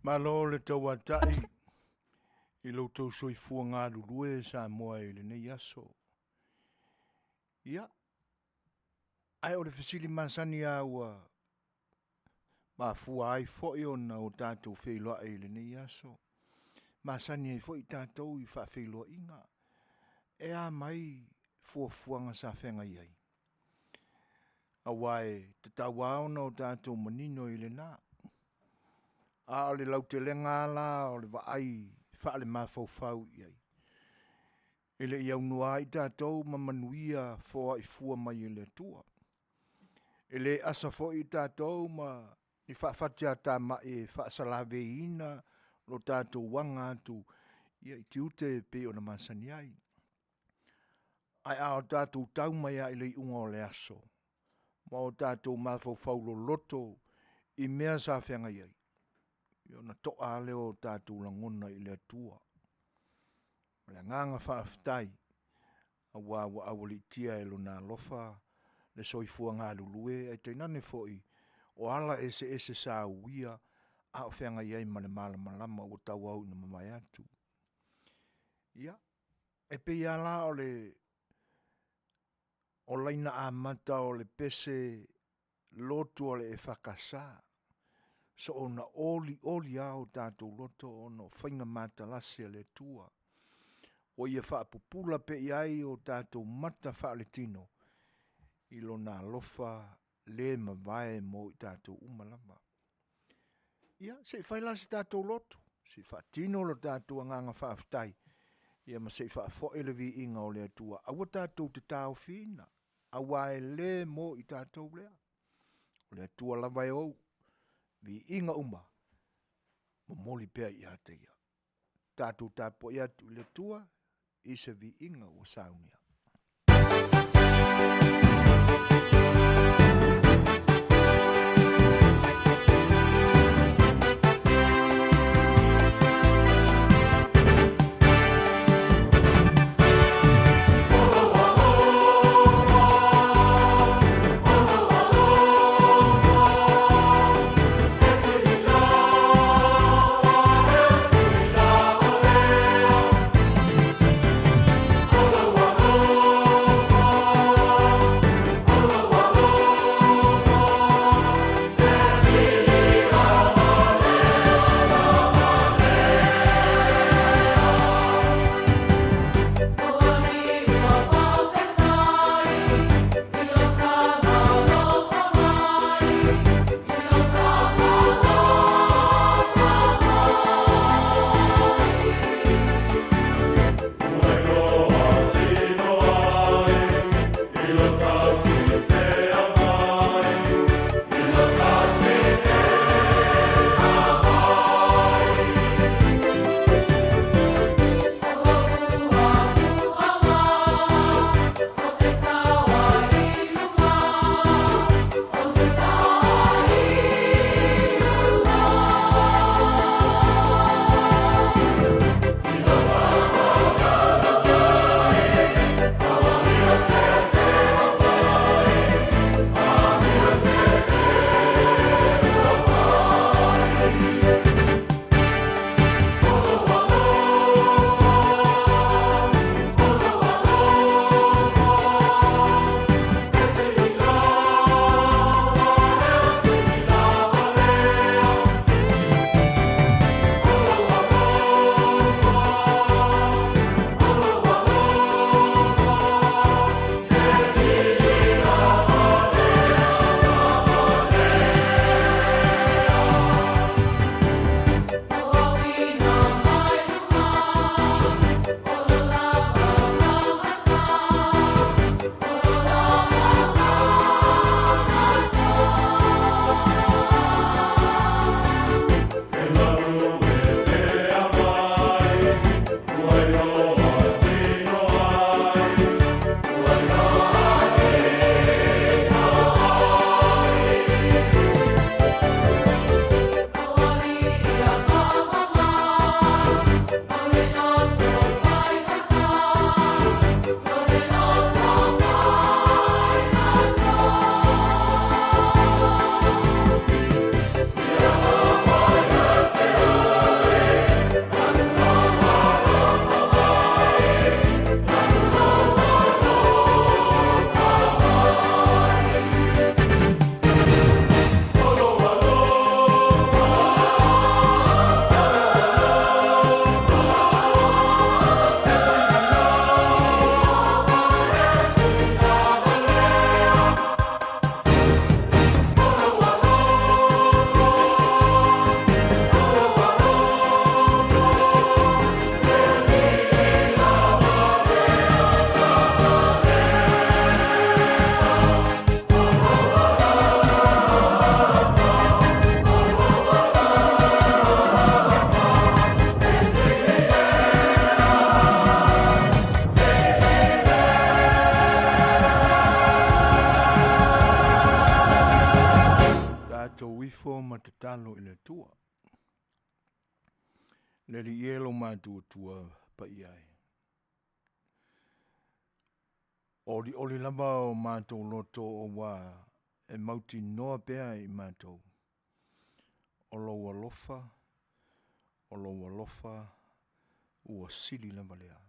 Malo le tauatai i lo outou soifua galulue Samoa i lenei aso. Ia, ae o le fesili masani lava ua mafua ai foi ona o tatou feiloai i lenei aso, masani ai foi tatou i faafeiloaiga. E a mai fuafuaga sa feagai ai? Aua e tatau lava ona o tatou manino i lena. A o le lautelega lava la o le vaai faalemafaufau i ai, e le i aunoa ai tatou ma manuia foai fua mai e le Atua. E le asa foi tatou ma ni faafateatamai e faasalaveiina lo tatou aga atu i tiute e pei ona masani ai. Ae a tatou tau mai lava i le iuga o le aso, ma o tatou mafaufau loloto i mea sa feagai ai, ia ona toa lava lea o tatou lagona i le Atua. O le agaga faafetai aua ua aualiitia e Lona alofa le soifua galulue ae tainane foi o ala eseese sa uia a o feagai ai ma le malamalama ua tauau ina mavae atu. Ia, e pei lava la o le laina amata o le pese lotu a le EFKS, soona olioli lava o tatou loto ona o faiga matalasi a le Atua. Ua ia faapupula pea i ai o tatou mata faaletino i Lona alofa le mavae mo i tatou uma lava. Ia, se i fai la se tatou lotu, se i faatino lo tatou agaga faafetai, ia ma se i faafoi le viiga o le Atua. Aua tatou te taofiina, aua e le mo i tatou lea. O le Atua lava e ou, viiga uma momoli pea ia te Ia. Tatou tapuai atu i le Atua i se viiga ua saunia. Tatou ifo ma tatalo i le Atua. Le Alii e lo matuatua paia e. O olioli lava o matou loto ua e mautinoa pea i matou o lou alofa, o lou alofa ua sili lava lea.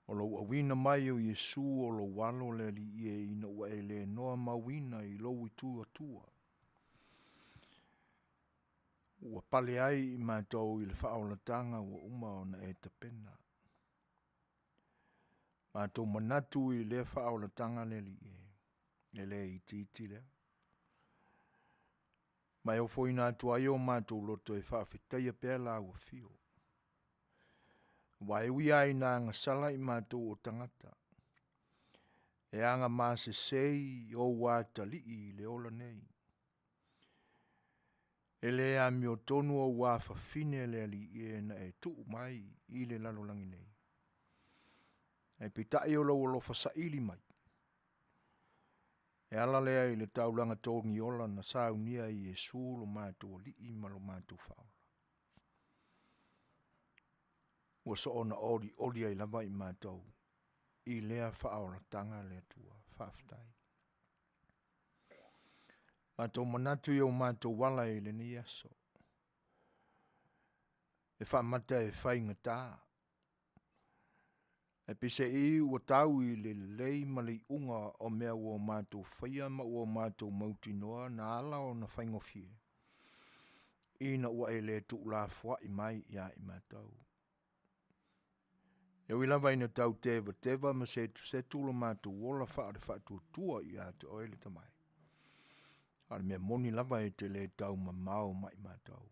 O lou auina mai o Iesu o lou alo le Alii e ina ua e le noa mauina i lou itu Atua. Ua pale ai i matou i le faaolataga ua uma ona e tapena. Matou manatu i lea faaolataga le Alii e, e le itiiti lea. Ma e ofoina atu ai o matou loto e faafetaia pea Lau Afio. Aua e ui lava ina agasala i matou o tagata, e agamasese i ou atalii i le ola nei. E le amiotonu ou afafine le Alii e na e tuu mai i le lalolagi nei, ae peitai o lou alofa saili mai, e ala lea i le taulaga togiola na saunia e Iesu lo matou Alii ma lo matou Faaola. Ua soona olioli ai lava i matou i lea faaolataga le Atua. Faafetai. Matou manatu i o matou ala i lenei aso, e faamata e faigata, ae peiseai ua tau i le lelei ma le iuga o mea ua o matou faia ma ua o matou mautinoa na ala ona faigofie, ina ua e le tuulafoai mai ia i matou. E ui lava ina tau tevateva ma setusetu lo matou ola faale-faatuatua ia te Oe le Tama e, a o le mea moni lava e te le taumamao ma i matou.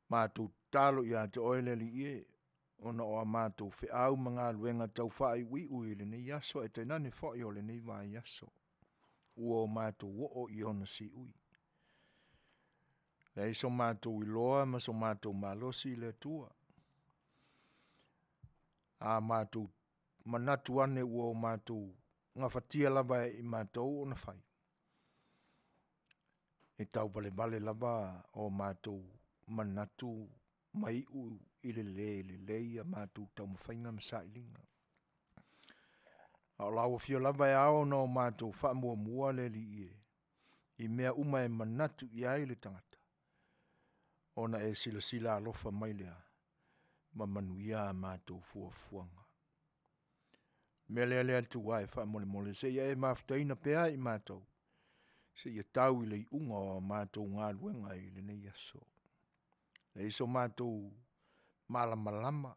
Matou tatalo ia te Oe le Alii e, ona o a matou feau ma galuega taufaaiuiu i lenei aso ae tainane foi o lenei vaiaso, ua o matou oo i ona siui. Leai so matou iloa ma so matou malosi le Atua, a matou manatu ane ua o matou gafatia lava e i matou ona fai, e tauvalevale lava o matou manatu ma iu i le le lelei a matou taumafaiga ma sailiga. A o lau Afio lava e ao ona o matou faamuamua le Alii e, i mea uma e manatu i ai le tagata, ona e silasila alofa mai lea, ma manuia a matou fuafuaga. O le mea lea le Atua e faamolemole, se i e mafutaina pea i matou, seia tau i le iuga o a matou galuega i lenei aso. Leai so matou malamalama,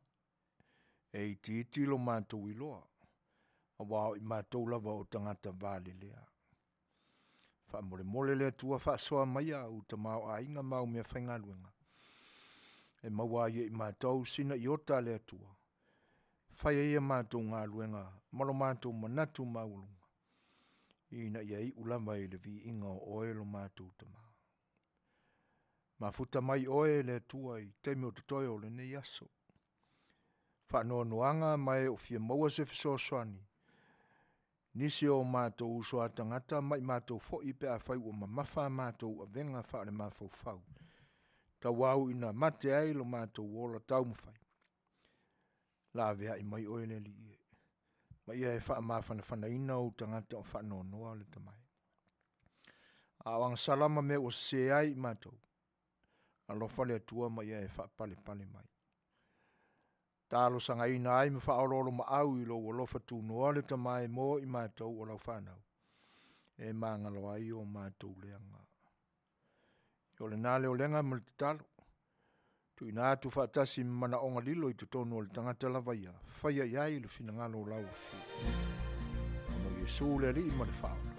e itiiti lo matou iloa, aua o i matou lava o tagata valelea. Faamolemole le Atua faasoa maia au tamaoaiga ma au meafaigaluega, e maua ai e i matou sina iota a le Atua, e fai ai a matou galuega ma lo matou manatu maualuga, ina ia iu lava i le Viiga o Oe lo matou Tama. Mafuta mai Oe le Atua i taimi o totoe o lenei aso, faanoanoaga ma e o fia maua se fesoasoani, nisi o matou uso a tagata ma i matou foi pe afai ua mamafa a matou avega faalemafaufau, tauau ina mate ai lo matou ola taumafai, laveai mai Oe le Alii e, ma ia e faamafanafanaina ou tagata o faanoanoa le Tama e. A o agasala ma mea ua sese ai i matou, alofa le Atua ma ia e faapalepale mai. Talosagaina ai ma faaoloolomaau i lou alofa tunoa le Tama e mo i matou o lau fanau, e magalo ai o matou leaga. O lena le olega ma le tatalo, tuuina atu faatasi ma manaoga lilo i totonu o le tagata lava ia, faia i ai le finagalo o lau Afioga. Ona o Iesu le Alii ma le Faaola.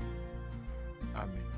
Amene.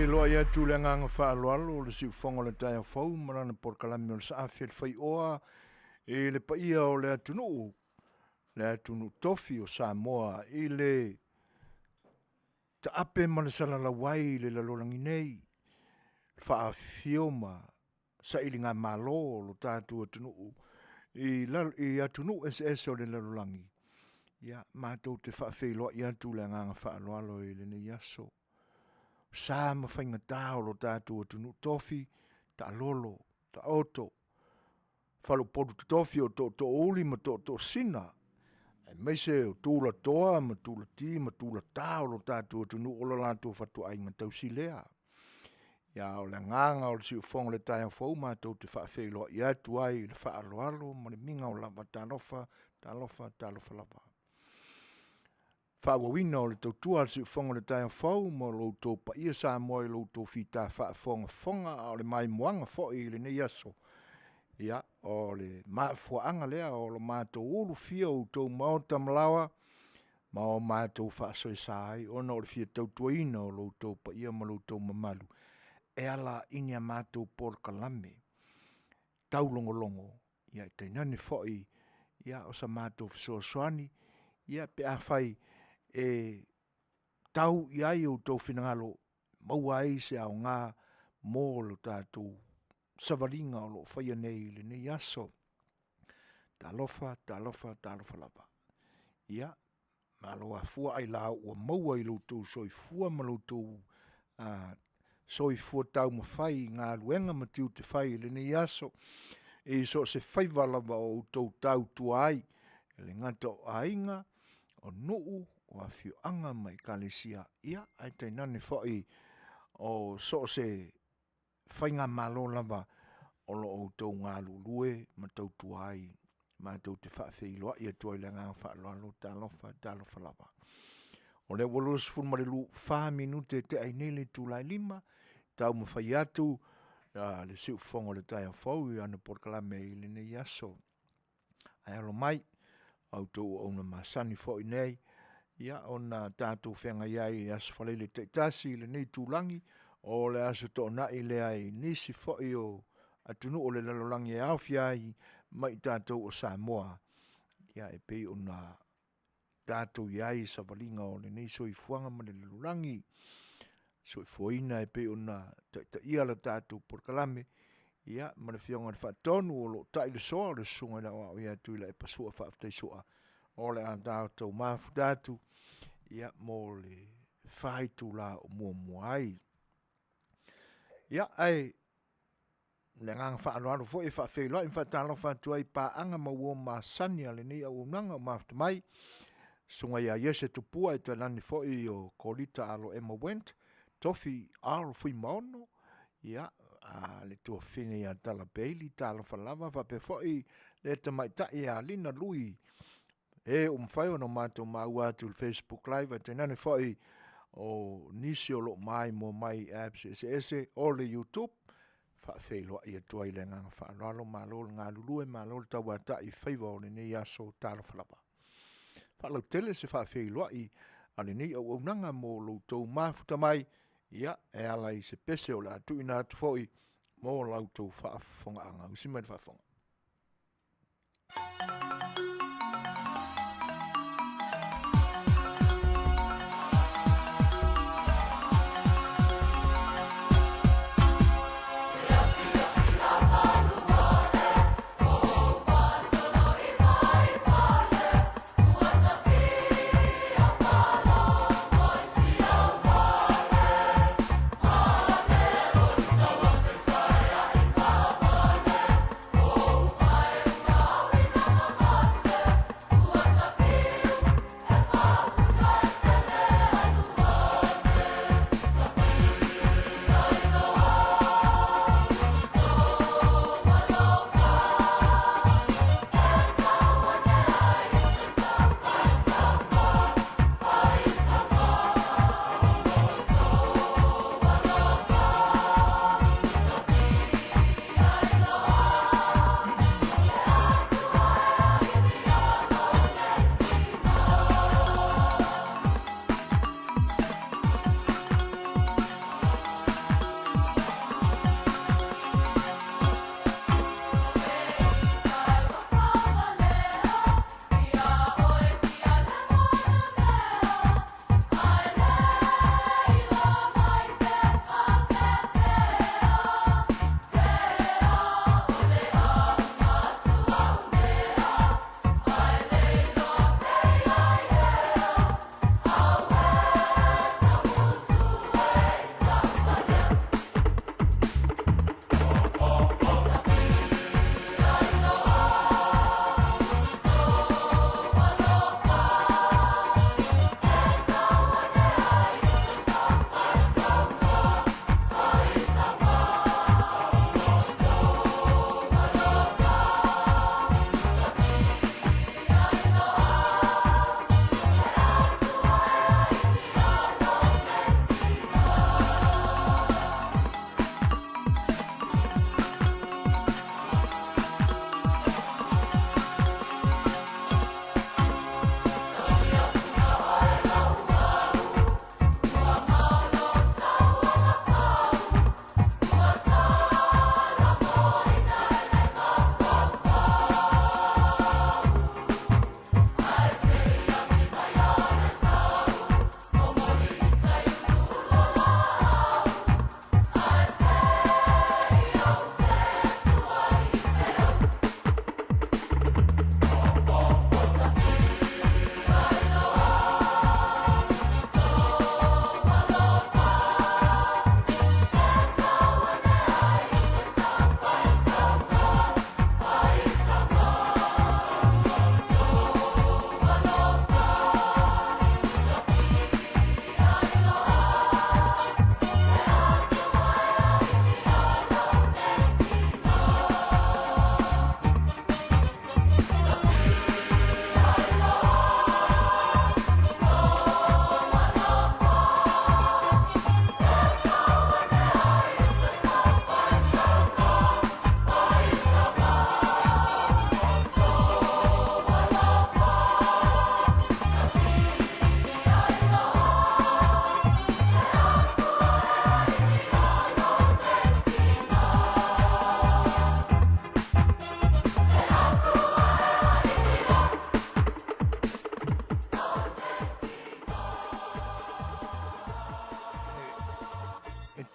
Faafeiloai atu le agaga faaaloalo o le siufofoga o le taeao fou ma lana polokalame o le Saafi a le Faioa i le paia o le atunuu, le atunuu tofi o Samoa i le taape ma le salalauvai i le lalolagi nei, faafifio ma sailigamalo o lo tatou atunuu i atunuu eseese o le lalolagi, ia matou te faafeiloai atu i le agaga faaaloalo i lenei aso. O sa ma faigata o lo tatou atunuu tofi, taalolo, taoto, faleupolu totofi o tootoouli ma tootoosina, aemaise o tulatoa ma tulati ma tulata o lo tatou atunuu o lo latou fatuaiga tausi lea. Ia o le agaga o le siufofoga o le taeao fou matou te faafeiloai atu ai i le faaaloalo ma le migao lava, talofa, talofa, talofa lava. Faaauauina o le tautua a le siufofoga o le taeao fou ma lo outou paia Samoa i lo outou fita faafogafoga a o le maimoaga foi i lenei aso, ia o le mafuaaga lea o lo matou ulufia o outou maota ma laoa ma o matou faasoesa ai ona o le fia tautuaina o lo outou paia ma lo outou mamalu e ala i ni a matou polokalame taulogologo, ia ae tainane foi ia o sa matou fesoasoani, ia pe afai e tau i ai outou finagalo maua ai se aoga mo le tatou savaliga o lo o faia nei i lenei aso. Talofa, talofa, talofa lava. Ia, malo afua ailao ua maua i lo outou soifua ma lo outou soifua taumafai i galuega ma tiute fai i lenei aso i so o se faiva lava o outou tautua ai, e le gata o aiga, o nuu, o afioaga ma ekalesia, ia ae tainane foi o so o se faigamalo lava o lo o outou galulue ma tautua ai. Matou te faafeiloai atu ai i le agaga faaaloalo, talofa, talofa lava. O lea ua 24 minute ua tea ai nei le itula e 5:00, taumafai atu le siufofoga o le taeao fou i ana polokalame i lenei aso. Ae alo mai, a outou auauna masani foi nei, ia ona tatou feagai ai i Aso Faraile taitasi i lenei itulagi, o le Aso Toonai lea i nisi foi o atunuu o le lalolagi e aofia ai ma i tatou o Samoa, ia e pei ona tatou i ai i savaliga o lenei soifuaga ma le lalolagi, soifuaina e pei ona taitaia le tatou polokalame, ia ma le Afioga i le Faatonu o lo o tai le soa o le Susuga i le Aoao ia Tuilaepa Sua Faafetai Sua, o le a tatou mafuta atu mo le 4 itula o muamua ai. Ia, ae o le agaga faaaloalo foi e faafeiloai ma faatalofa atu ai i paaga ma uo masani a lenei auaunaga ua mafuta mai, susuga ia Iese Tupua tainane foi o Kolita Alo Ema Went, Tofi R. Fuimaono, ia, le tuafafine ia Tala Bailey, talofa lava, faapea foi le tamaitai ia Lina Lui, e ua mafai ona matou maua atu i le facebook live ae tainane foi o nisi o lo o maimoa mai i apps eseese o le youtube. E faafeiloai atu ai i le agaga faaaloalo, malo le galulue malo le tauatai i faiva o lenei aso, talofa lava. Faalautele se faafeiloai a lenei auaunaga mo lo outou mafuta mai e ala i se pese o le a tuuina atu foi mo la outou faafofogaaga. Usi mai le faafofoga.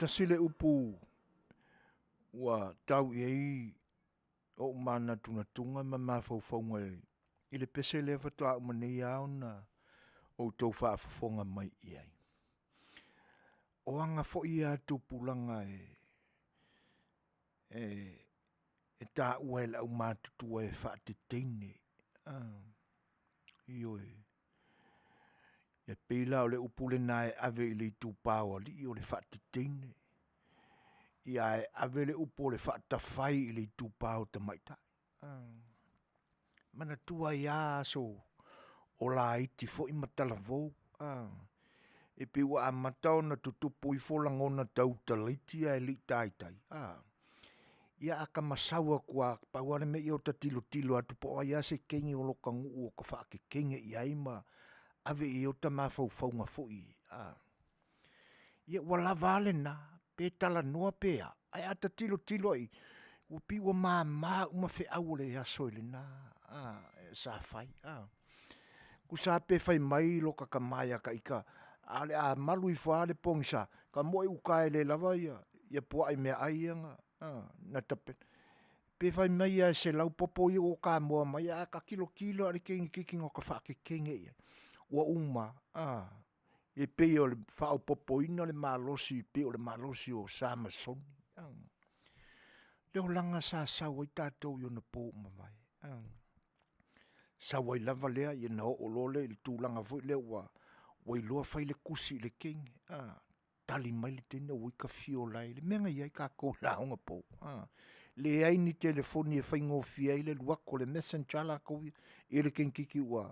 Tasi le upu ua tau i ai ou manatunatuga ma mafaufauga i le pese lea faatoa uma nei lava ona outou faafofoga mai i ai. O aga foi ia a tupulaga e taua e le aumatutua e faateteine, ioe. E pei la o le upu lena e ave i le itupa o alii o le faateteine, ia ae ave le upu o le faatafai i le itupa o tamaitai. Manatua ai lava aso o laiti foi ma talavou a, e pei ua amata ona tutupu ifo lagona tau talaiti ae le i taitai a, ia a ta masau atu lava pau lava le mea ia o ta tilotilo atu po o ai lava se teine o lota nuu e faateteine i ai ma ave i ai ota mafaufauga foi a, ia ua lava a lena, pe talanoa pe a, ae a ta tilotilo lava i ai, ua pei ua mama uma feau o le aso i lena sa fai. Tusa lava pe fai mai lota tama ia ta ita, ae o le a malu ifo lava le pogisa, ta moe i uta e le lava ia puaa i meaai ia na tapena. Pe fai mai lava e 100 popo ia ua tamoa mai ae a ta tilotilo lava i le teineitiiti na ta faateteine i ai, ua uma lava. E pei o le faaopoopoina o le malosi e pei o le malosi o Samasoni. Le olaga sa sau ai tatou i ona po ua mavae, sau ai lava lea ina oo loa lea i le tulaga foi lea ua iloa fai le tusi i le teine, tali mai le teine ua ita fio la e i ai, le mea na i ai tatou i le aoga pou, leai ni telefoni e faigofie ai le alu atu o le message a latou ia i le teineitiiti ua…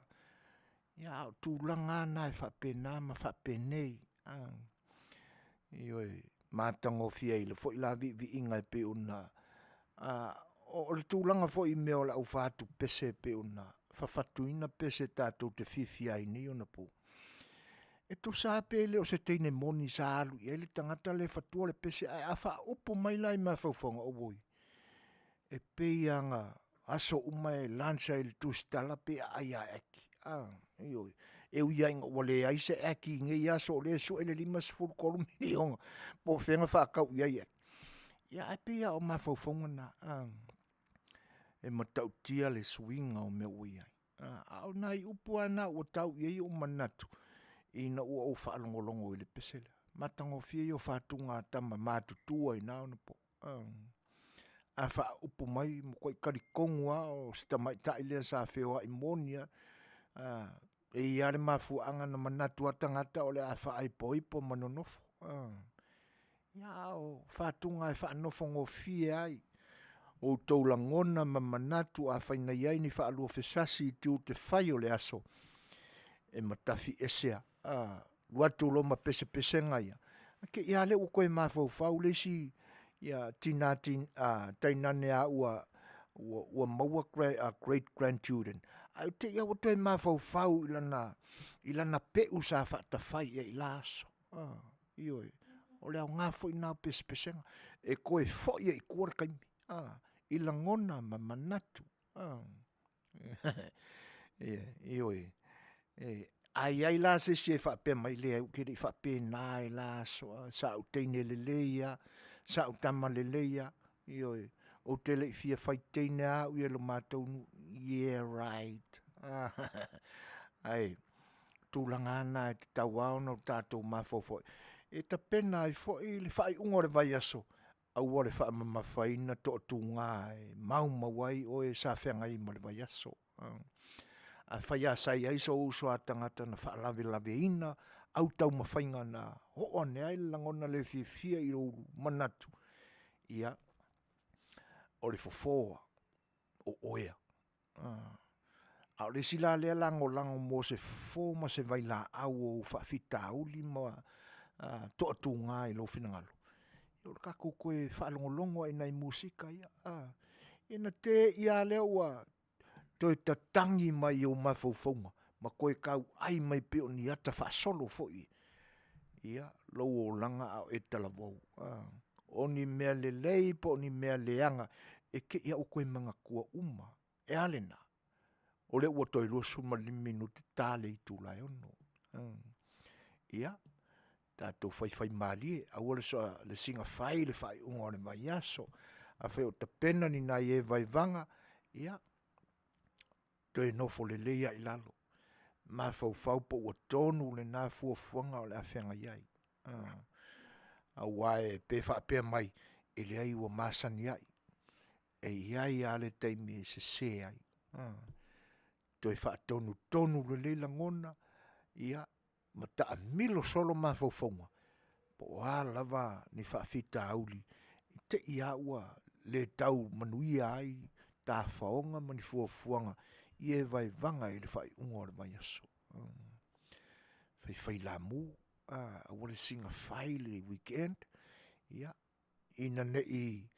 Ia a o tulaga lava na e faapena ma faapenei. Ioe, matagofie ai foi la viiviiga e pei ona o le tulaga foi i mea o le aufatu pese e pei ona fafatuina pese tatou te fiafia ai i nei ona po, e tusa lava pe le o se teine moni sa alu i ai le tagata lea e fatua le pese, ae a faaupu mai la i mafaufauga, auoi, e pei lava na aso uma e lunch ai i le tusitala pe aai lava e Aki. Ioe, e ui lava ina ua leai se Aki i nei aso o lea e sue le $53 miliona po o fea na faatau i ai Aki, ia ae pei lava o mafaufauga na, e matautia le suiga o mea ua i ai, a o nai upu lava na ua tau i ai ou manatu ina ua ou faalogologo i le pese lea. Matagofie ia o fatuga a tama matutua i na ona po. A faaupu mai, matuai talitonu lava o si tamaitai lea sa feoai moni lava, e i ai lava le mafuaaga na manatu ai tagata o le a faaipoipo ma nonofo, ia a o fatuga e faanofogofie ai outou lagona ma manatu afai na i ai ni faaluafesasi i tiute fai o le aso, e matafi ese lava, alu atu loa ma pesepesega ia, na te i lava lea ua toe mafaufau le isi tina tainane lava ua maua great grandchildren, ae te i lava ua toe mafaufau i lana peu sa faatafai i ai i la aso. Ioe, o le aoga foi lena o pesepesega, e toe foi ai i tua le taimi i lagona ma manatu. Ioe, a i ai la se isi e faapea mai, leai ou te le i faapena i la aso, sa ou teine lelei lava, sa ou tama lelei lava, ioe, ou te le i fia fai teine lava au ia i lo matou nuu. Yeah right. Ae o tulaga lava na e tatau lava ona tatou mafaufau ai, e tapena ai foi le faaiuga o le vaiaso, aua le faamamafaina toatuga e maumau ai oe sa feagai ai ma le vaiaso. Afai lava sa i ai sou uso a tagata na faalavelaveina au taumafaiga na oo ane ai le lagona le fiafia i lou manatu, ia o le fofo o oe lava. A o le isi la lea lagolago mo se fofo ma se vailaau o ou faafitauli ma toatuga i lou finagalo, ia o le tatou toe faalogologo lava i nai musika ia, ia ona tei lava lea ua toe tatagi mai i ou mafaufauga ma toe tauai mai e pei o ni ata faasolo foi ia lou olaga a o e talavou. O ni mea lelei po o ni mea leaga, e te i lava ua toe manatua uma. E a lena? O lea ua toe 25 minute ta le itula e 6:00. Ia, Tatou faifaimalie, aua le siga fai le faaiuga o le vaiaso. Afai o tapena ni nai e vaevaga, ia toe nofo lelei lava i lalo, mafaufau po ua tonu lena fuafuaga o le a feagai ai. Aua pe faapea mai, e leai ua masani ai, e i ai lava le taimi e sese ai. Toe faatonutonu lelei lagona, ia ma taamilo solo mafaufauga, po o a lava ni faafitauli, te i lava ua le tau manuia ai tafaoga ma ni fuafuaga i e vaevaga i le faaiuga o le vaiaso. Faifailamu, aua le siga fai le weekend, ia, ina ne i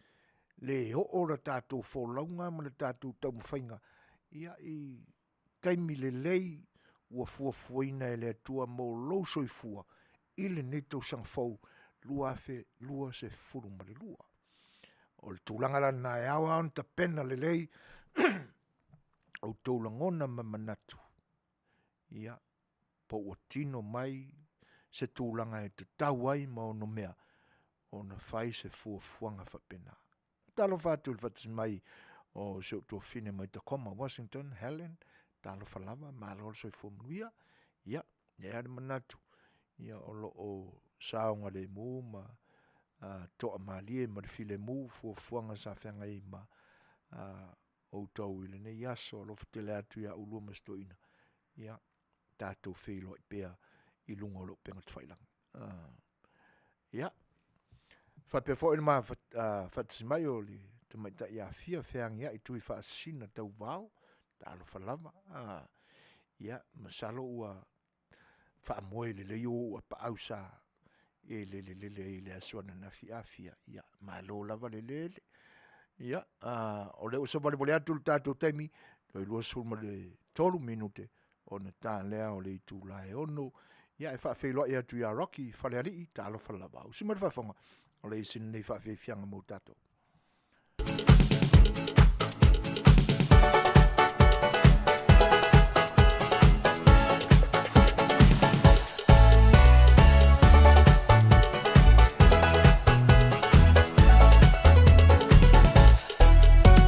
le oo le tatou folauga ma le tatou taumafaiga ia i taimi lelei ua fuafuaina e le Atua mo lou soifua i lenei tausaga fou 2022. O le tulaga la lena e ao lava ona tapena lelei outou lagona ma manatu, ia, po ua tino mai se tulaga e tatau ai ma onomea ona fai se fuafuaga faapena. Talofa atu i le faatasi mai o si ou tuafafine mai Tacoma Washington, Helen, talofa lava malo le soifua manuia. Ia e i ai lava le manatu ia o lo o saogalemu ma toamalie ma le filemu fuafuaga sa feagai ai ma outou i lenei aso. Alofa tele atu ia oulua ma si toeaina, ia tatou feiloai pea i luga o le upega tafailagi. Ia, faapea foi le ma faatasi mai o le tamaitai ia Fia Feagiai Tuifaasisina Tauvao, talofa lava. Ia masalo ua faamoe lelei ou apaau sa e lelelele ai i le aso ananafi Afia, ia malo lava le lele. Ia o lea ua savalivali atu le tatou taimi, toe 23 minute ona ta lea o le itula e 6:00. Ia e faafeiloai atu ia Rocky Falealii, talofa lava, usi mai le faafofoga, o le isi lenei faafiafiaga mo tatou.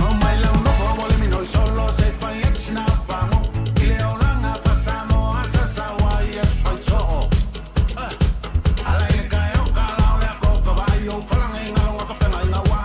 Omai lau nofo ua le minoi solo se i fai atu sina au pago I le olaga faa-Samoa sa sau ai aso fai soo Ala i le taeao tala o le ato o ka vaai Ou falagi galo na tapena ina ua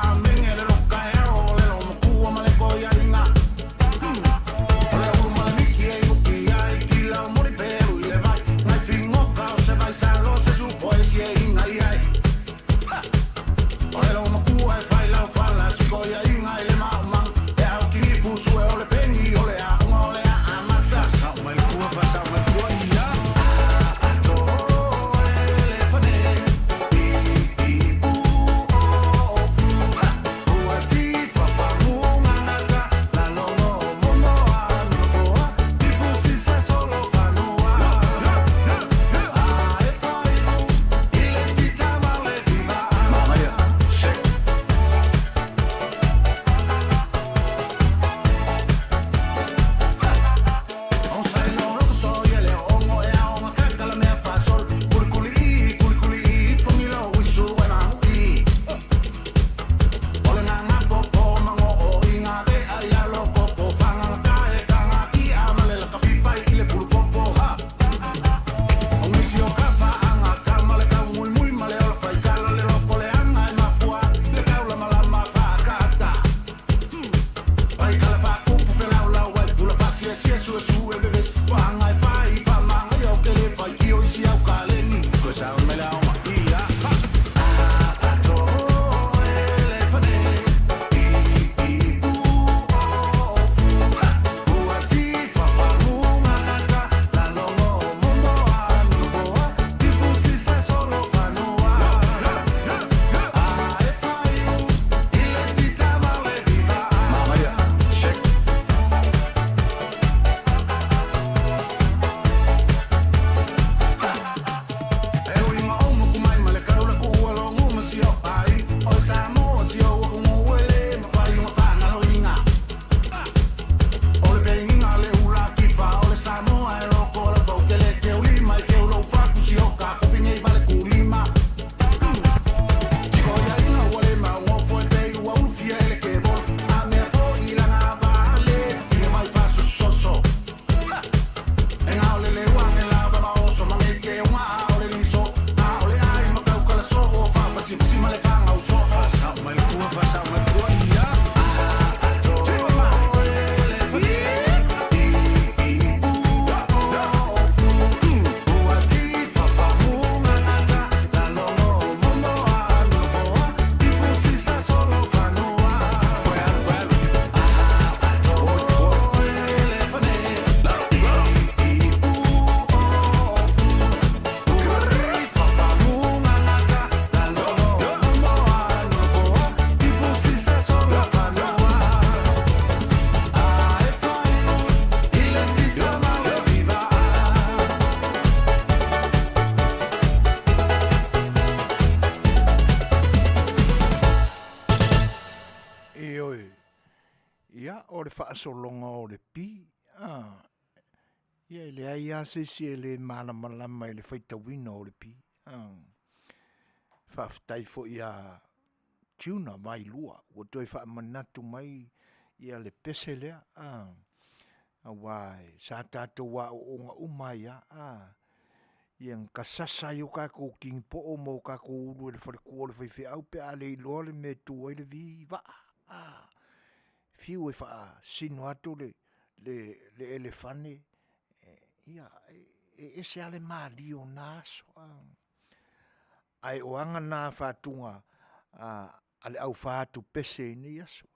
faasologa o le pi, a, ia e leai lava se isi e le malamalama i le faitauina o le pi. Faafetai foi ia Tuna Vailua ua toe faamanatu mai ia le pese lea aua sa tatou aooga uma ai lava ia na sasa ai o tatou kinipo'o ma o tatou ulu e le faletua o le faifeau pe a le iloa le mea e tu ai le v vaa, fiu e faasino atu le elefane, ia e ese lava le malie o na aso. Ae o aga na faatuga a le au fatu pese i nei aso.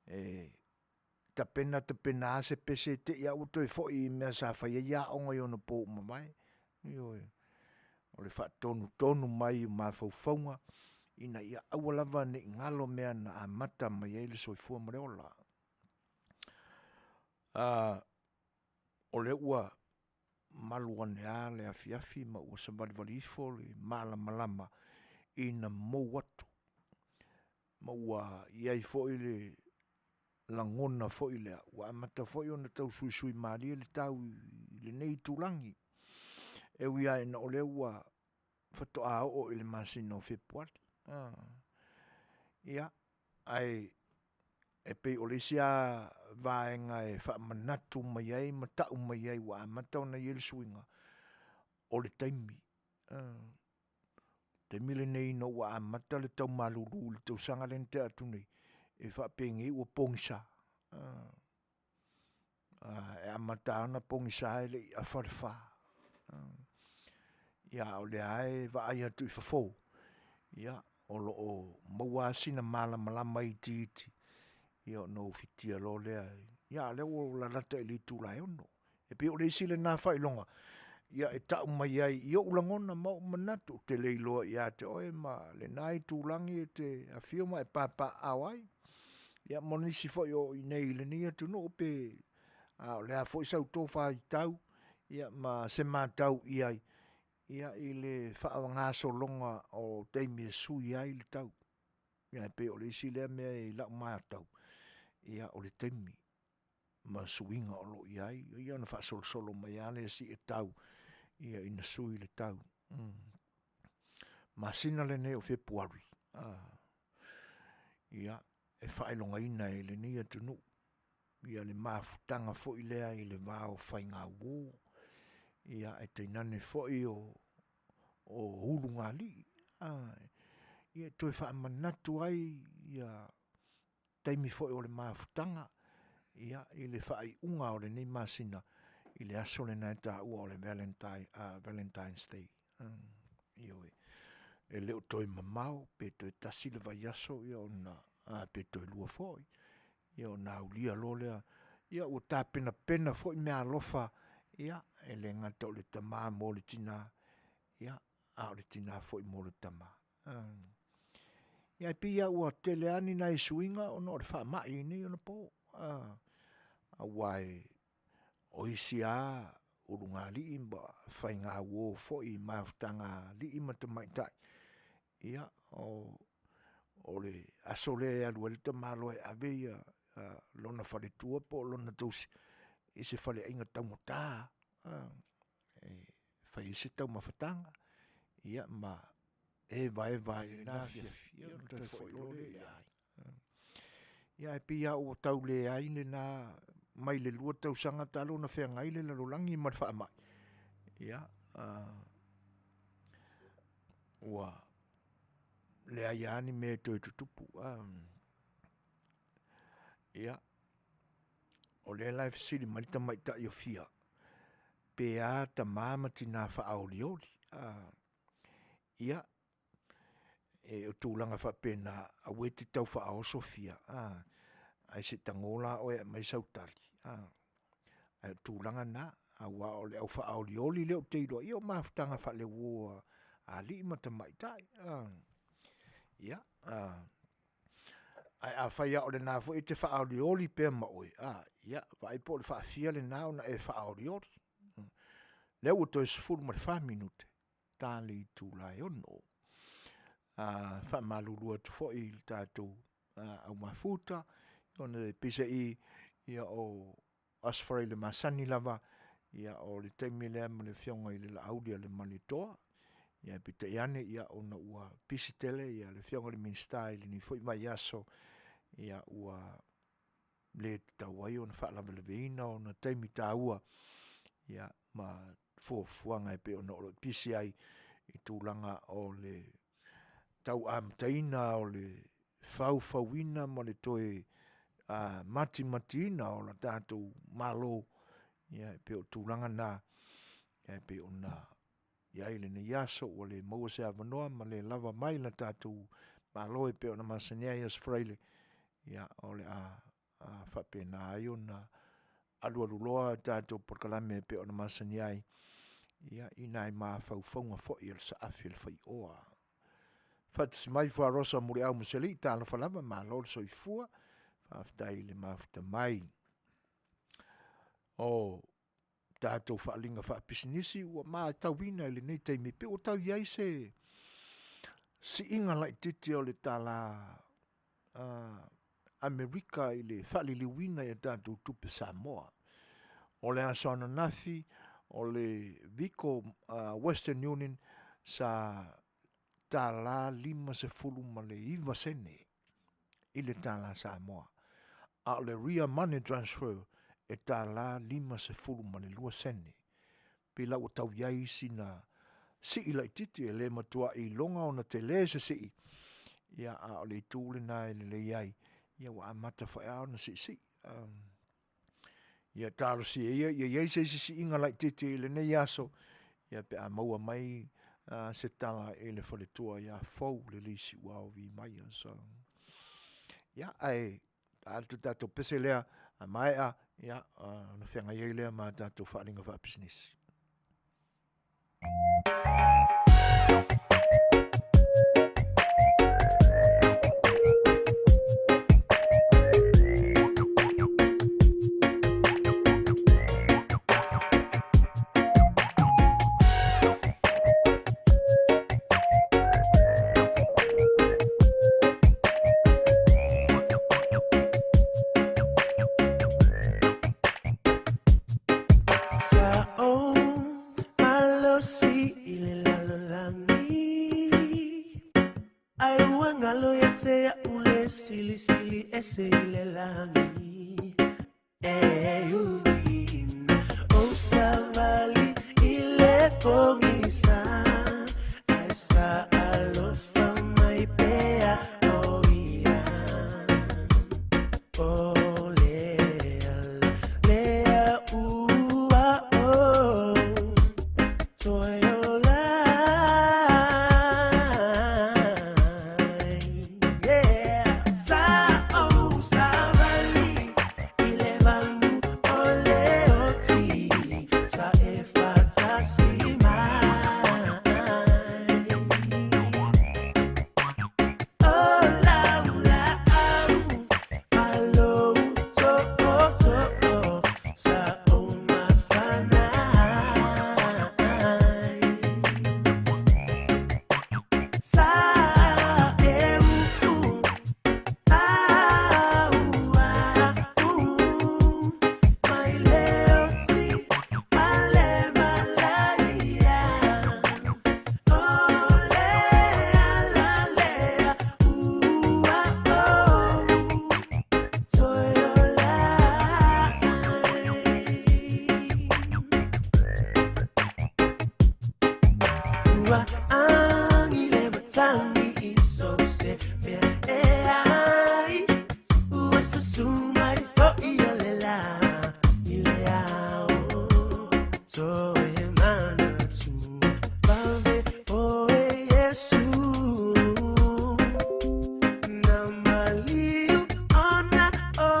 E tapena tapena lava se pese te i lava ua toe foi i mea sa fai ai aoga i ona po ua mavae, ioe. O le faatonutonu mai o mafaufauga ina ia aua lava ne i galo mea na amata mai ai le soifua ma le ola. O lea ua malu ane lava le afiafi ma ua savalivali ifo le malamalama ina mou atu ma ua i ai foi le lagona foi lea ua amata foi ona tau suisui malie le tau i lenei itulagi, e ui lava ina o lea ua faatoa oo i le masina o Fepuari, Ia, ae e pei o le isi lava vaega e faamanatu mai ai ma tau mai ai ua amata ona i ai le suiga, o le taimi. O le taimi lenei ina ua amata le tau malulu i le tausaga lea na tea atu nei, e faapenei ua pogisa. E amata lava ona pogisa e le i afa le fa. Ia a o lea lava e vaai atu i fafo, ia o lo o maua lava sina malamalama itiiti, ia ona ufitia loa lea, ia a o lea ua lalata i le itula e 6:00. E pei o le isi lena faailoga e tau mai ai i ou lagona ma ou manatu, ou te le iloa ia te oe ma lena itulagi e te afio ma e papaaao ai, ia ma nisi foi o i inei i lenei atunuu pe a o le a foi sau tofa itau ma se matau i ai i le faagasologa o taimi e sui ai le tau. Ia e pei o le isi lea mea i lau matau, ia o le taimi ma suiga o lo o i ai, ia ona faasolosolo mai lava lea e sii le tau ina sui le tau. Masina lenei o Fepuari, ia, e faailogaina e lenei atunuu le mafutaga foi lea i le va o faigauo, ae tainane foi o ulugalii e toe faamanatu ai taimi foi o le mafutaga i le faaiuga o lenei masina i le aso lena e taua o le Valentine's Day. Ioe. E le o toe mamao pe toe tasi le vaiaso pe toe lua foi, ia ona aulia loa lea, ia ua tapenapena foi meaalofa e le gata o le tama mo le tina, a o le tina foi mo le tama. Ia e pei lava ua tele lava ni nai suiga ona o le faamai i nei ona po, aua o isi lava ulugalii ma faigauo foi i mafutaga a alii ma tamaitai, ia o le aso lea e alu ai le tamaloa e ave lona faletua po o lona tausi i se faleaiga taugata lava e fai ai se taumafataga ma evaeva ai i lena afiafi, ia ona toe foi loa lea i ai. Ia ae pei lava ua tau leai lena mai le 2 tausaga talu ona feagai le lalolagi ma le faamai, ia ua leai lava ni mea e toe tutupu. Ia, o lea la e fesili mai le tamaitai o Fia, pe a tama ma tina faaolioli. Ia, o tulaga faapena, aua e te tau faaoso Fia ae se i tago la oe e aumai sau tali, ae o le tulaga lena, aua o le au faaolioli lea ou te iloa, ia o mafutaga faaleuo a alii ma tamaitai. Ia, ae afai lava o lena foi e te faaolioli pea ma oe, ia vaai po o le faafia lena ona e faaolioli. O lea ua toe 14 minute ta le itula e 6:00. E faamalulu atu foi i le tatou au mafuta. Ona e peiseai ia o Aso Faraile masani lava, ia o le taimi lea ma le Afioga i le Laaulialemalietoa. Ia peitai ane ona ua pisi tele le Afioga i le Minisita i lenei foi vaiaso, ia ua le tatau ai ona faalavelaveina ona taimi taua ia ma fuafuaga e pei ona o lo o pisi ai i tulaga o le tau amataina o le faufauina ma le toe matimatiina o le tatou Malo, ia e pei o tulaga na e pei ona i ai lenei aso ua le maua se avanoa ma le lava mai le tatou Malo e pei ona masani ai Aso Faraile, ia o le a faapena ai ona alualu loa tatou polokalame e pei ona masani ai ia i nai mafaufauga foi o le saafi o le faioa. Faatasi mai Fuarosa o Muliau ma si alii, talofa lava malo le soifua, faafetai le mafuta mai. O tatou faaaliga faapisinisi ua matauina i lenei taimi pei ua tau i ai se siiga laitiiti o le tala Amerika i le faaliliuina i a tatou tupe Samoa. O le aso ananafi o le viko Western Union sa $1.59 i le tala Samoa, a o le ria money transfer e $1.52. Pei la ua tau i ai sina sii laitiiti e le matuai iloga ona tele se sii, ia a o le itu lena e lelei ai, ia ua amata foi lava ona siisii. Ia talosia ia ia i ai se isi siiga laitiiti i lenei aso ia pe a maua mai se tala i le faletua ia Fou le Siuaovi mai. Ia ae a le tatou pese lea, a maea ona feagai ai lea ma tatou faaaliga faapisinisi. Sa o malosi i le lalolagi ai ua galo ia te au le silisili ese i le lagi e ui o savali i le pogisa ai sa alofa mai pea o ia o lea lea ua o toe ola. Yeah. Sa o savali i le manu o le oti sa e fatasi mai. O lau la au malo to o to o sa o mafanai. Sa e u a u a u mai le oti ma le malaia. O lea la lea ua o toe ola. Ua agi le matagi i so se mea e ai ua susu mai fo'i o le la i le ao toe manatu vave oe Iesu na maliu ona o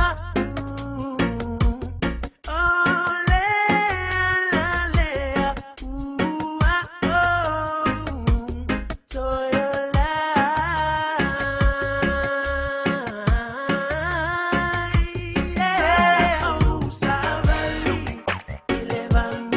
a'u o lea la lea ua o toe ola. Yeah. Sa o savali i le manu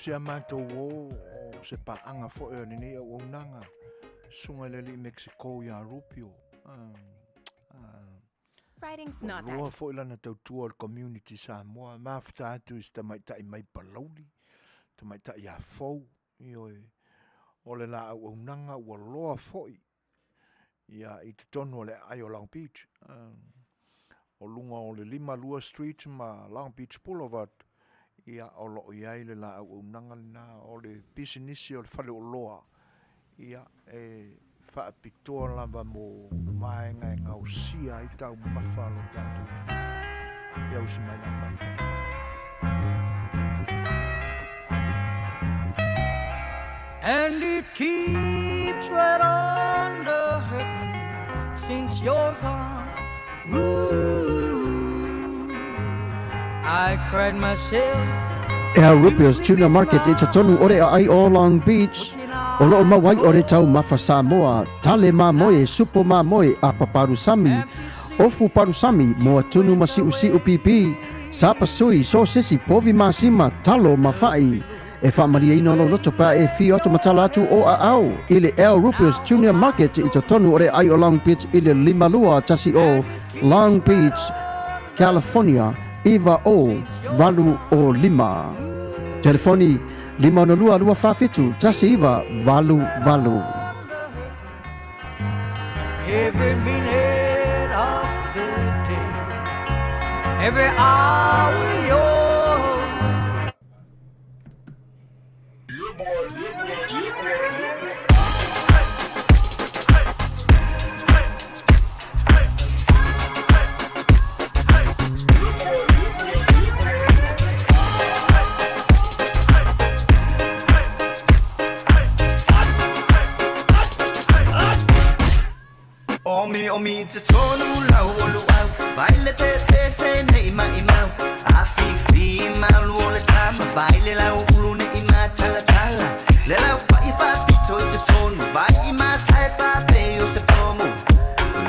si a matou o o se paaga foi o lenei auaunaga, susuga i le alii Mexico ia Rupio. Ua loa foi lana tautua o le community Samoa. Mafuta atu i se tamaitai mai Palauli, tamaitai ia Fou, ioe, o le la auaunaga ua loa foi ia i totonu o le aai o Long Beach. O luga o le 52 Street ma Long Beach Boulevard, ia o lo o i ai le la auaunaga lena o le pisinisi o le faleoloa, ia e faapitoa lava mo vaega e gaosia ai taumafa a lo tatou atunuu. Ia usi mai la faafofoga. And it keeps right on the hurting since you're gone. Ooh, I cried myself. Ea Rupio's Tuna Market i totonu o le aai o Long Beach, o loo mau ai o le taumafa Samoa, tale mamoe, supo mamoe, apa palusami, ofu palusami, moa tunu ma siusiu pipi, sapasui, sosesi, povi masima, talo ma fa'i. E faamalieina lou loto pe a e fio atu ma tala atu o aao i le El Rubius Junior Market i totonu o le aai o Long Beach i le 5210 Long Beach, California 90805. Telefoni 562 247 1988. Every minute of the day, every hour you're Omi omi te tonu lau o luau Vai le te te se nei mai mau A fi fi malu o le tama Vai le lau ulu nei ma tala tala Le lau fa i fa pito i te tonu Vai i ma sai pa pe o se pomu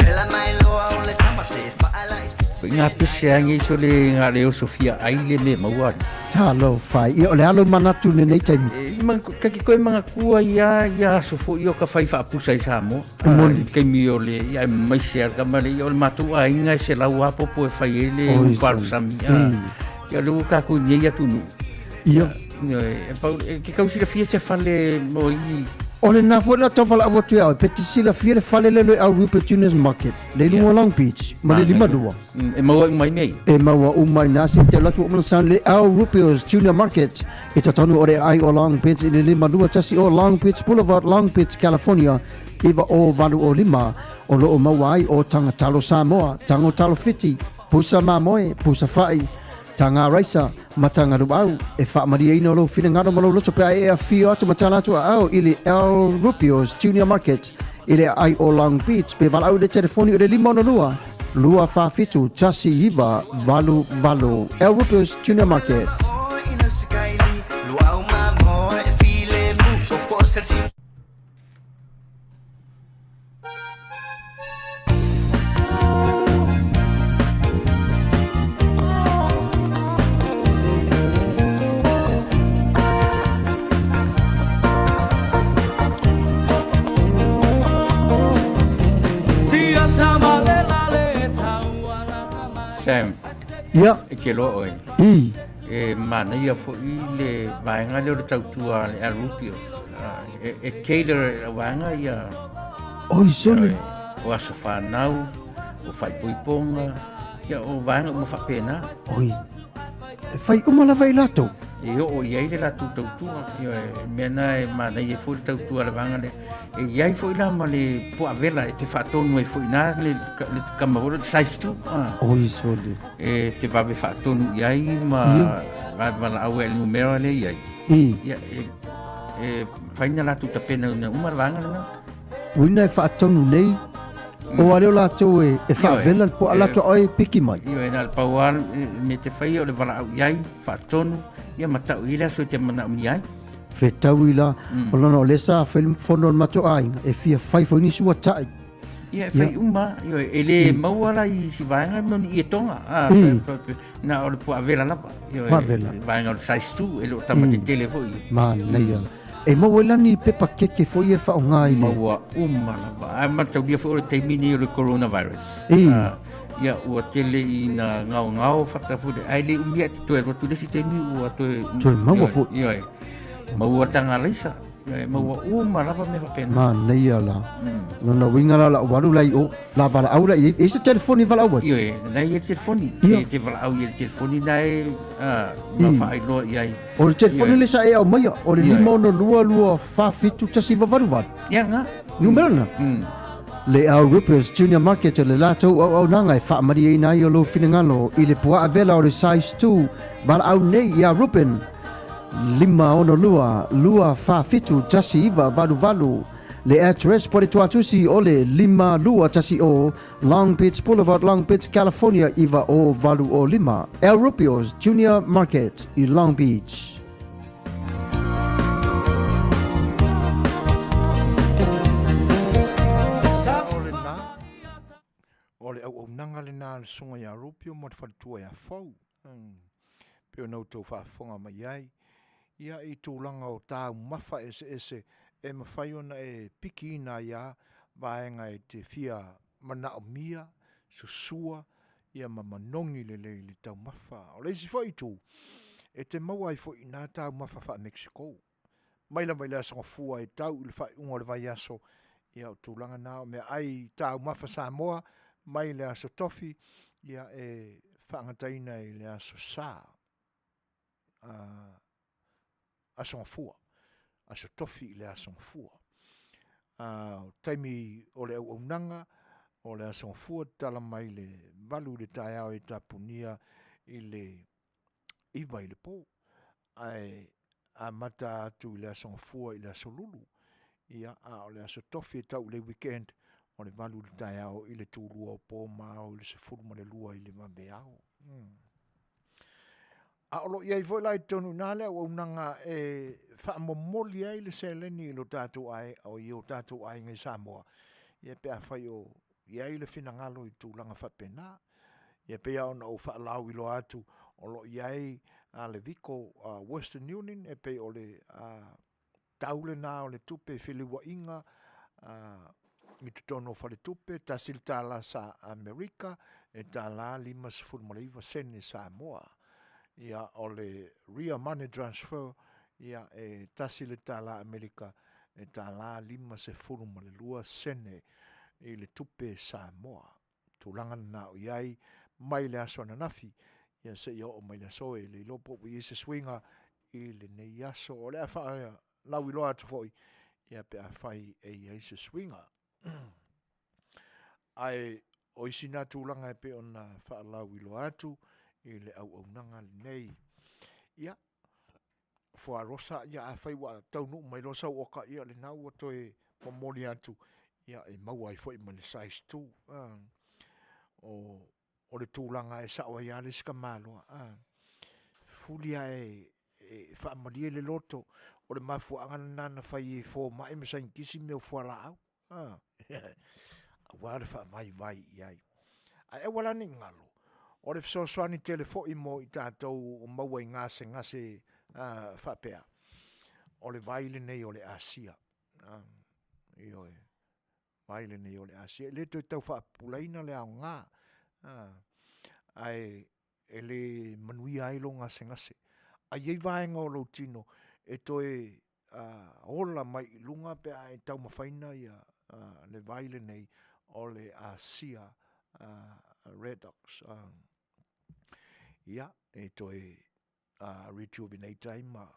Le la mai loa o le tama se fa ala i te Nga pese angi so le nga le o Sofia ai le me maua. Talofa e. Ia, o le a lou manatu i lenei taimi? E, ma, ka ki koe mangatua ia, ia aso foi o ka whai whaapusa i Samoa. E moni. I taimi o le, ia e mai se ara ma le, ia o le matou aiga e se lau apopo e whai e le Oi, uparusami. Mm. Ia le ua kākou i nei atunuu. Ia. Ia, e, pau, e, ke kau silafia se fale mo i O lena foi la tau valaau atu ia oe, pe te silafia le fale lea loe au Rupert Junior's Market, le i luga o Long Beach, ma le 52. E maua uma i nei. E maua uma i nā se te alu atu o mana sound le Al Rupio's Junior Market i totonu o le aai o Long Beach i le 521 o Long Beach Boulevard, Long Beach, California 90805. O lo o maua ai o Taga Talo Samoa, Tago Talo Fiti, Pusa Mamoe, Pusa Fa'i, Taga Raisa, ma Taga Luau. E faamalieina lou finagalo ma lou loto pe a e afio atu ma tala atu aao i le Al Rupio's Junior Market i le aai o Long Beach pe valaau i le telefoni o le 562 247 1988. El Rupio's Junior Market. Sam, Ia. e ke loa oe. I. E manaia foi le vaega lea o le tautua a le Alupio. E, e tailor e le vaega ia. Oi, sole. O aso whanau, o whaipoiponga, ia o vaega uma faapena. Oi, e whai uma lava i latou. E oo i ai le latou tautua, ioe, e mea na e manaia foi le tautua a le vaega lea. E i ai foi la ma le puavela e te faatonu ai foi i ina le, le kama foi le size 2. Ah. Oi, sole. E te vave faatonu i ai ma vave valaau ai i le numera lea i ai. Ia, e, e whaina latou tapena ina uma le vaega lena. Uina e faatonu nei, o a leo latou e, e faavela le poa latou oe piki mai. Ioe, na le pau lava me te whaia o le valaau i ai, faatonu, ia ma tau i le aso i te manaomia ai. Fetaui la, o lona o lea sa fai le fono a le matou aiga, e fia fai foi nisi ua tai. Ia, e fai uma, ioe, e le maua la i isi vaega mo ni ietoga, na o le puaavela lava, ioe, Puaavela. vaega o le size 2, e le o tama tetele foi. Manaia. E maua ai la ni pepa keke foi e faaaoga i le Maua uma lava. Ae mataulia foi o le taimi nei o le coronavirus. Ia, ua tele ina gaogao fata foi, ae le umi ae te toe alu atu i le isi taimi ua toe Toe maua foi. Ioe, maua taga alaisa. E maua uma lava mea faapena. Manaia la. Lona uiga la lau alu la i o, la valaau la i ai. E i ai se telefoni e valaau ai? Ioe, na i ai le telefoni. Ia. E te valaau i le telefoni na e ma faailoa i ai. O le telefoni le sa e aumaia, o le 562 2 47 1988. Ia nga. Numera na. Le Al Rippers Junior Market o le latou auaunaga e faamalieina ai o lou finagalo i le puaa vela o le size 2 valaau nei iā Ruben 562 247 1988. Le address po le tuatusi o le 5210 Long Beach Boulevard, Long Beach, California 90805. El Rubio's Junior Market i Long Beach. O lena, o le auaunaga lena a le Susuga ia Rubio ma le faletua ia Fou. Pei ona outou faafofoga mai ai, ia i tulaga o taumafa eseese e mafai ona e pikiina ai a vaega e te fia manaomia, susua, ia ma manogi lelei i le taumafa. O le isi foi itu, e te maua ai foi i ina taumafa faa-Mexico. Mai lava i le Aso Gafua e tau i le faaiuga o le vaiaso, ia o tulaga na o meaai taumafa Samoa mai le Aso Tofi, ia e faagataina i le Aso Sa, Aso Gafua, Aso Tofi i le Aso Gafua. O taimi o le auaunaga o le Aso Gafua, tatala mai le 8 i le taeao e tapunia i le 9 i le po, ae amata atu i le Aso Gafua i le Aso Lulu. Ia, a o le Aso Tofi e tau i le weekend, o le 8 i le taeao i le tulua o po ma ao i le 12 i le vaveao. A o lo o i ai foi la i totonu i ina le auaunaga e faamomoli ai le seleni i lo tatou ai, o i o tatou aiga i Samoa, ia pe afai o i ai le finagalo i tulaga faapena. Ia pei lava ona ou faalauiloa atu, o lo o i ai a le Vico Western Union, e pei o le tau lena o le tupe feliuaiga i totonu o faletupe, $1 sa Amerika, e $59 sene Samoa. Ia, o le Ria Money Transfer, ia, e $1 Amerika, e $52 sene i le tupe Samoa. Tulaga lena o i ai mai le aso ananafi, ia seia oo mai le aso e le iloa po ua i ai se suiga i lenei aso. O le a faalauiloa atu foi, ia pe afai e i ai se suiga. Ae o isi na tulaga e pei ona faalauiloa atu i le auaunaga lenei. Ia, fuarosa, ia afai ua taunuu mai loa sau oka, ia lena ua toe momoli atu, ia e maua ai foi ma le size 2. O le tulaga e sao ai lava le isi tamaloa, fuli lava e faamalie le loto, o le mafuaaga lena na fai ai e fomai ma saienitisi mea o fualaau, aua le faavaivai i ai. Ae aua la ne i galo, o le fesoasoani tele foi mo i tatou o maua i gasegase faapea, o le vai lenei o le Asia. Ioe, vai lenei o le Asia. E le toe tau faapupulaina le aoga, ae e le manuia ai lou gasegase. A i ai vaega o lou tino e toe ola mai i luga pe a e taumafaina ia le vai lenei o le Asia Redox. Ia, e toe rejuvenate ai ma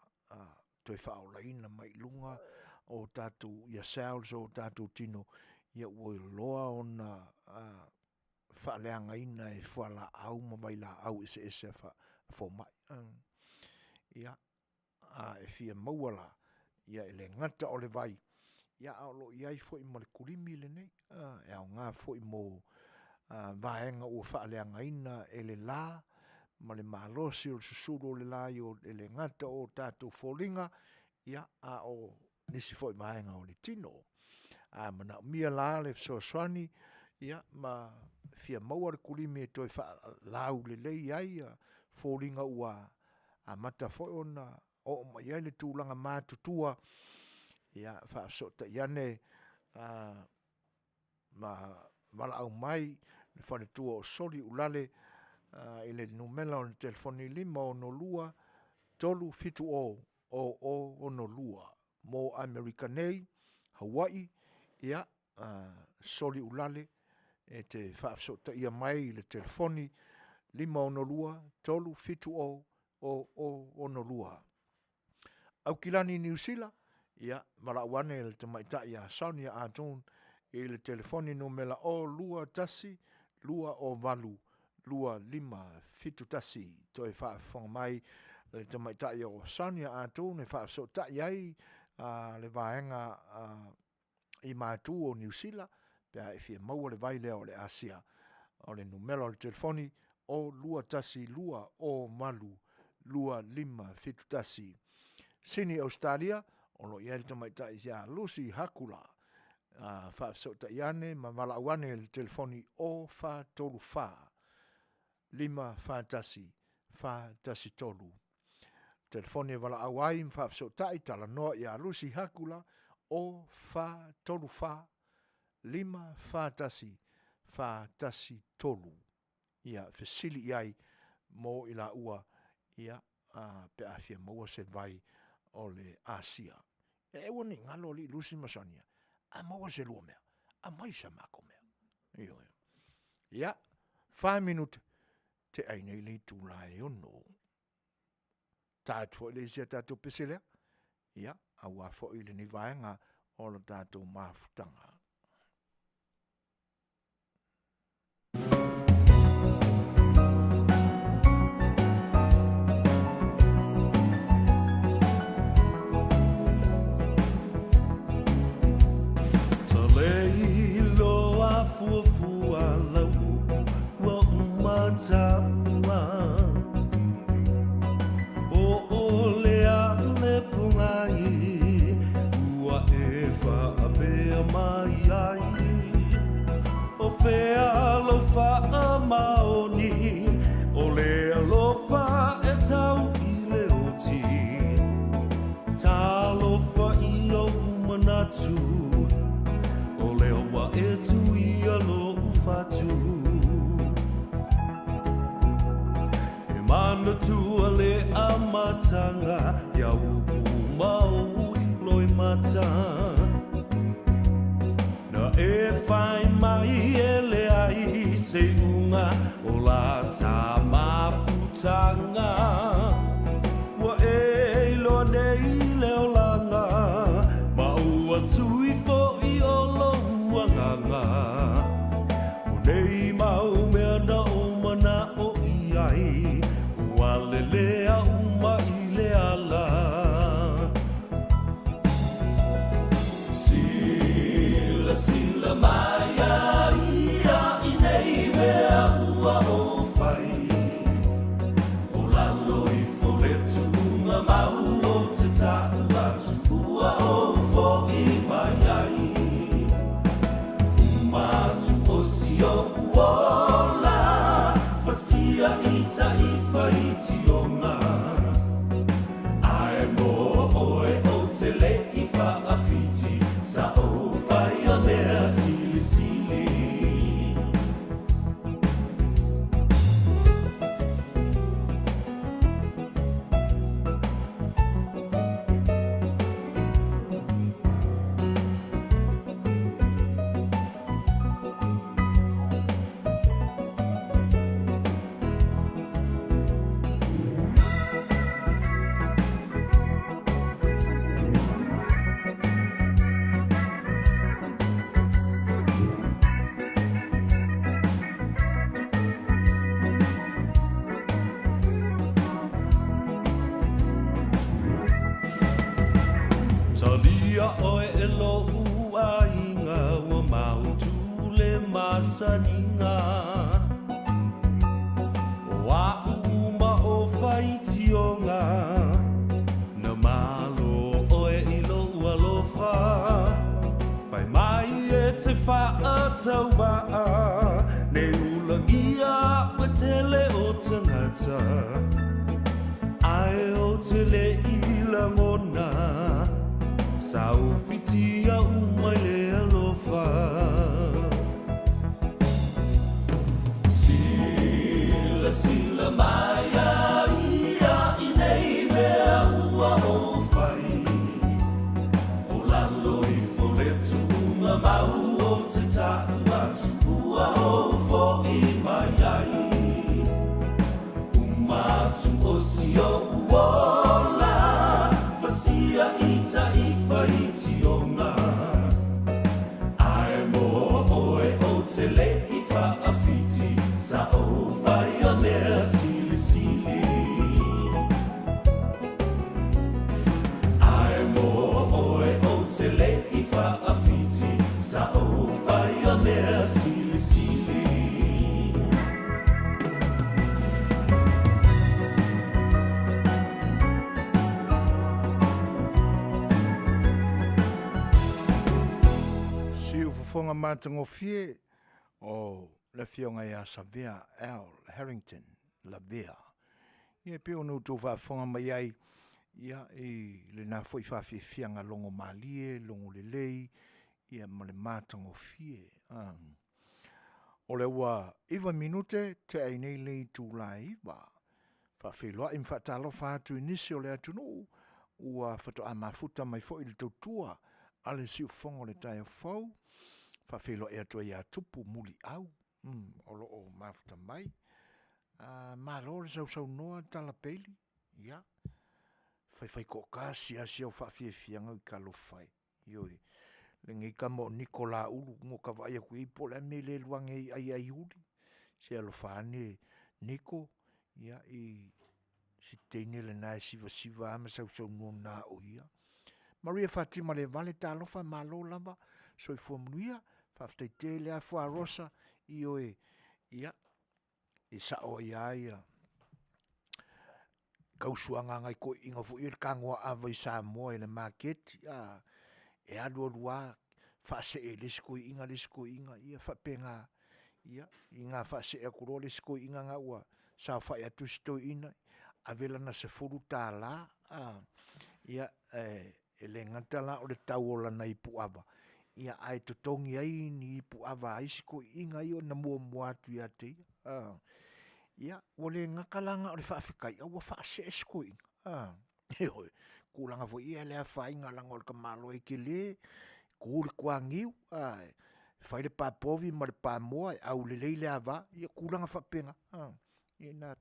toe faaolaina mai i luga o tatou ia cells o tatou tino, ia ua iloa ona faaleagaina e fualaau ma vailaau eseese a fomai. Ia, a e fia maua la, ia e le gata o le vai, ia a o lo o i ai foi ma le kulimi lenei, e aoga foi mo vaega ua faaleagaina e le la ma le malosi o le susulu o le la e le gata o tatou foliga, ia a o nisi foi vaega o le tino. A manaomia la le fesoasoani, ia, ma fia maua le kulimi e toe faalaulelei ai ia foliga ua amata foi ona oo mai i ai le tulaga matutua, ia faafesootai ane ma valaau mai le faletua o Soli Uelale i le numera o le telefoni 562 370 0062 mo Amerika nei, Hawaii, ia, Soli Uelale e te faafesootaia mai i le telefoni 562 370 0062. Aukilani Niu Sila, ia valaau ane i le tamaitai ia Sonia Ah John i le telefoni numera 021 208 2571. Toe faafofoga mai le tamaitai o Sonia Ah John e faafesootai ai le vaega i matu o Niu Sila pe a e fia maua le vai lea o le asia. O le numera o le telefoni 021 208 2571. Sini Ausetalia, o lo o i ai le tamaitai ia Lucy Hakula, faafesootai ane ma valaau ane i le telefoni 0434 541 413. Telefoni e valaau ai ma faafesootai talanoa ia Lucy Hakula 0434 541 413. Ia fesili i ai mo i laua ia pe a fia maua se vai o le asia. E aua ne i galo alii Lucy ma Sonia, a maua se lua mea, aumai sa matou mea. Ioe. Ia, 4 minute tea ai nei le itula e 6. Ta atu foi le isi a tatou pese lea, ia, aua foi lenei vaega o le tatou mafutaga. tagata Ae ou te le i lagona Sa ou fitia uma i le alofa Silasila mai a ia i nei mea ua ou fai O lalo ifo le tuuga mau ou te tau atu ua ou fo'i mai ai Uma atu o si o'u ola Fasia i ta'i faitioga Ae mo oe ou te le i fa'afiti Sa ou faia mea silisili Ae mo oe ou te le i fa'afiti Sa ou faia mea silisili. Siufofoga matagofie o le Afioga ia Savea L. Harrington Lavea. Ia e pei ona outou faafofoga mai ai ia i lena foi faafiafiaga logo malie, logo lelei ia ma le matagofie. Ah. O le ua 9 minute tea ai nei le itula e 9. Faafeiloai ma faatalofa atu i nisi o le atunuu ua faatoa mafuta mai foi le tautua a le siufofoga o le taeao fou. Faafeiloai atu ai ia Tupu Muliau o lo o mafuta mai. Malo le sausaunoa Tala Peili, ia, faifai asiasi au faafiafiaga i talofa e. Ioe, lenei tama o Niko Laulu mo ka vaai atu i ai po o le a le mea e le alu ane ai e ai ai uli. Se alofa ane Niko, ia i si teine lena e sivasiva lava ma sausaunoa na o ia. Maria Fatima Levale, talofa, malo lava, soifua manuia, faafetai tele lava Fuarosa, ioe, ia, e sao ai lava ia tausuaga a nai toeaiina foi ia i le tagoaava i Samoa i le maketi, a, e alu alu lava faasee i le isi toeaina le isi toeaina, ia faapena. Ia, ina faasee atu loa le isi toeaina lena ua saofai atu isi toeaina, ave lana $10, a, ia, e le gata la o le tau o lana ipuava, ae totogi ai ni ipuava a isi toeaiina ia na muamua atu ia te ia, a. Ia, ua le gata la na o le faafetai, a ua faasee isi toeaiina, a, ioe. O tulaga foi ia e le afaina leaga o le tamaloa e tele, tu le tuaniu, a, fai le pa povi ma le pamoa e aulelei le ava, ia tulaga faapena, a. Ia na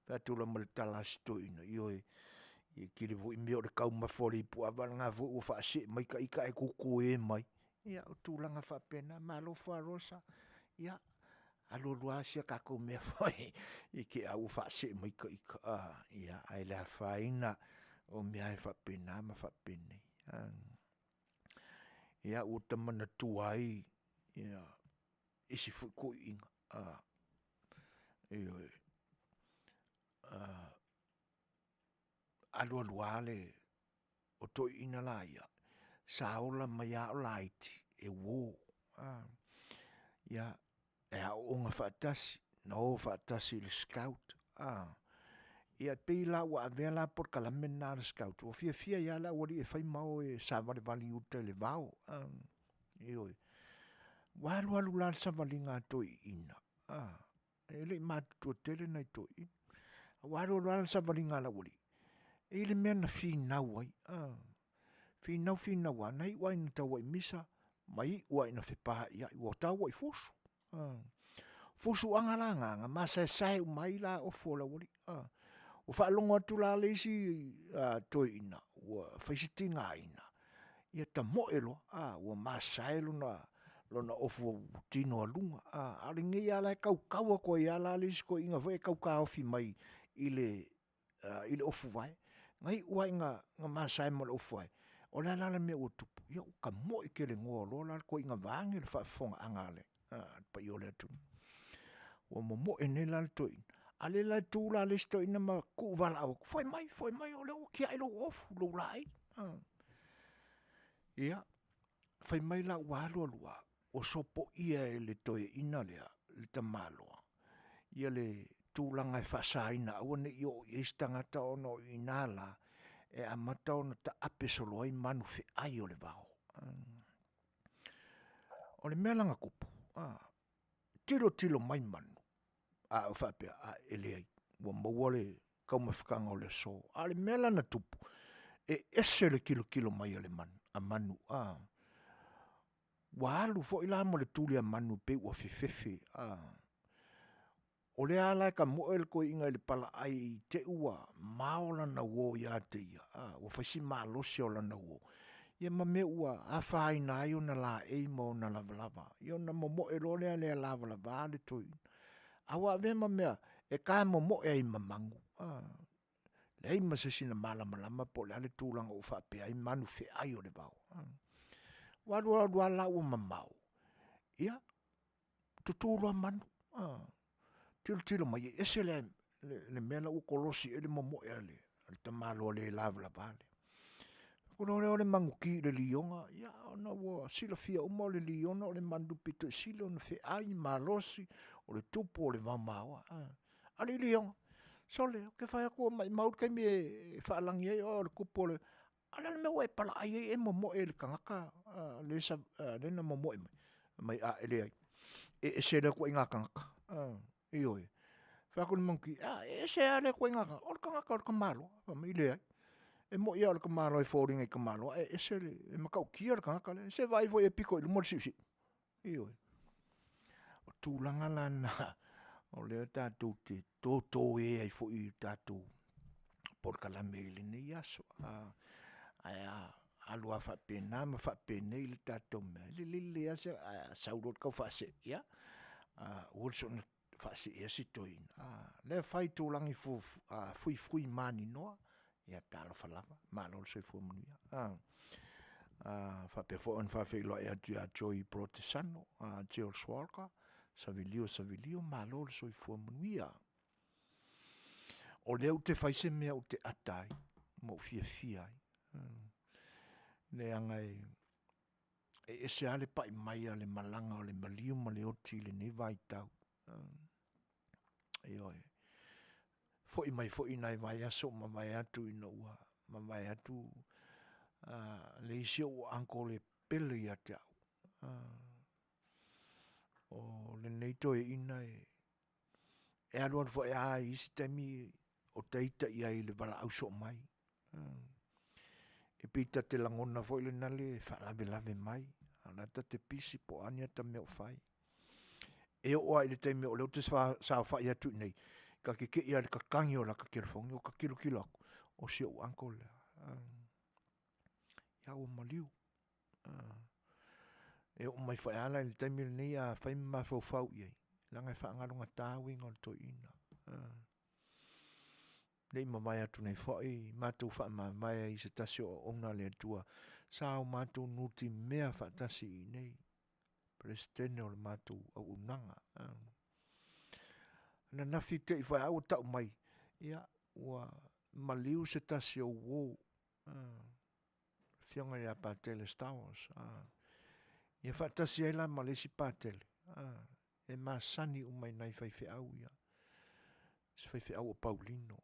fai atu loa ma le tala a si toeaina, ioe, e tele foi mea o le taumafa o le ipuava lena foi ua faasee mai ta ita ae tutu mai. Ia, o tulaga faapena, malo Fuarosa, ia alu alu lava si a tatou mea fai i te i lava ua faasee mai ta ita, a, ia, ae le afaina, o mea lava e faapena ma faapenei. Ia, ua ta manatua ai isi foi toeaiina, ioe, alu alu lava o toeaiina laia, sa ola mai lava o laiti e uo. Ia, e aooga faatasi, na o faatasi i le scout, a, ia e pei la ua avea la polokalame lena a le scout, ua fiafia ai lava le aualii e fai ma o e savalivali i uta i le vao, ioe. Ua alu alu la le savaliga a toeaiina, e le i matutua tele nai toeaiina, ua alu alu lava le savaliga a le aualii, e i ai le mea na finau ai, finau finau lava, na iu lava ina tauai misa ma iu lava ina fepaiai, ua tau ua i fusu. Fusuaga la na, na masaesae uma ai la ofu o le aualii, a. Ua faalogo atu la le isi toeaina ua fai si tigaina, ia tamoe loa, ua masae lona ofu tino a luga, a o lenei lava la e tautau atu ai lava le isi toeaina foi lea e tau taofi mai i le ofu vae. Na iu lava ina masae ma le ofu vae, o le a la le mea ua tupu? Ia ua tamoe kelenoa loa la le toeaina vaeane le faafofogaaga a le paia o le atunuu. Ua momoe nei la le toeaina, a o lea la e tu le isi toeaina ma tuuvalaau atu, foi mai, foi mai o lea ua tiai lou ofu, lou laei. Ia, fai mai la ua alu alu lava, ua sopoia e le toeaina lea le tamaloa le tulaga e faasaina aua ne i oo i ai se tagata ona o i ina la e amata ona taape solo ai manu feai o le vao. O le mea la na tupu, tilotilo mai manu, a ou faapea, e leai ua maua le taumafataga o le aso. A o le mea la na tupu, e ese le tilotilo mai a manu ua alu foi la ma le tuli a manu pei ua fefefe. O lea la e tamoe le toeaina i le palaai i te i ua mao lana uo ia te ia ua fai si malosi o lana uo, ia ma mea ua afaina ai ona laei ma ona lavalava. Ia ona momoe loa lea le lavalava le toeaina, a ua avea ma mea e ta momoe ai ma manu. Leai ma se isi na malamalama po o le a le tulaga ua faapea ai manu feai o le vao. Ua alu alu lava la ua mamao, ia tutu loa manu, tilotilo mai e ese le mea la ua kolosi i ai le momoe a le tamaloa le lavalava lea. Ona oo loa lea o le manuti i le liona, ia ona ua silafia uma o le liona o le manu pito sili ona feai, malosi, o le tupu o le vao maoa. A o le liona, sole ou te fai atu maumau le taimi e faalagi ai oe o le tupu o le… A o le a le mea ua e palaai ai e momoe i le tagata lea na momoe mai? Fai mai, a e leai, e ese lea ituaiga tagata. Ioe. Fai atu le manumua, a e ese lava lea ituaiga tagata, o le tagata o le tamaloa. Fai mai, leai, e moni lava o le tamaloa e foliga i le tamaloa ae ese le… e matautia le tagata lea. Se i vaai foi e pito i luma le siusiu. Ioe. O tulaga la na o lea tatou te toto e ai foi i tatou polokalame i lenei aso. Ae a alu lava faapena ma faapenei le tatou mea, e lelei lava ae a sau loa le taufaasee, ia aua le soona faaseea si toeaina, o lea e fai i tulaga fuifui maninoa, ia talofa lava, malo le soifua manuia. Faapea foi ona faafeiloai atu ia Joey Porotesano, George Walker, Savelio Savelio, malo le soifua manuia. O lea ou te fai se mea ou te ata ai ma ou fiafia ai, leaga e ese lava le pai mai o le malaga a le maliu ma le oti i lenei vaitau. Ioe. Foi mai foi nai vaiaso ua mavae atu ina ua mavae atu le isi ou uncle e pele ia te au. O lenei toeaina e alualu foi lava i isi taimi o ta ita i ai i le valaau soo mai. E pei ta te lagona foi lena le faalavelave mai a o la e ta te pisi po o a ni ata mea o fai. E oo lava i le taimi o lea ou te saofai atu i inei, ta te te i lava i le tatagi o lata telefoni ota tilotilo atu, o si ou uncle lea, ia ua maliu. E oo mai foi lava la i le taimi lenei afai ma mafaufau i ai, leaga e faagalogata uiga o le toeaina. Ne i mavae atu nei foi matou faamavae ai i se tasi o auauna a le Atua sa o matou nutimea faatasi i inei, Peresetene o le matou auaunaga. Ananafi te i foi lava ua tau mai, ia, ua maliu se tasi o uo, afioga ia Patele Stowers, ia faatasi ai la ma le isi Patele, e masani uma i nai faifeau ia, si faifeau o Paulino.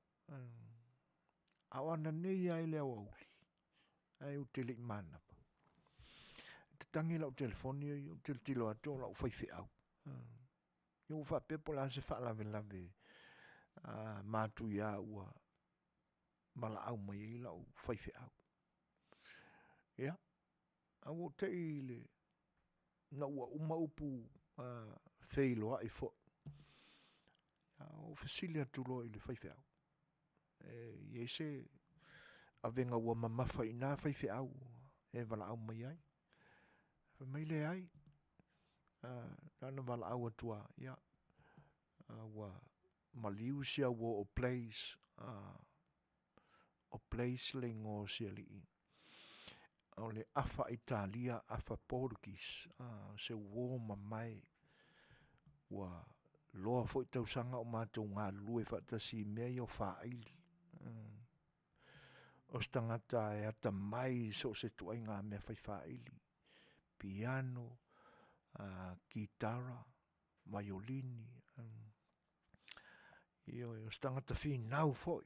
A o ananei lava i le aoauli, ae ou te le i manava, tatagi lau telefoni ou tilotilo atu o lou faifeau. Ia ua faapea po o le a se faalavelave matuia ua valaau mai ai lou faifeau. Ia, ae ua ou te i ina ua uma upu feiloai foi, ou fesili atu loa i le faifeau, e i ai se avega ua mamafa i na faifeau e valaau mai ai? Fai mai, leai, na ona valaau atu lava, ia, ua maliu si au uo o Blaise, o Blaise le igoa o si alii. O le afa Italia afa Portuguese, o se uo mamae ua loa foi tausaga o matou galulue faatasi i mea ia o faaili. O se tagata e atamai i so o se ituaiga mea fai faaili, piano, kitara, vaiolini. Ioe, o se tagata finau foi.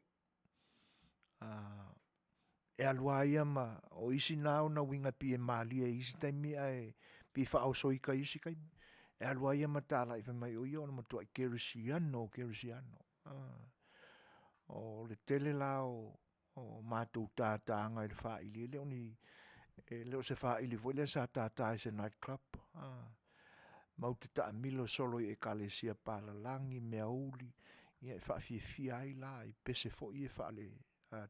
E alu lava ia ma, o isi na ona uiga e pei e malie i isi taimi ae pei e faaosoika i isi taimi. E alu lava ia ma talai fai mai o ia o le matuai kerisiano o kerisiano. O le tele la o matou tataga i le faili, e le o ni, e le o se faili foi lea sa tata i se night club, matou te taamilo solo i ekalesia palalagi, meauli, ia e faafiafia ai la i pese foi ia faale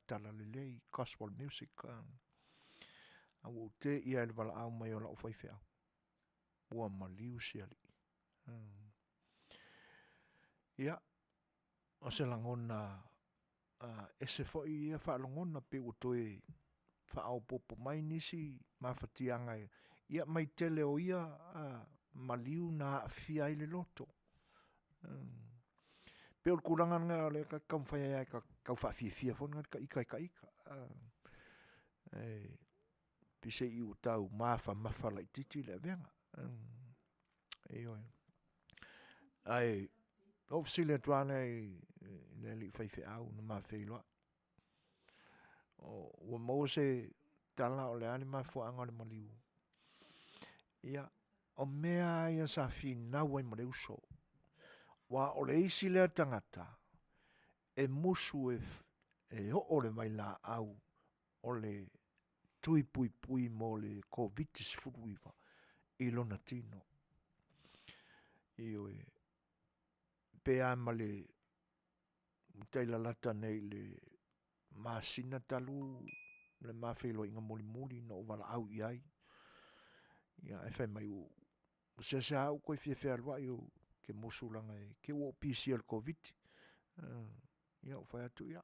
talalelei, gospel music. Ae ua ou te'i lava i le valaau mai o la'u faifeau, ua maliu si alii. Ia, o se lagona ese foi ia faalogona pei ua toe faaopoopo mai nisi mafatiaga ia mai tele o ia maliu na aafia ai le loto. Pei o le tulaga lena o lea ta te taumafai ai lava e tau faafiafia foi lena ita e taita. E pei ua tau mafamafa laitiiti le avega. Ioe. Ae na ou fesili atu lava lea i le alii faifeau na ma feiloai, ua maua se tala o le a le mafuaaga o le maliu? Ia, o mea lava ia sa finau ai ma le uso, aua o le isi lea tagata e musu e oo le vailaau o le tui puipui mo le Koviti-19 i lona tino. Ioe. Pe a ma le tai lalata nei i le masina talu le ma feiloaiga mulimuli na ou valaau i ai, ia ae fai mai ua seasea ou toe fia fealuai ou te musu leaga e te i ua ou pisia i le Koviti. Ia ou fai atu, ia,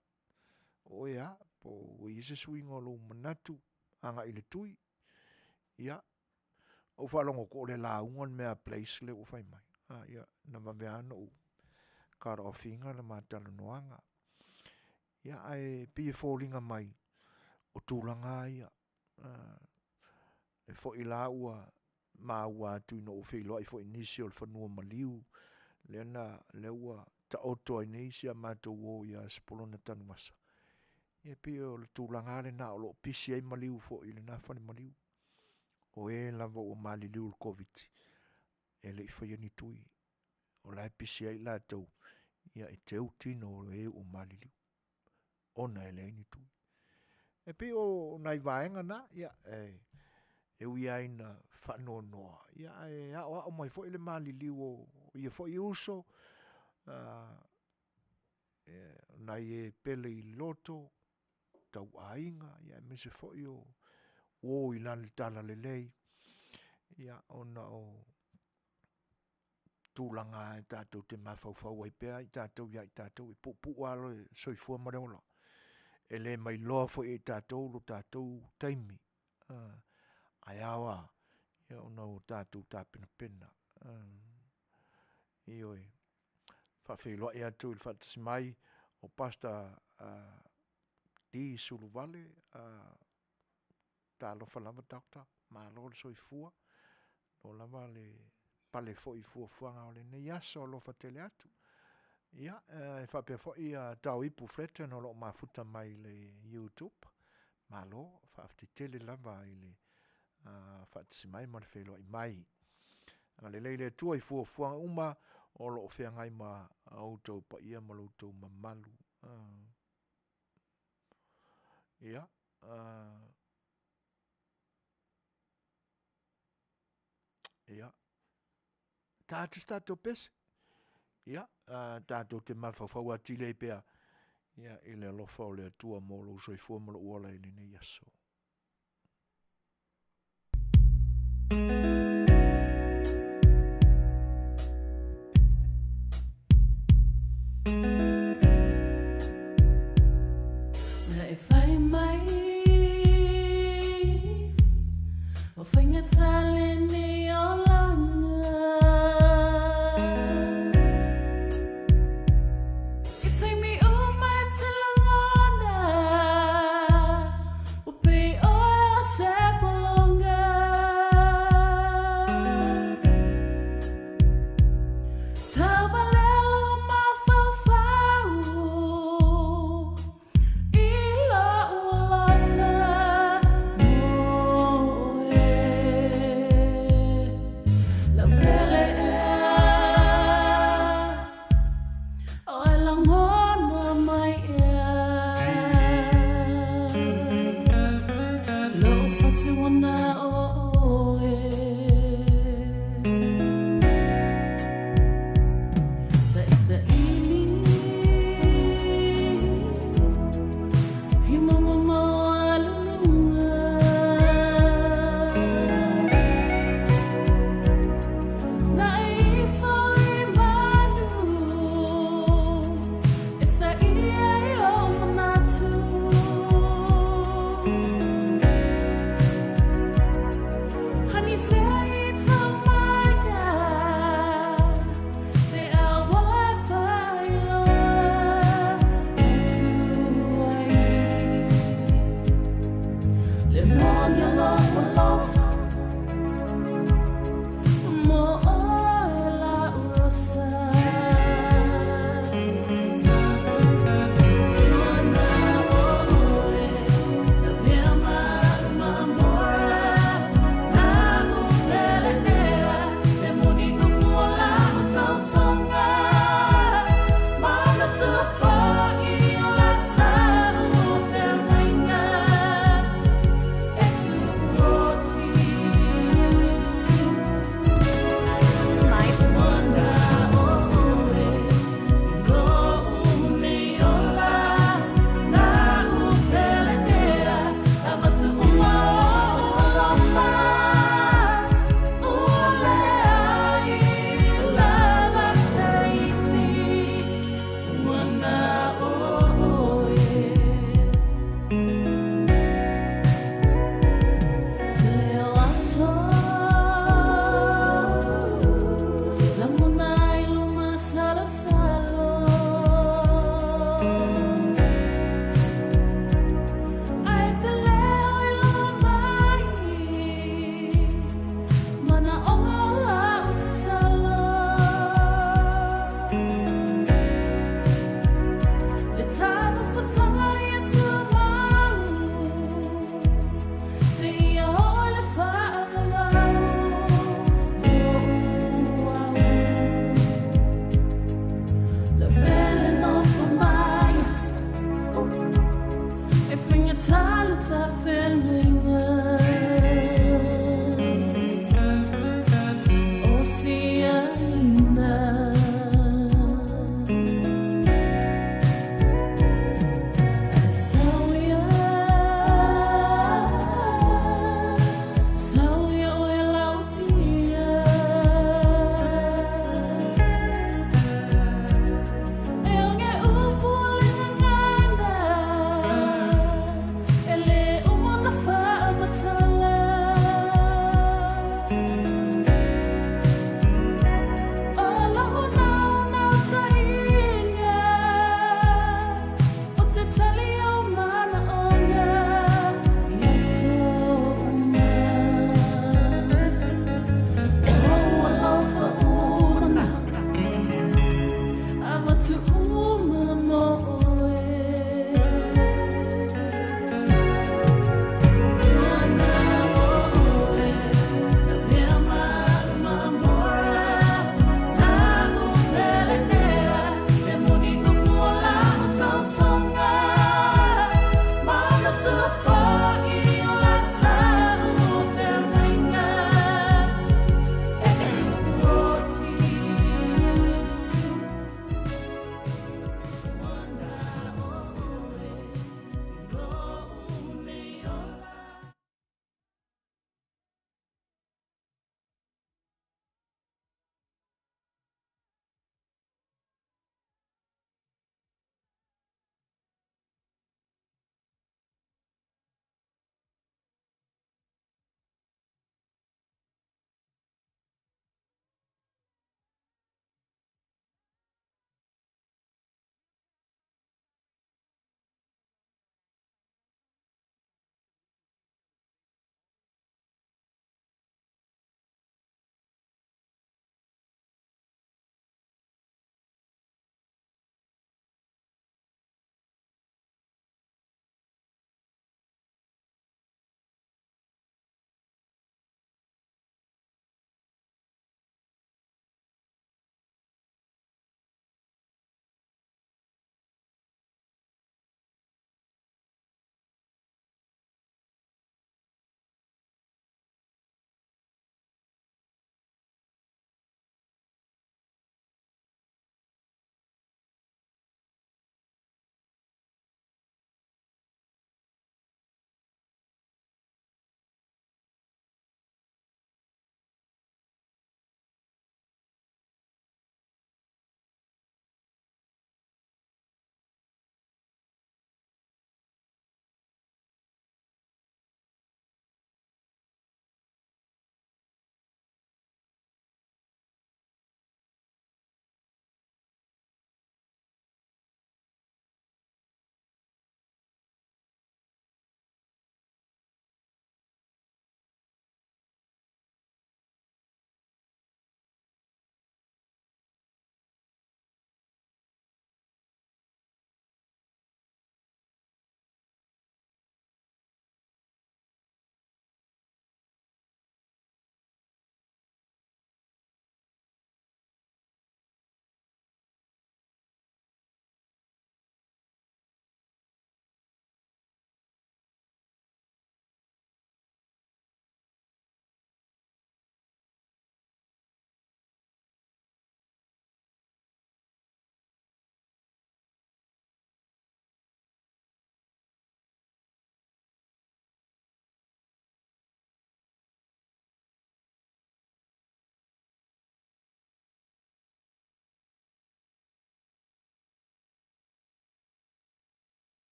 o oe lava po ua i ai se suiga o lou manatu agai i le tui. Ia, ou faalogo atu o le lauga le mea a Blaize lea ua fai mai, ia na vave lava ona ou cut off ina le ma talanoaga. Ia ae pei e foliga mai o tulaga lava ia, e foi la ua maua atu ina ua feiloai foi i nisi o le fanua maliu, lea na, lea ua taoto ai nei si a matou uo ia Sepolona Tanuvasa, ia pei o le tulaga lava lena o lo o pisi ai maliu foi i lena falemaliu. O e lava ua maliliu i le Koviti, e le i faia ni tui, o la e pisi ai latou, ia e teu tino o e ua maliliu ona e leai ni tui. E pei o nai vaega na, ia, e ui lava ina faanoanoa, ia ae aoao mai foi le maliliu o ia foi uso, nai e pele i loto, tauaiga, aemaise foi o uo i le talalelei, ia ona o tulaga lava tatou te mafaufau ai pea tatou ia i tatou, e puupuu lava le soifua ma le ola. E le ma iloa foi e i tatou lo tatou taimi, ae ao lava ona tatou tapenapena. Ioe. E faafeiloai atu i le faatasi mai o Pastor D. Suluvale, talofa lava Doctor, malo le soifua, malo lava le pale foi i fuafuaga o lenei aso, alofa tele atu. Ia, e faapea foi Taoipu Fletton o lo o mafuta mai le YouTube, malo, faafetai tele lava i le faatasi mai ma le feiloai mai. Agalelei le Atua i fuafuaga uma o lo o feagai ma outou paia ma lo outou mamalu. Ia, ia, ta atu se tatou pese, ia, tatou te mafaufau atili ai pea ia, i le alofa o le Atua mo lou soifua ma lou ola i lenei aso. Na e fai mai o faigata lenei olaga I taimi uma e te lagona ua pei oe o se pologa Tauvalea lou mafaufau.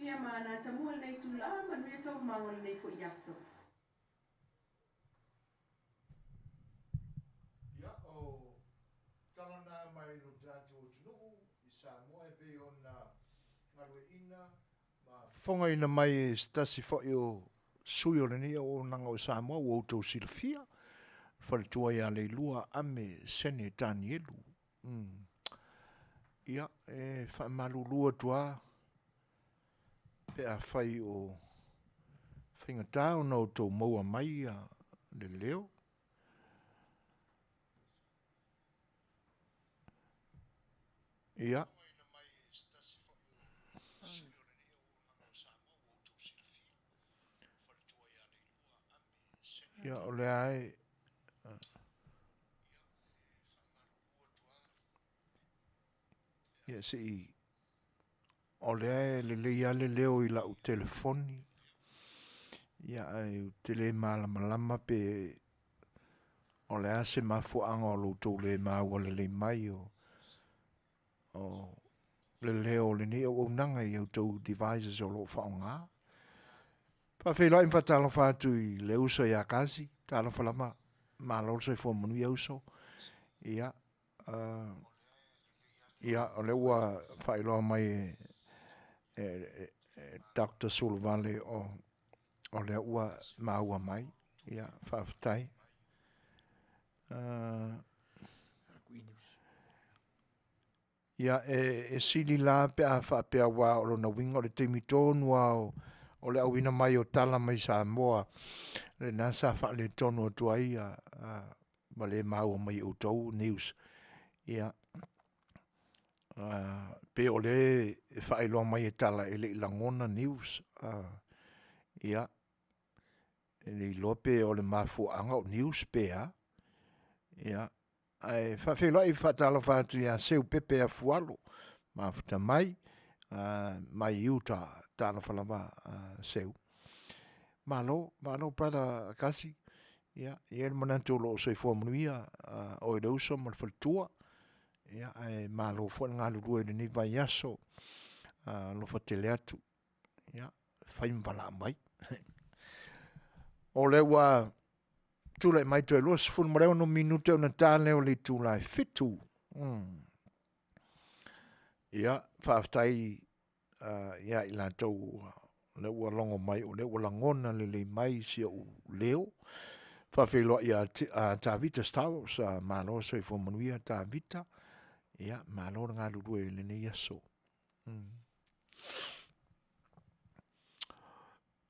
Ia ma ana tamua lenei itulā, manuia taualumaga o lenei foi aso. Ia, o tala na mai lo tatou atunuu i Samoa e pei ona galueaiina ma fofogaina mai e se tasi foi o sui o lenei auaunaga o Samoa ua outou silafia, faletua ia Leilua Ame Sene Tanielu. Ia, e faamalulu atu lava pe afai o faigata ona outou maua mai le leo. Ia. Ia, o lea e Ia se i o lea e lelei lava le leo i lau telefoni, ia ae ou te le malamalama pe o le a se mafuaaga o lo outou le maua lelei mai o le leo o lenei auaunaga i a outou devices o lo o faaaoga. Faafeiloai ma faatalofa atu i le uso ia Kasi, talofa lava, malo le soifua manuia uso. Ia, ia o lea ua faailoa mai e, e, e Dr. Suluvale o, o lea ua maua mai. Ia, faafetai. Ia, e, e sili la pe a faapea aua o lona uiga o le taimi tonu lava o, o le auina mai o tala mai Samoa, lena sa faaletonu atu ai a, a, ma le maua mai e outou news. Ia, pei o lea e faailoa mai e tala e le i lagona news. Ia, e le iloa pe o le mafuaaga o news pe a. Ia, ae faafeiloai faatalofa atu ia Seu Pepe Afualo, mafuta mai, mai Utah. Talofa lava Seu. Malo, malo brother Kasi. Ia, e i ai le manatu o lo o soifua manuia oe le uso ma le faletua. Ia, ae malo foi le galulue i lenei vaiaso. Alofa tele atu. Ia, fai ma valaau mai. O lea ua tulai mai toe 26 minute ona ta lea o le itula e 7. Ia, faafetai ia i latou lea ua logo mai o lea ua lagona lelei mai si ou leo. Faafeiloai ia Tavita Styles, malo le soifua manuia Tavita. Ia, malo le galulue i lenei aso.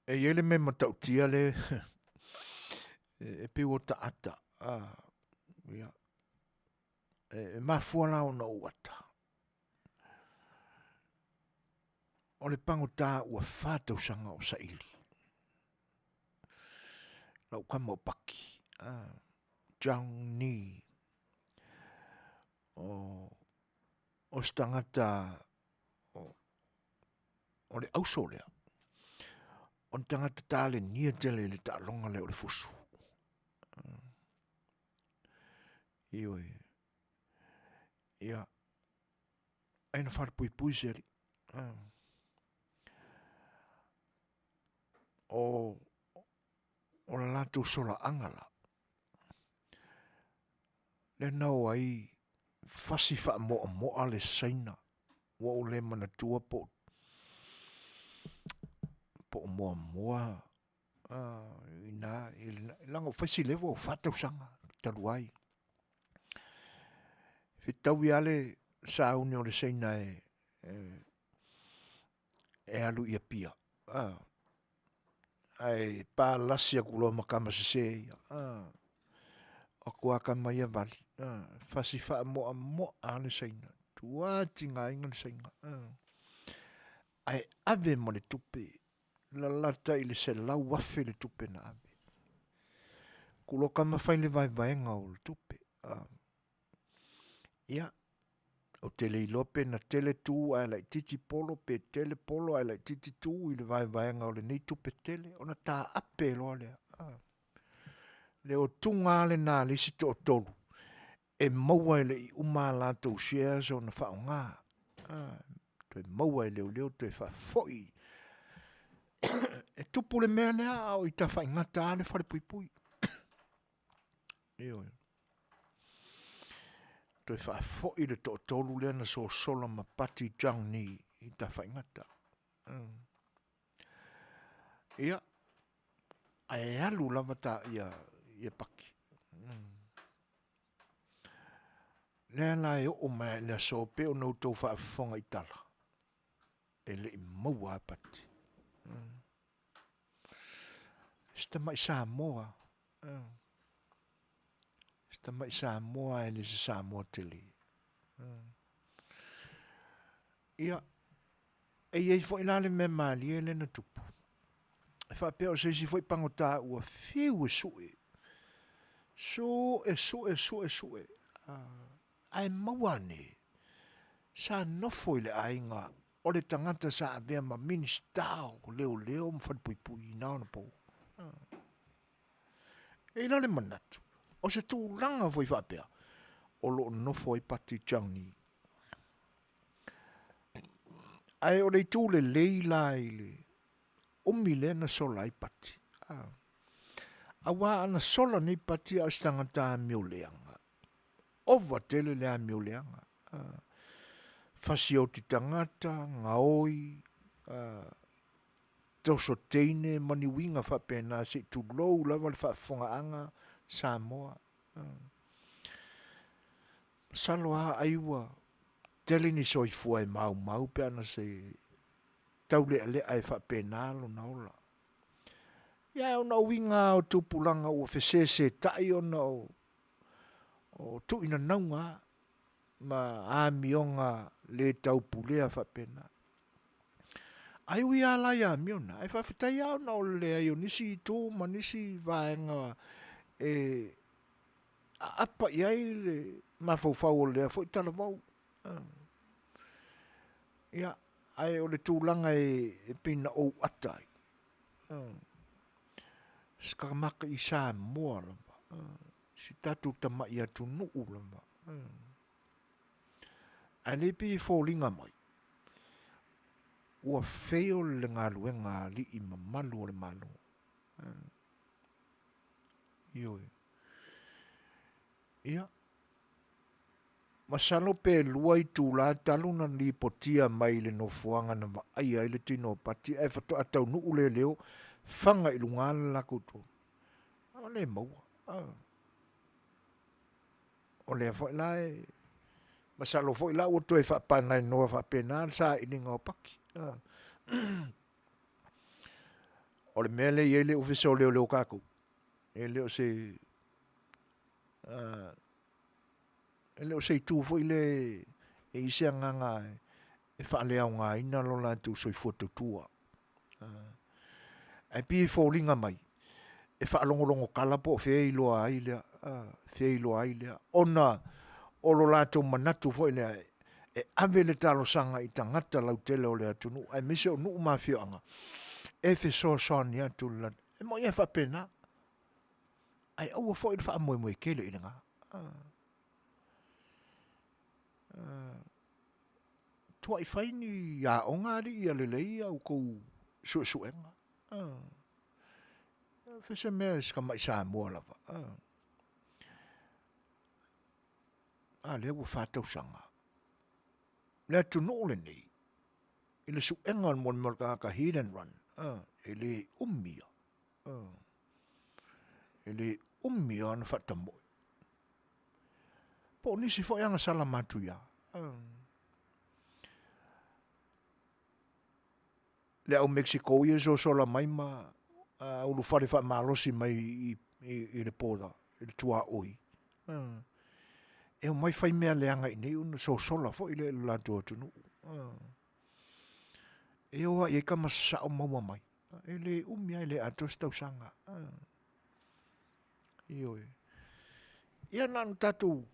E i ai le mea matautia le e pei ua taata. Ia. E mafua la ona ou ata. O le pagota ua fa tausaga o saili. Lau kama o Paki, John Nee. O se tagata o le auso lea. O le tagata talenia tele i le taaloga lea o le fusu. Ioe. Ia, ai na falepuipui se alii. O, o le latou solaaga la, lea na o ai fasi faamoamoa le Saina, ua ou le manatua po o muamua i ina, leaga ua fai si leva ua fa tausaga talu ai. Fetaui lava le sauni o le Saina e alu i Apia, ae palasi atu loa ma tama sese ia, o atu lava tama ia vali, fasi faamoamoa lava le Saina, matua tigaina le Saina, ae ave ma le tupe, lalata i le $100,000 le tupe na ave. Ku loa tama fai le vaevaega o le tupe. Ia, ou te le iloa pe na tele tu ae laitiiti polo pe tele polo ae laitiiti tu i le vaevaega o lenei tupe tele, ona taape loa lea. Le otuga lava lena a le isi toatolu e maua e le i uma a latou shares ona faaaoga, toe maua e leoleo toe faafoi. E tupu le mea lea a o i Tafaigata lava le falepuipui. Ioe. Toe faafoi le toatolu lea na sosola ma Pati Johnny i Tafaigata. Ia, ae alu lava ta ia, ia Paki. Lea la e oo mai i le aso pe ona outou faafofoga i tala, e le i maua lava Pati. Si tamai Samoa, si tamai Samoa e le se Samoa tele. Ia, e i ai foi la le mea malie lea na tupu. E faapea o se isi foi pagota ua fiu e sue, sue, sue, sue, sue, ae maua ane, sa nofo i le aiga o le tagata sa avea ma Minisita o Leoleo ma Falepuipui i na ona po. E i la le manatu, o se tulaga foi faapea, o lo o nofo ai Pati Johnny. Ae o le itu lelei la i le umi lea na sola ai Pati. Aua ana sola nei Pati a o se tagata amio leaga, ova tele le amio leaga. Fasioti tagata, gaoi, toso teine ma ni uiga faapena se i tulou lava le faafofogaaga Samoa. Masalo lava ai ua tele ni soifua e maumau pe ana se taulealea e faapena lona ola. Ia ae ona o uiga lava o tupulaga ua fesesetai ona o tuuinanauga lava ma amioga le taupulea faapena. Ae ui lava la i amio na, ae faafetai lava ona o le leai o nisi itu ma nisi vaega e aapa i ai le mafaufau o lea foi talavou. Ia, ae o le tulaga e pei na ou ata ai, si tamata i Samoa lava, si tatou tamai atunuu lava, ae le pei e foliga mai ua fail le galuega a alii mamalu o le Malo. Ioe. Ia, masalo pe 2 itula talu na lipotia mai i le nofoaga na vaaia ai le tino o Pati ae faatoa taunuu leoleo faga i luga le latou tonu. Ua le maua. O lea foi la e masalo foi la ua toe faapanainoa faapena le sailiga o Paki. O le mea lea e i ai le Ofisa o Leoleo tatou, e le o se e le o se itu foi lea e i ai se agaga e faaleaogaina lo latou soifua tautua. Ae pei e foliga mai e faalogologo tala po o fea e iloa ai lea, fea e iloa ai lea, ona o lo latou manatu foi lea e ave le talosaga i tagata lautele o le atunuu aemaise o nuu ma afioaga e fesoasoani atu i le latou. E moni lava e faapena, ae aua foi le faamoemoe tele i lena. Tuai fai ni aoga alii ia lelei a outou suesuega. Fai se mea i si tamai Samoa lava. A lea ua 4 tausaga. Le atunuu lenei, i le suega o le molimau o le tagata hit and run, e le umi ia. E le umi ia ona faatamoe. Po o nisi foi agasala matuia. Le au Mexico ia e sosola mai ma ulufale faamalosi mai i le border, i le tuaoi. E omai fai mea leaga i inei ona sosola foi lea i le latou atunuu. E o lava i ai tama sasao maua mai. E le umi lava e le atoa se tausaga. Ioe. Ia na ona tatou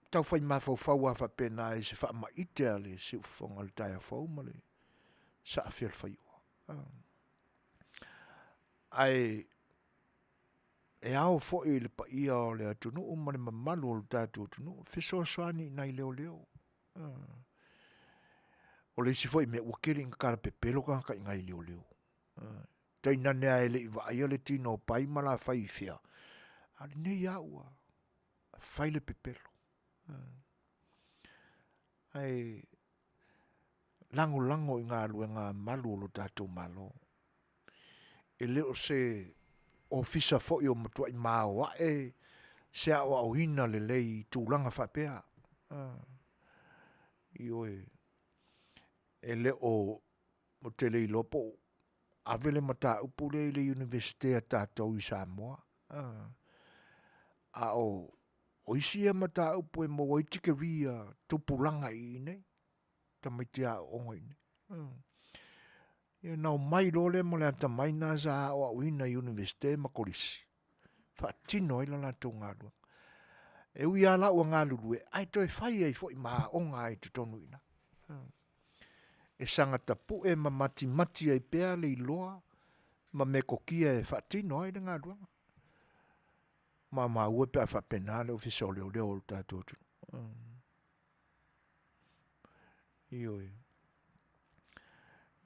taufai mafaufau lava faapena i se faamaite a le siufofoga o le taeao fou ma le saafia o le faioa. Ae e ao foi i le paia o le atunuu ma le mamalu o le tatou atunuu fesoasoani i nai leoleo. O le isi foi mea ua tele ina talapepelo tagata i nai leoleo. Tainane lava e le i vaaia le tino o Pai ma Lafai i fea, a o lenei lava ua fai le pepelo. Ae lagolago i galuega malu a lo tatou Malo. E le o se Ofisa foi o matuai maoae se aoaoina lelei i tulaga faapea. Ioe, e le o, ou te le iloa po o ave le mataupu lea i le Iunivesite a tatou i Samoa, a o isi ia mataupu e maua ai tikeri a tupulaga i inei, tamaiti aooga i inei. Ia ona omai loa lea ma le atamai lena sa aoaoina i Iunivesite ma Kolisi, faatino ai le latou galuega. E ui lava la ua galulue, ae toe fai ai foi ma aoga i totonu i ina. E saga tapue ma matimati ai pea le iloa ma metotia e faatino ai le galuega. Maumau e pe a faapena le Ofisa o Leoleo o le tatou atunuu. Ioe.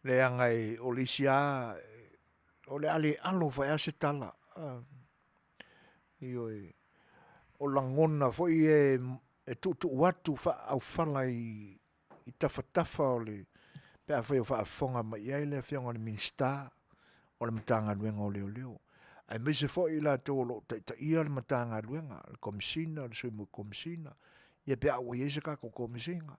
Leaga o le isi lava o le a le alo foi lava se tala, ioe, o lagona foi ia e tuutuu atu faaaufala i tafatafa o le pe afai o faafofoga mai i ai le Afioga i le Minisita o le Matagaluega o Leoleo, aemaise foi i latou o lo o taitaia le Matagaluega, le Komesina, le Sui Komesina, ia pe a ua i ai se tatou Komesina.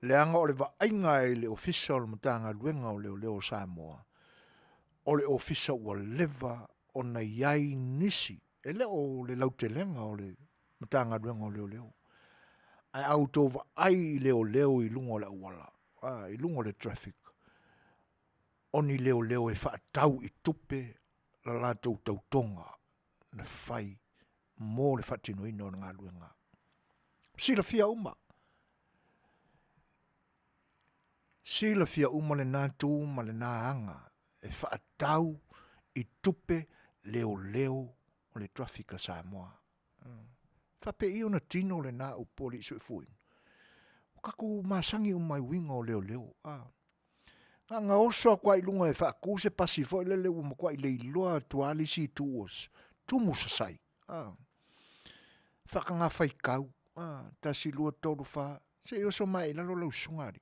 Leaga o le vaaiga i le Ofisa o le Matagaluega o Leoleo o Samoa, o le Ofisa ua leva ona i ai nisi, e le o le lautelega o le Matagaluega o Leoleo, ae a outou vaai i leoleo i luga o le auala, i luga o le traffic, o ni leoleo e faatau i tupe la latou tautoga na fai mo le faatinoina o le galuega. Silafia uma, silafia uma lena tu ma lena aga e faatau i tupe leoleo o le traffic a Samoa. Faapei ona tino lena upu alii soifua? Ua tatou masani uma i uiga o leoleo. Na ona oso atu lava i luga e faatu se pasi foi lele ua matuai leiloa atu lava le isi itu ua tumu sasai, faataga faitau, 1, 2, 3, 4, se i oso mai i lalo lau susuga alii,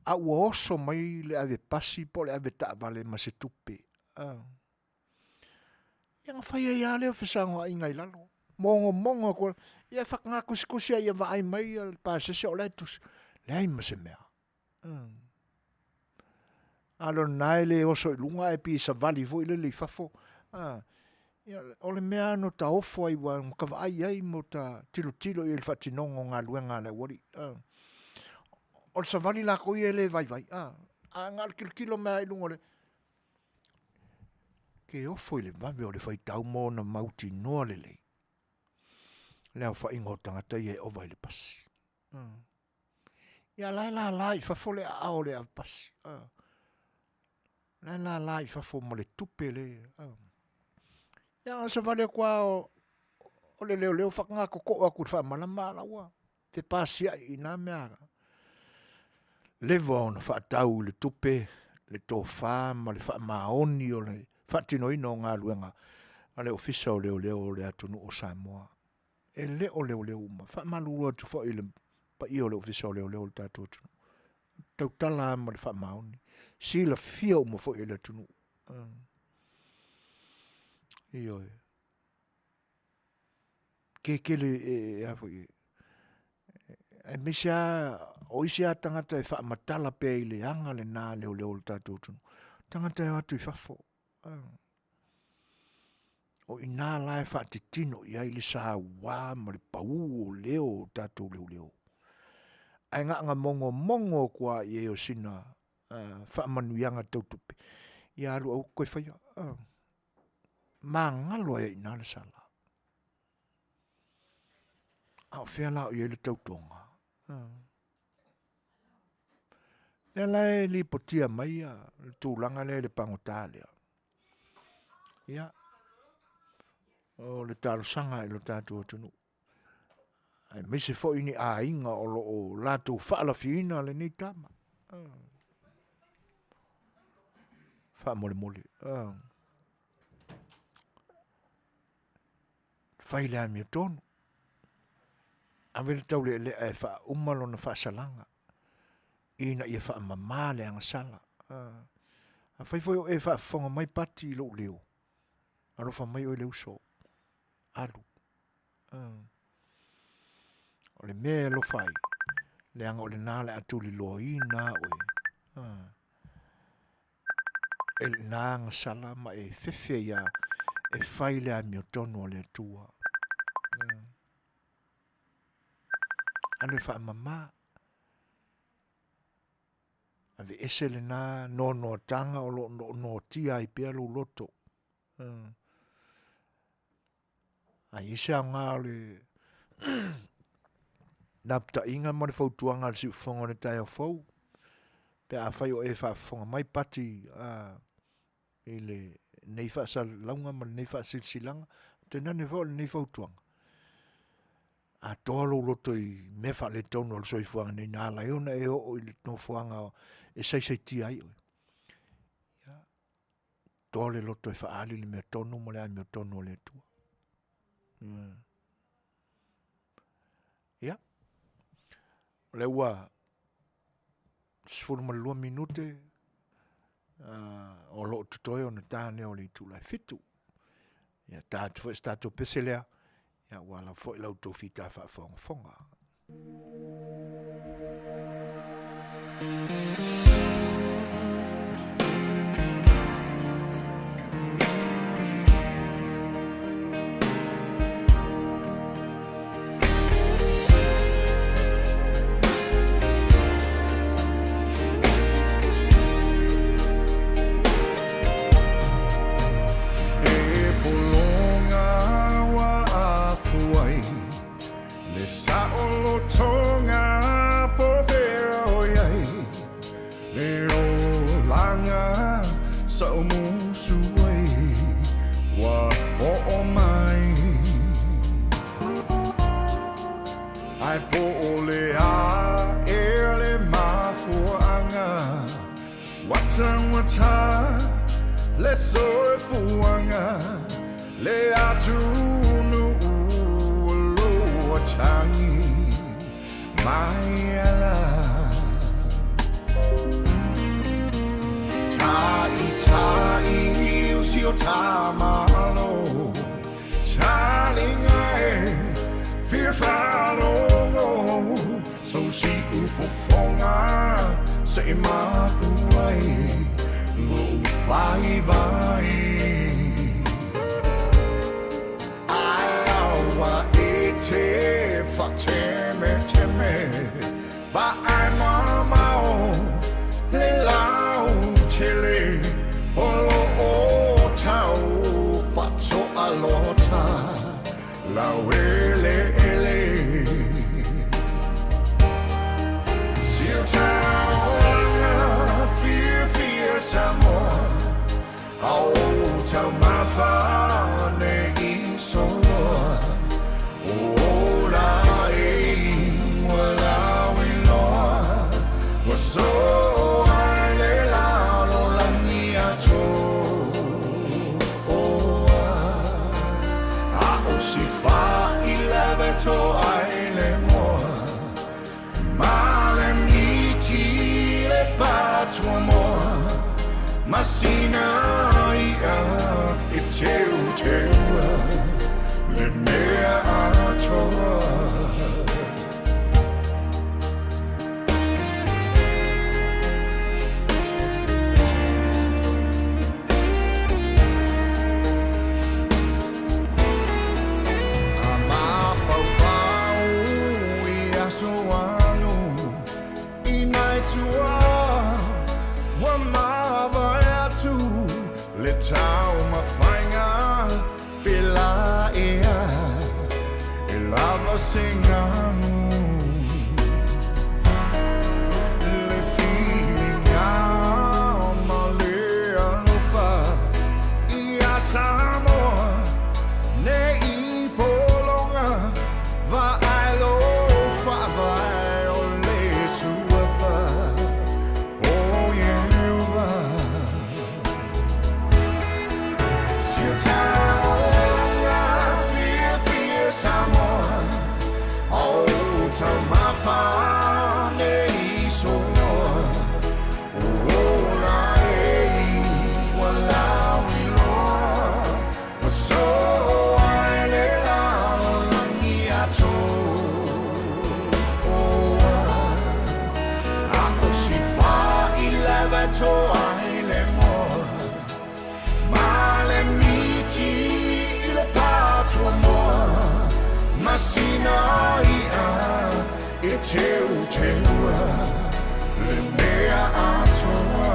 a ua oso mai le avepasi po o le avetaavale ma se tupe. Ia ona fai ai lava lea o fesagoaiga i lalo, mogomogo atu ai, ia faataga tusitusi lava ia vaai mai le pasese o la e tusi, leai ma se mea. A o lena e le oso i luga ae pei e savali foi lele i fafo. Ia, o le mea lava na ota ofo ai aua na ota vaai i ai ma ota tilotilo i ai i le faatinoga o galuega a le aualii. O le savali latou ia e le vaivai, ae na o le tilotilo mai lava i luga o le… Ou te ofo i le vave o le faitau ma ona mautinoa lelei le aofaiga o tagata ia e ova i le pasi. Ia a o la e lala i fafo le aao o le avepasi, la e lala i fafo ma le tupe le… Ia na savali atu lava o le leoleo faataga totoo atu i le faamalama a o la ua fepasiai i na mea leva ona faatau i le tupe le tofa ma le faamaoni o le faatinoina o galuega a le Ofisa o Leoleo o le atunuu o Samoa. E le o leoleo uma, e faamalulu atu foi i le paia o le Ofisa o Leoleo o le tatou atunuu, e tautala lava ma le faamaoni, silafia uma foi e le atunuu. Ioe. Tetele a foi aemaise lava o isi lava tagata e faamatala pea i le aga lena a leoleo o le tatou atunuu, tagata e o atu i fafo. O i ina la e faatitino i ai le saua ma le pau o leo o tatou leoleo. Ae na ona mogomogo atu lava i ai o sina faamanuiaga tau tupe, ia alu aua e te toe faia, magalo ai lava i ina le sala. A o fea la o i ai le tautoga? O lea la e lipotia mai le tulaga lea i le pagota lea. Ia, o le talosaga i lo tatou atunuu, aemaise foi ni aiga o lo o latou faalafiina lenei tama. Faamolemole. A. Fai le amiotonu. Ave le taulealea e faauma lona faasalaga ina ia faamama le agasala. Afai foi o e faafofoga mai Pati i lou leo, alofa mai oe le uso, alu. O le mea e alofa ai, leaga o lena o le a tuliloaina oe. E lena agasala ma e fefe ia e fai le amiotonu a le Atua. Alu e faamama. Aveese lena noanoataga o lo o noonoatia ai pea lou loto. A i ai se aoga o le lapataiga ma le fautuaga a le siufofoga o le taeao fou, pe afai o e faafofoga mai Pati i lenei faasalalauga ma lenei faasilasilaga, tainane foi o lenei fautuaga, atoa lou loto i mea faaletonu o le soifuaga nei na ala ai ona e oo i le nofoaga e saisaitia ai oe. Ia, toa le loto e faaali le mea tonu ma le amiotonu o le Atua. Ia, o lea ua 12 minute o lo o totoe ona ta lea o le itula e 7. Ia, ta atu foi se tatou pese lea, ia ua lava foi la outou fita faafogafoga. E pologa ua afu ai Le saolotoga po fea o i ai Le olaga sa ou musu ai Ua oo mai Ae po o le a ea le mafuaaga Ua taugata le soifuaga Le atunuu o lo o tagi mai ala Ta'ita'i o si o ta Malo Talinga e fia faalogo So si'u fofoga se i mapu ai Lo'u vaivai Ae aua e te faatemeteme Vaai mamao le lautele O lo o tau faatoalota Laueleele Si o taulaga fiafia Samoa A o taumafa ne i soloa O ola e ua lauiloa Ua soa i le lalolagi atoa A o si faileve toa i le moa Ma le miti le patuamoa Ma sina i'a e teuteua Le mea atoa. A mafaufau i aso alu i nai tua Ua mavae atu le taumafaiga pela ea E lava se ganu Le filiga ma le alofa Ia Samoa nei pologa Vaai lo faavae o le suafa o Ieova. Masina i'a e teuteua le mea atoa.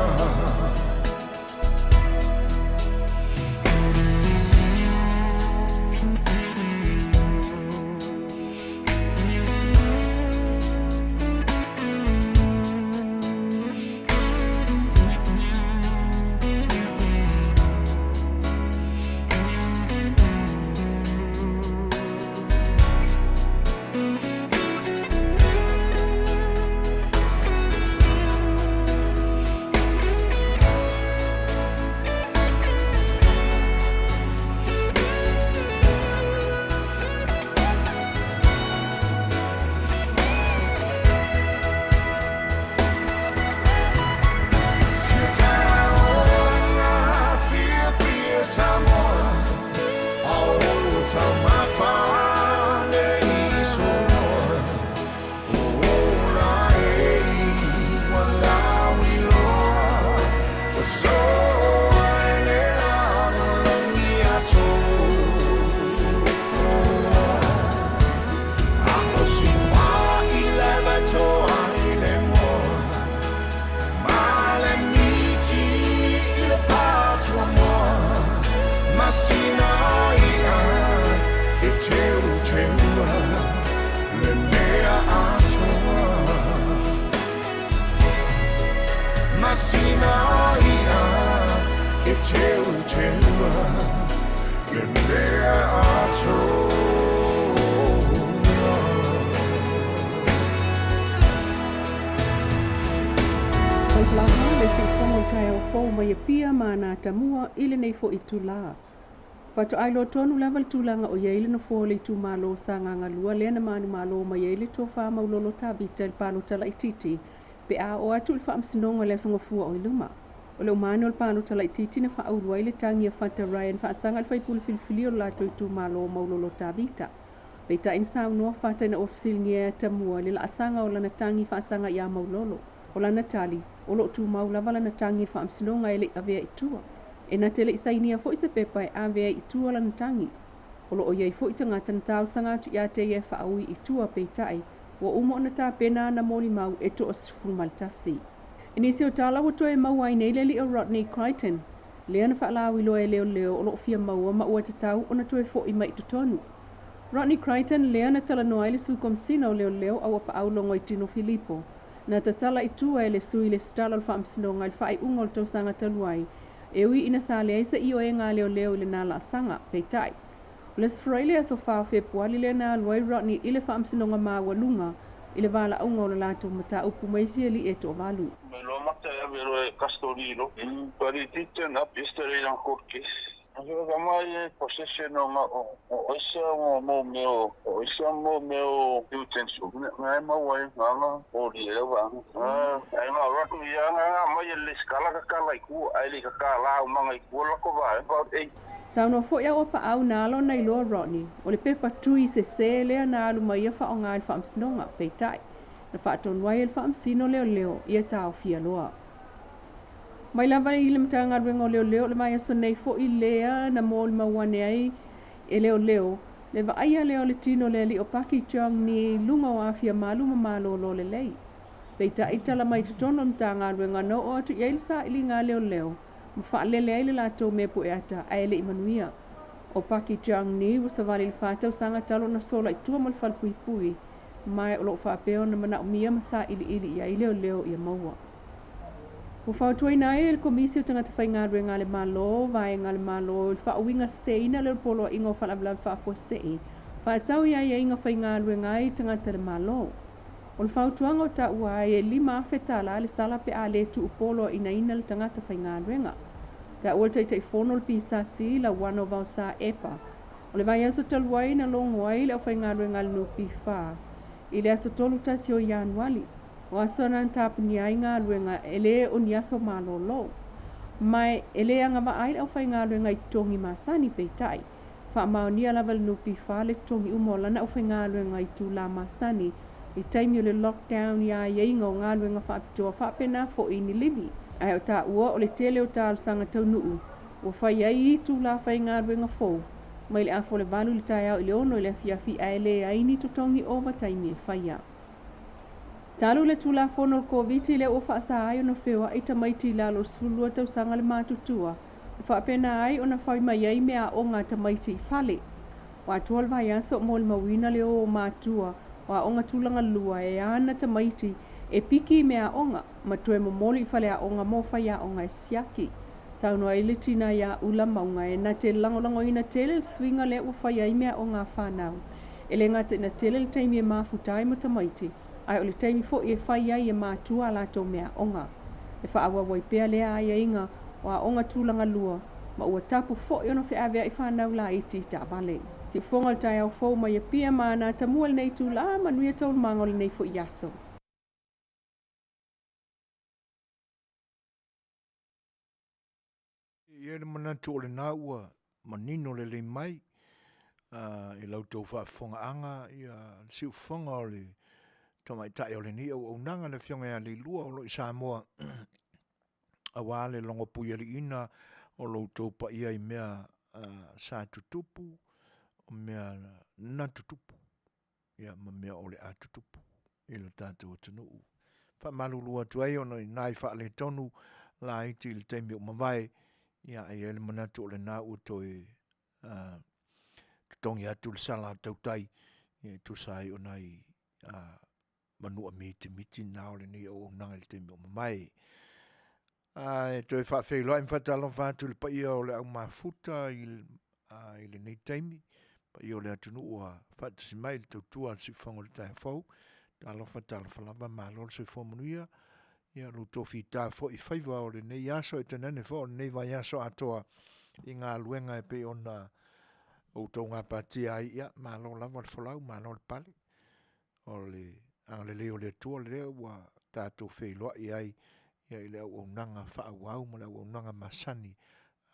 Faifalauga le siufofoga o le taeao fou mai Apia ma ana atamua i lenei foi itulā. Faatoa iloa tonu lava le tulaga o i ai le nofoa o le itumalo o Sagaga 2 lea na manumalo mai ai le Tofa Maulolo Tavita i le palota laitiiti pe a oo atu i le Faamasinoga i le Aso Gafua o i luma. O le uma ane o le palota laitiiti na faaulu ai le tagi a Fata Ryan faasaga i le faipule filifilia o le latou itumalo o Maulolo Tavita. Peitai na saunoa Fata ina ua fesiligia e Atamua i le laasaga o lana tagi faasaga iā Maulolo. O lana tali, o lo o tumau lava lana tagi i le Faamasinoga e le i avea i tua. E na te le i sainia foi se pepa e ave ai i tua lana tagi. O lo o i ai foi tagata na talosaga atu ia te ia e faaui i tua, peitai, ua uma ona tapena ana molimau e toa-11. I nisi o tala ua toe maua ai nei le alii o Rodney Crichton, lea na faalauiloa e leoleo o lo o fia maua ma ua tatau ona toe fo'i mai i totonu. Rodney Crichton lea na talanoa ai le Sui Komesina o Leoleo Auapaau Logoitino Filipo, na tatala i tua e le Sui Lesitala o le Faamasinoga i le faaiuga o le tausaga talu ai, e ui ina sa leai se ioega a leoleo i lena laasaga. Peitai, o le Aso Faraile le aso 4 o Fepuali lea na alu ai Rodney i le Faamasinoga Maualuga i le valaauga o le latou mataupu ma isi alii e toavalu. Mai loa mata e ave loa e custody loa. But he did turn up yesterday on court case. Whakamai e possession o nga o esa o mo meo o esa mo meo utensil. Nga e mau ai nga nga o li e wa. Ah, ai nga ratu ia nga nga mai e le skala ka kala i ku ai le ka kala o manga i ku la ko va about 8. Saunoa foi au Auapaau na ala ona iloa Rodney, o le pepa tui sesē lea na alu mai ia faaaoga i le faamasinoga, peitai, na faatonu ai e le faamasino leoleo ia taofia loa. Mai lava i le Matagaluega o Leoleo o le vaiaso nei foi lea na molimau ane ai e leoleo le vaaia lea o le tino o le alii o Paki Cheong ni i luga o aafia malu ma malōlō lelei. Peitai, tala mai i totonu o le Matagaluega na oo atu i ai le sailiga a leoleo ma faalele ai le latou mea pueata ae le i manuia. O Paki Cheong ni ua savali i le fa tausaga talu ona sola i tua ma le falepuipui ma o lo o faapea ona manaomia ma sailiili i ai leoleo ia maua. Ua fautuaina ai e le Komisi o Tagata Faigaluega a le Malo, Vaega a le Malo i le faauiga seseina lea o le Poloaiga o Faalavelave Faafuasei, faatatau i aiaiga faigaluega ai tagata a le Malo. O le fautuaga o taua ai e $5,000 le sala pe a le tuupoloainaina le tagata faigaluega. Taua le Taitaifono o le PSC, Lauano Vaosa Epa, o le vaiaso talu ai na logo ai le aufaigaluega a le NPF i le aso 31 o Ianuali. O aso na tapunia ai galuega e le o ni aso malōlō. Ma e le agavaa ai le aufaigaluega i totogi masani, peitai, faamaonia lava e le NPF le totogi uma o lana aufaigaluega i itulā masani i taimi o le lockdown i aiaiga o galuega faapitoa faapena foi i ni livi. Ae o taua o le tele o talosaga taunuu ua fai ai i itulā faigaluega fou. mai le afa o le 8 i le taeao i le 6 i le afiafi ae leai ni totogi ovataimi e faia. Talu le Tulafono o le Koviti lea ua faasa ai ona feoai tamaiti i lalo o le 12 tausaga le matutua, ua faapena ai ona fai mai ai meaaoga a tamaiti i fale. Ua atoa le vaiaso o molimauina le o o matua o aoga tulaga lua e ana tamaiti e piki i meaaoga ma toe momoli i faleaoga mo faiaoga e siaki. Saunoa ai le tina ia Ula Mauga e na te lagolagoina tele le suiga lea ua fai ai meaaoga a fanau. E le gata ina tele le taimi e mafuta ai ma tamaiti, ae o le taimi foi e fai ai e matua a latou meaaoga. E faaauau ai pea lea aiaiga o aoga tulaga lua, ma ua tapu foi ona feaveai fanau laiti i taavale. Siufofoga o le taeao fou mai Apia ma Anatamua i lenei itula, manuia taualumaga o lenei foi aso. E i ai le manatu o lena ua manino lelei mai i la outou faafofogaaga le siufofoga o le tamaitai o lenei auaunaga le Afioga ia Leilua o lo o i Samoa aua le logopuialiiina o lo outou paia i mea sa tutupu, o mea na tutupu, ia ma mea o le a tutupu i lo tatou atunuu. Faamalulu atu ai ona o nai faaletonu laiti i le taimi ua mavae, ia ae i ai le manatu o lena ua toe totogi atu le sala a le tautai e tusa ai o nai manua mitimiti na o lenei auaunaga i le taimi ua mavae. Ae toe faafeiloai ma faatalofa atu i le paia o le au mafuta i lenei taimi, paia o le atunuu ua faatasi mai i le tautua a le siufofoga o le taeao fou. Talofa talofa lava, malo le soifua manuia i lo outou fita foi i faiva o lenei aso ae tainane foi o lenei vaiaso atoa i galuega e pei ona outou gapatia ai. Ia malo lava le folau, malo le pale. O le agalelei o le Atua lea ua tatou feiloai ai i le auaunaga faaauau ma le auaunaga masani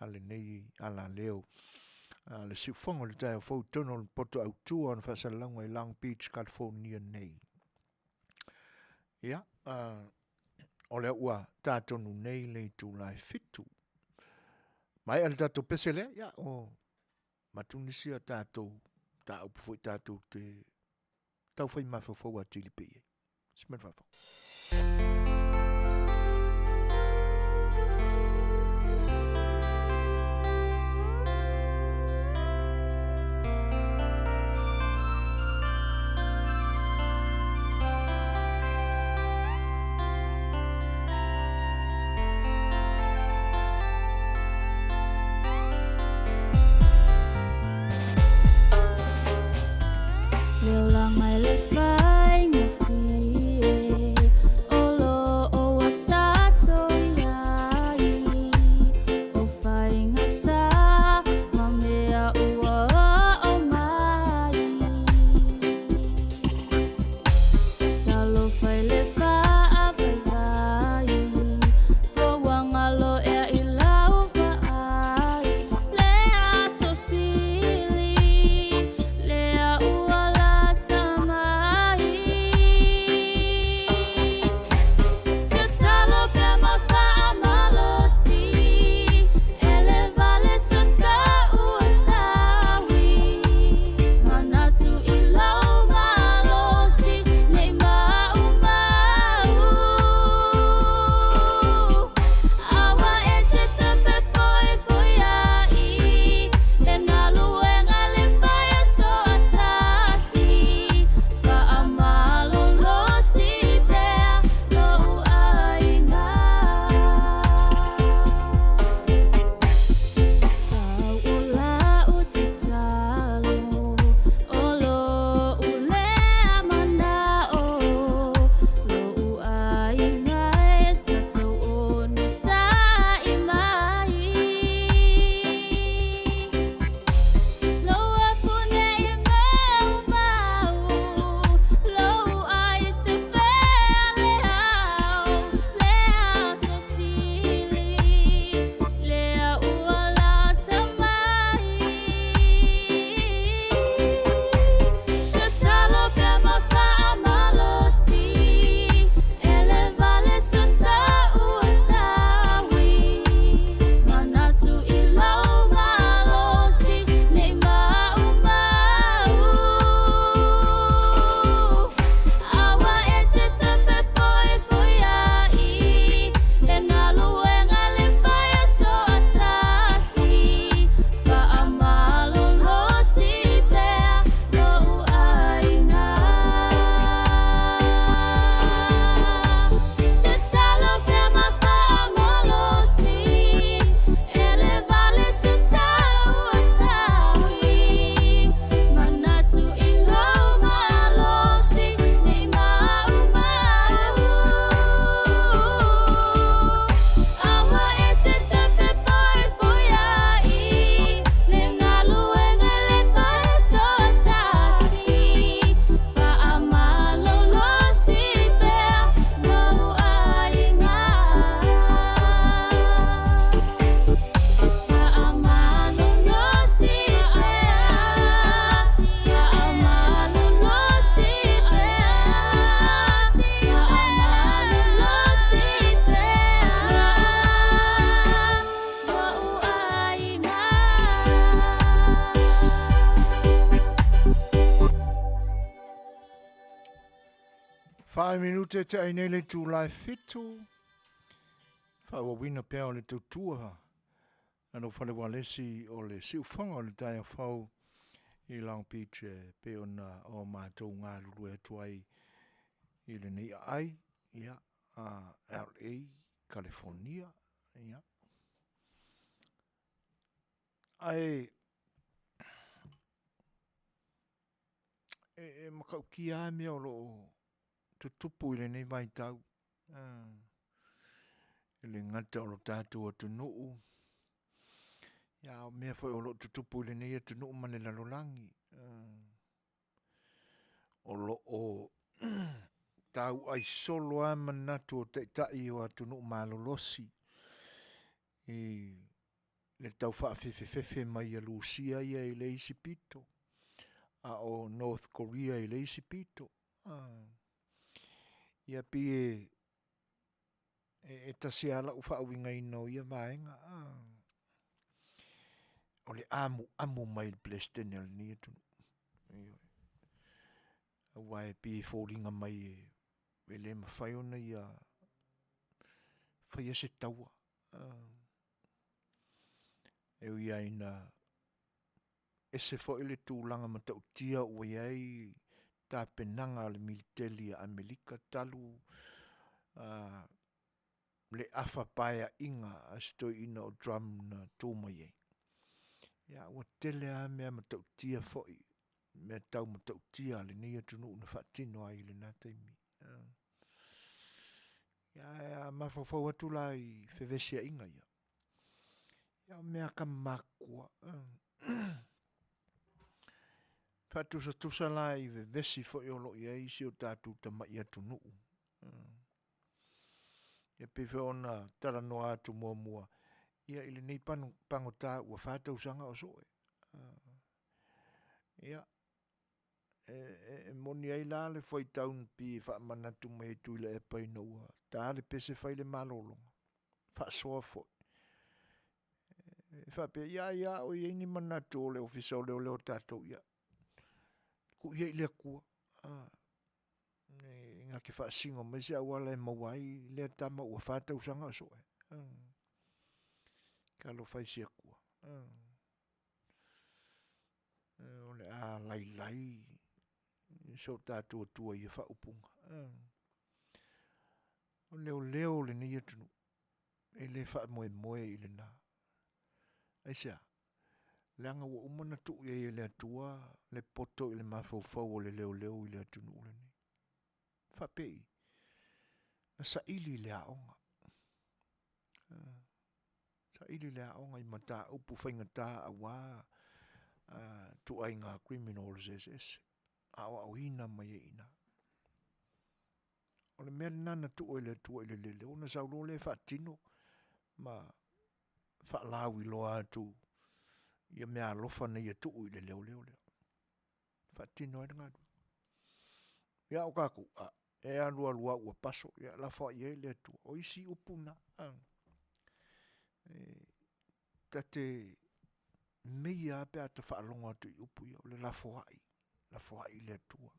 a lenei alaleo a le siufofoga o le taeao fou i totonu o le poto autu o ana faasalalauga i Long Beach, California nei. Ia, o lea ua ta tonu nei le itula e 7. Maea le tatou pese lea, ia, o matu nisi a tatou mataupu foi tatou te taufai mafaufau atili pea i ai. Se mea faafou. Le olaga e le faigofie, o lo Faminute te ai nei le itula e fitu. Faaauauina pea o le tautua a lou fale ualesi o le siufofoga o le taeao fou i Long Beach e pei ona o matou galulue atu ai i lenei aai, ia, a LA, Kalifonia, ia. Ae e, e matautia lava mea o lo o tutupu i lenei vaitau. E le gata o lo tatou atunuu, a o mea foi o lo o tutupu i lenei atunuu ma le lalolagi. O lo o tauai solo lava manatu o taitai o atunuu malolosi i le tau faafefefefe mai a Lusia ia i le isi pito, a o North Korea i le isi pito. Ia pei e, e, e tasi lava lau faauigaina o ia vaega. O le amuamu mai i le Peresetene o lenei atunuu. Ioe. Aua e pei e foliga mai e, e le mafai ona ia faia se taua. E ui lava ina ese foi le tulaga matautia ua i ai tapenaga a le militeli a Amerika talu le afa paeaiga a si toeaina o Trump na tu mai ai. Ia ua tele lava mea matautia foi, mea tau matautia a lenei atunuu na faatino ai i lena taimi. Ia ae a mafaufau atu la i fevesiaiga ia, ia o mea a tama matutua. Faatusatusa la i vevesi foi o lo o i ai si o tatou tamai atunuu. Ia pei foi ona talanoa atu muamua, ia i lenei pagota ua fa tausaga o soe. Ia, e, e, e moni ai la le fuaitau na pei e faamanatu mai e Tuilaepa ina ua ta le pese fai le malologa, faasoa foi. E faapea, ia ai lava o i ai ni manatu o le Ofisa o Leoleo o tatou, ia, tuu ia i le Atua. Ah, e na te faasino mai se auala e maua ai lea tama ua fa tausaga o soe. Talofa i si Atua. O le a lailai so tatou Atua i ia faaupuga. O leoleo o lenei atunuu e le faamoemoe i lena. Aisea? Leaga ua uma ona tuu i ai e le Atua le poto i le mafaufau o le leoleo i le atunuu lenei. Faapei, na saili i le aoga. Saili le aoga i mataupu faigata aua ituaiga criminals eseese, aoaoina mai ai i ina. O le mea lena na tuu e le Atua i le leoleo ona sau loa lea faatino ma faalauiloa atu ia meaalofa na ia tuu i le leoleo lea. Faatino ai le galuega. Ia o tatou, a, e alu alu lava ua paso, ia lafo i ai le Atua. O isi upu na, a, e, ta te meia lava pe a ta faalogo atu i upu ia, o le lafoai, lafoai i le Atua.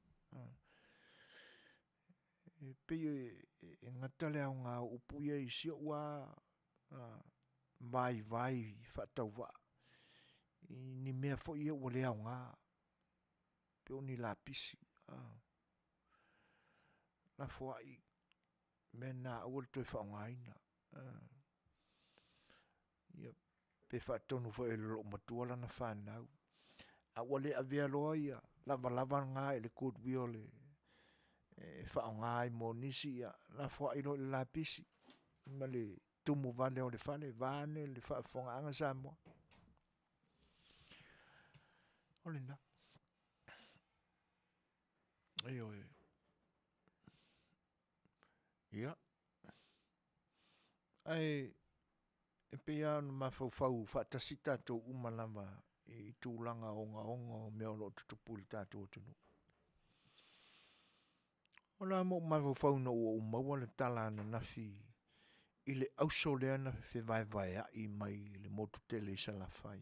E pei e, e gata le aoga o upu ia i si ou lava vaivai faatauvaa i ni mea foi ia ua le aoga, pei o ni lapisi. Lafoai mea na aua le toe faaaogaina. Ia, pe faatonu foi e le loomatua lana fanau, a ua le avea loa ia lavalava na i le goodwill e, e faaaoga ai mo nisi, ia lafoai loa i le lapisi ma le tumu vale o le fale, vaeane le faafofogaaga Samoa. O lena. Ioe. Ia. Ae e pei lava ona mafaufau faatasi tatou uma lava i tulaga ogaoga o mea o lo o tutupu i le tatou atunuu. O le a ma ou mafaufau ina ua ou maua le tala ananafi i le auso lea na fevaevaea'i mai i le motu tele i Salafai.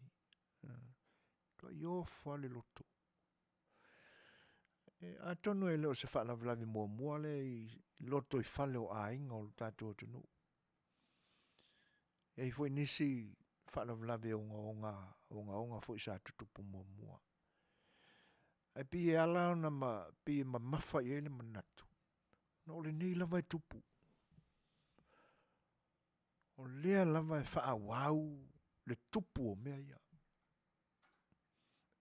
Matuai ofo lava le loto. E, atonu e le o se faalavelave muamua lea i lotoifale o aiga o lo tatou atunuu. E i ai foi nisi faalavelave ogaoga ogaoga foi sa tutupu muamua. Ae pei e ala ona ma, pei e mamafa i ai le manatu, ona o lenei lava e tupu. O lea lava e faaauau le tupu o mea ia.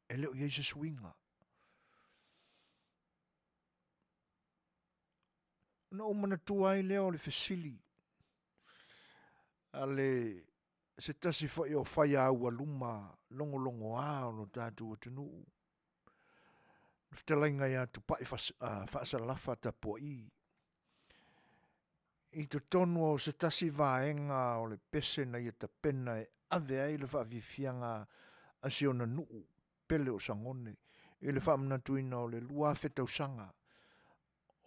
E le o i ai se suiga. Ona ou manatua ai lea o le fesili a le se tasi foi o faiaualuma logologoa o lo tatou atunuu, le fetalaiga ia Tupai Faasalafa Tapua'i, i totonu o se tasi vaega o le pese na ia tapena e ave ai le faafiafiaga a si ona nuu pele o Sagone i le faamanatuina o le 2000 tausaga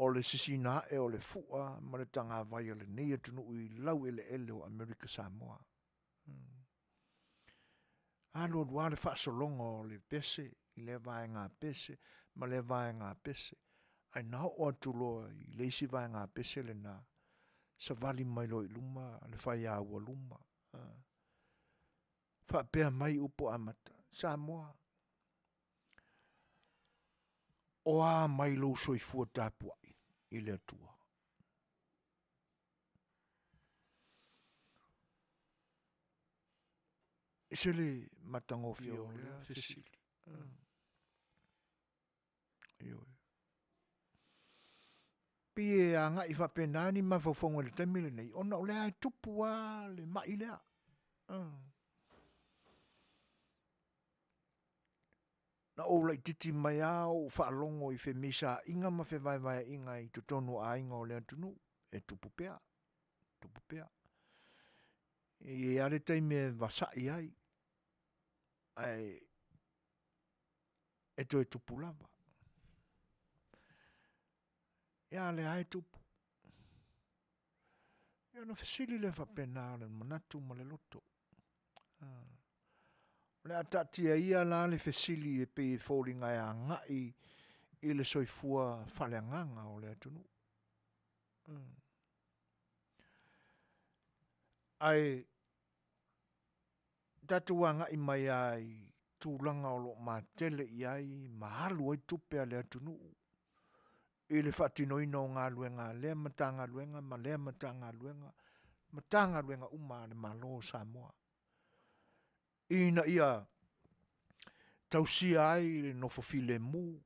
o le sisina ae o le fua ma le tagavai a lenei atunuu i laueleele o Amerika Samoa. Alu alu lava le faasologa o le pese i lea vaega pese ma lea vaega pese, ae na oo atu loa i le isi vaega pese lena, savali mai loa i luma le faiaualuma, faapea mai upu amata, Samoa, o a mai lou soifua tapuai i le Atua? E ese le matagofie o lea fesili. Ioe. Pei e agai faapena ni mafaufauga i le taimi lenei, ona o lea e tupu lava le mai lea. Na ou laitiiti mai lava o ou faalogo i femisaaiga ma fevaevaeaiga i totonu o aiga o le atunuu, e tupu pea, tupu pea. E i ai lava le taimi e vasai ai, ae e toe tupu lava. Ia a o lea lava e tupu. Ia ona fesili lea faapena o le manatu ma le loto. O le a taatia ia la le fesili e pei e foliga e agai i le soifua faaleagaga o le atunuu. Ae tatou agai mai lava i tulaga o lo o matele i ai ma alu ai tupe a le atunuu i le faatinoina o galuega a lea Matagaluega ma lea Matagaluega, Matagaluega uma a le Malo o Samoa, ina ia tausia ai le nofo filemu,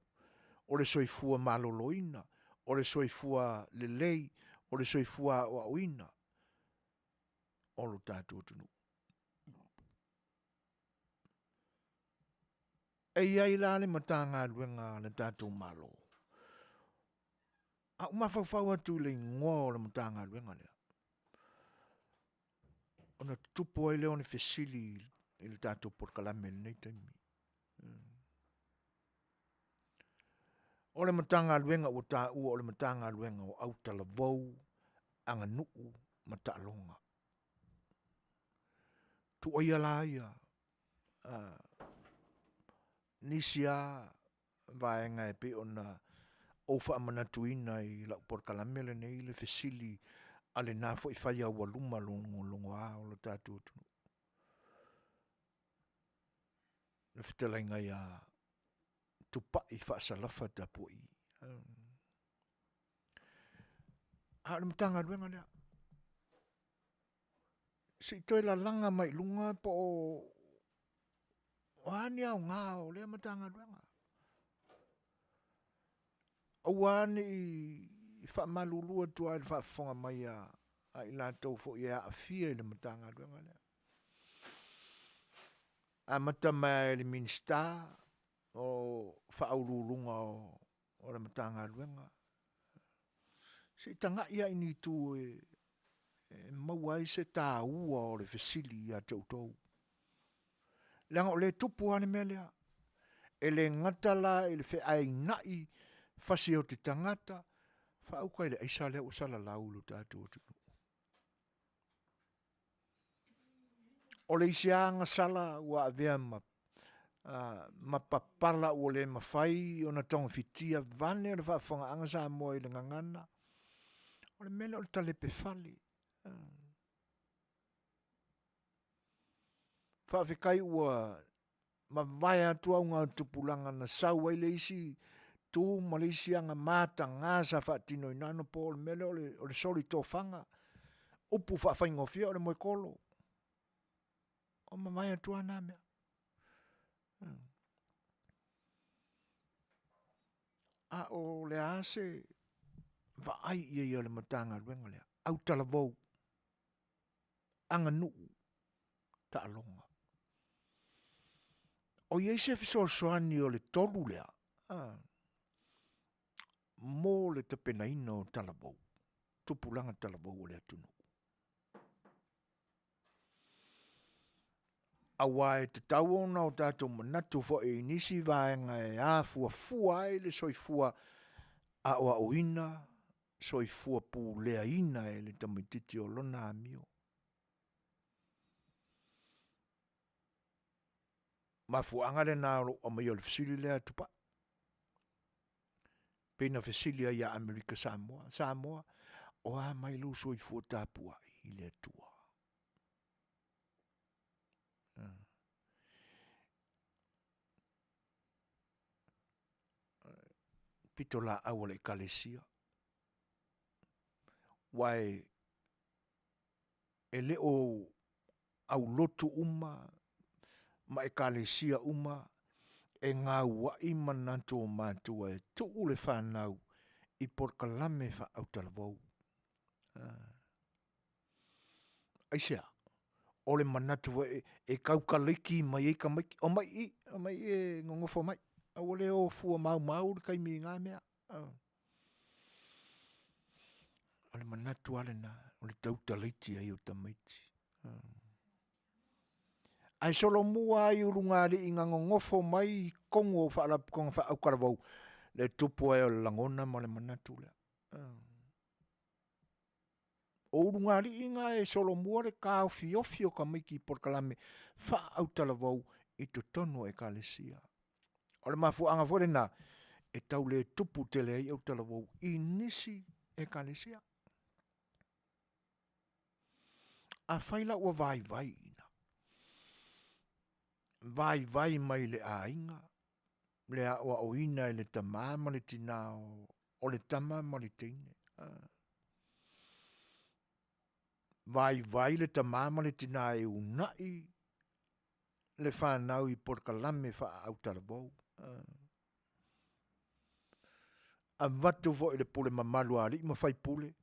o le soifua maloloina, o le soifua lelei, o le soifua aoaoina o lo tatou atunuu. E i ai la le Matagaluega a le tatou Malo. A ou mafaufau atu i le igoa o le Matagaluega lea, ona tutupu ai lea o ni fesili i le tatou polokalame i lenei taimi. O le Matagaluega ua taua o le Matagaluega o Autalavou, Aganuu ma Taaloga. Tuuaia la ia nisi lava vaega e pei ona ou faamanatuina i lau polokalame lenei le fesili a lena foi faiaualuma logologoa o le tatou atunuu, le fetalaiga ia Tupai Faasalafa Tapua'i. A o le Matagaluega lea, se i toe lalaga mai i luga po o o a ni aoga o lea Matagaluega. Aua ne i faamalulu atu lava i le faafofoga mai a i latou foi e aafia i le Matagaluega lea. Amata mai lava i le Minisita o Faauluuluga o le Matagaluega, se i tagai lava i ni itu e maua ai se taua o le fesili ia te outou. Leaga o lea e tupu lava le mea lea. E le gata la i le feainai fasioti tagata, faauka i le aisa lea ua salalau i lo tatou atunuu. O le isi lava agasala ua avea ma Ma papala ua le mafai ona togafitia vaeane le faafofogaaga Samoa i le gagana, o le mea lea o le talepe fale. Faafetai ua mavae atu augatupulaga na sau ai le isi tu ma le isi aga mataga sa faatinoina i na ona po o le mea lea o le solitofaga, upu faafaigofie o le moekolo. Ua mavae atu lava na mea. A o le a se vaai i ai a le Matagaluega lea, autalavou, aganuu, taaloga. O i ai se fesoasoani o le tolu lea mo le tapenaina o talavou, tupulaga talavou o le atunuu? Aua e tatau ona o tatou manatu foi i nisi vaega e afuafua ai le soifua aoaoina, soifua puleaina e le tamaititi o lona amio. Mafuaaga lena o lou aumaia o le fesili lea Tupai, pei ona fesili ai ia Amerika Samoa, Samoa, o a mai lou soifua tapuai i le Atua? Pitolaau a le Ekalesia, aua e le o aulotu uma ma ekalesia uma e gauai manatu o matua e tuu le fanau i polokalame faaautalavou. Aisea? O le manatu foi e taukalaiti mai ai tamaiti, omai i i, omai i i e nonofo mai, aua le o fua maumau le taimi i na mea. O le manatu lava lena o le tautalaiti ai o tamaiti. Ae solomua lava i ulugalii na nonofo mai i totonu o faalapotopotoga faaautalavou le tupu ai o le lagona ma le manatu lea. O ulugalii na e solomua le taofiofi o tamaiti i polokalame faaautalavou i totonu o ekalesia. O le mafuaaga foi lena e tau le tupu tele ai autalavou i nisi ekalesia. Afai la ua vaivai, vaivai mai le aiga, le aoaoina e le tama ma le tina o le tama ma le teine, vaivai le tama ma le tina e uunai le fanau i polokalame faaautalavou, avatu foi le pule mamalu a alii ma faipule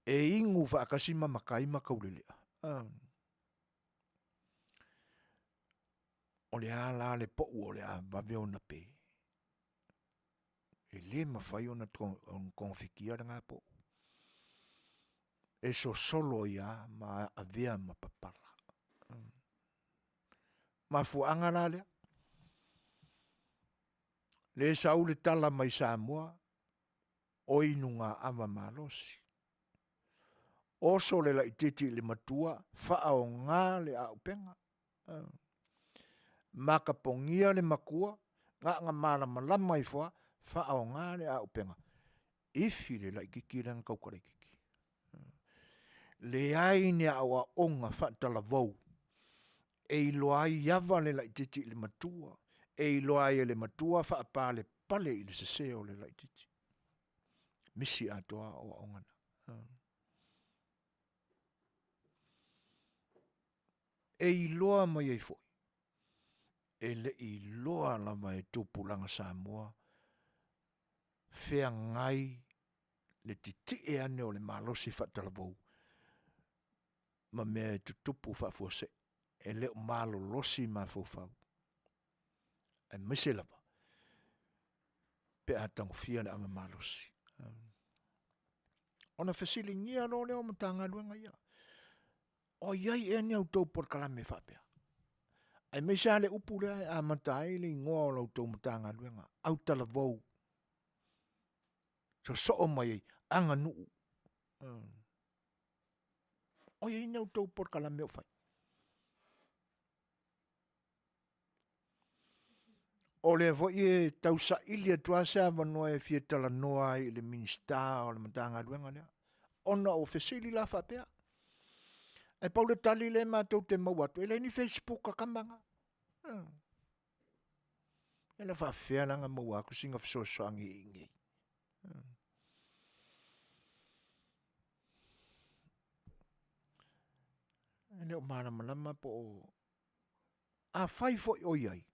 e inu faatasi ma matai ma taulelea. O le a la le pou o le a vave ona pe? E le mafai ona togafitia lena pou. E sosolo ai lava ma avea ma papala. Mafuaaga la lea, le sau le tala mai Samoa o inu ava malosi, oso le laitiiti i le matua, faaaoga le auupega, matapogia le matua na ona malamalama ifo lava faaaoga le auupega, ifi le laitiiti lea na tautala, leai ni aoaoga faatalavou e iloa ai ava le laitiiti i le matua, e iloa ai e le matua faapalepale i le sese o le laitiiti. Misi atoa aoaoga na. E iloa mai ai foi, e le i iloa lava e tupulaga Samoa feagai le titie ane o le malosi faatalavou ma mea e tutupu faafuasei, e le o malolosi mafaufau, aemaise lava pe a tagofia le ava malosi. Ona fesiligia loa lea o Matagaluega ia, o i ai ea ni a outou polokalame faapea? Aemaise lava le upu lea e amata ai le igoa o la outou Matagaluega, autalavou, sosoo mai ai aganuu. O i ai ni a outou polokalame o fai? O lea foi e tausaili atu lava se avanoa e fia talanoa ai i le Minisita o le Matagaluega lea, ona o fesili la faapea. Ae pau le tali lea matou te maua atu, e leai ni Facebook a kama na. E le faafefea la ona maua atu sina fesoasoani i inei. E le o malamalama po o afai foi o i ai,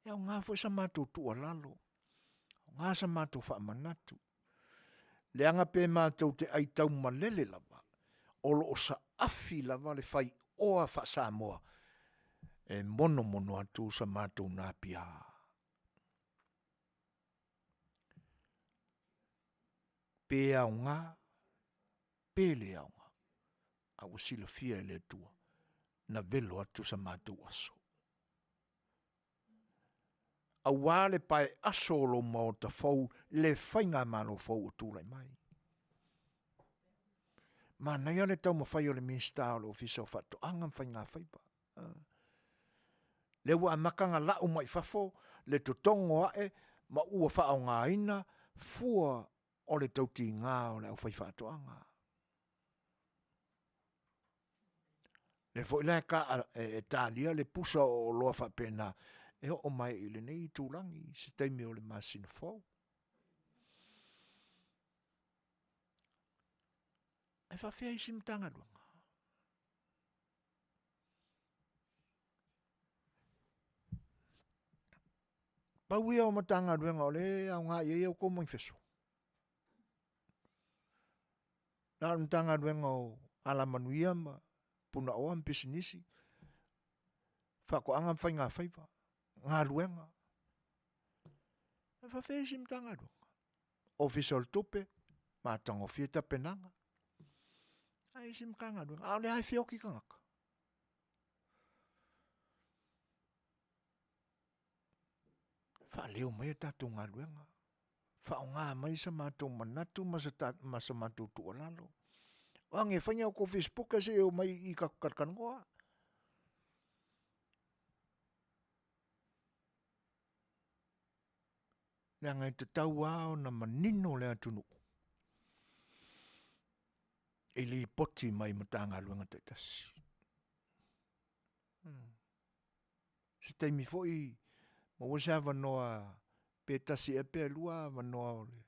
e aoga foi sa matou tuualalo, aoga sa matou faamanatu, leaga pe matou te aitaumalele lava, o lo o saafi lava le faioa faa-Samoa e monomono atu sa matou naapia. Pe aoga, pe le aoga, a ua silafia e le Atua, na velo atu sa matou aso. Aua le paeaso o lou maota fou le faigamalo fou o tulai mai. Manaia le taumafai o le Minisita o le Ofisa o Faatoaga ma Faigafaiva, lea ua amata ona lau mai fafo le totogo ae ma ua faaaogaina fua o le tautiga o le aufaifaatoaga. Lea foi la e talia le pusa o oloa faapena e oo mai i lenei itulagi i se taimi o le masina fou. Ae faapefea isi Matagaluega? Pau ia o Matagaluega o lea e aoga i ai a outou menifeso. Na o le Matagaluega o Alamanuia ma Punaoa ma Pisinisi, Faatoaga ma Faigafaiva, Galuega. Ae faapefea isi Matagaluega? Ofisa o le Tupe, matagofie tapenaga. A isi Matagaluega, a o lea lava e feoti tagata. Faaleo mai a tatou galuega, faaaoga mai sa matou manatu ma sa matou tuualalo. O age e fai ni a outou facebook ae se i omai i i tatou te talatalanoa. Leaga e tatau lava ona manino le atunuu i lipoti mai Matagaluega taitasi. Se taimi foi maua se avanoa pe tasi ea pe lua avanoa o le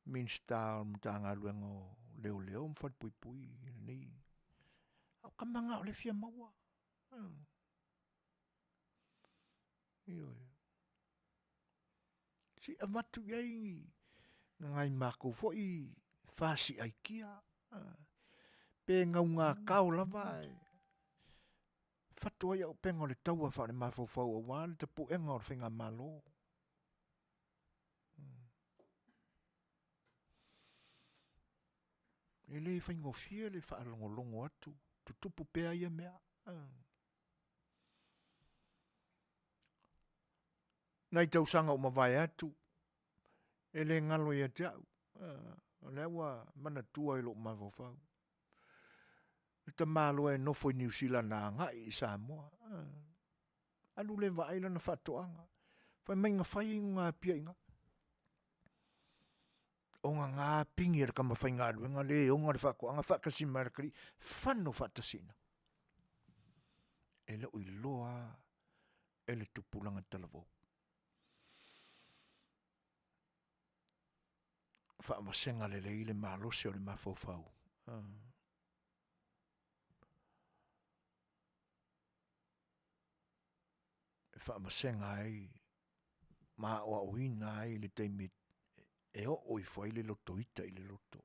Minisita o le Matagaluega o Leoleo ma Falepuipui i lenei, a o tama na o lea e fia maua. Ioe. Se i avatu i ai ni nai matou foi fasi aikia, pe gaugakao lava ae fatu ai auupega o le taua faalemafaua aua le tapuega o le faigamalo. E le faigofie le faalogologo atu, tutupu pea ia mea. Nai tausaga ua mavae atu, e le galo ia te au, o lea ua manatua i lou mafaufau le tamaloa e nofo i Niu Sila na agai i Samoa, alu lea e vaai lana faatoaga, fai mai na fai nogapia i ina, ogaga pigi a le tama faigaluega le e ona le faatoaga faatasi ma le atalii, fano faatasi i ina. E le o iloa lava e le tupulaga talavou. Faavasega lelei le malosi o le mafaufau. E faavasega ai ma aoaoina ai le taimi e oo ifo ai le loto ita i le loto.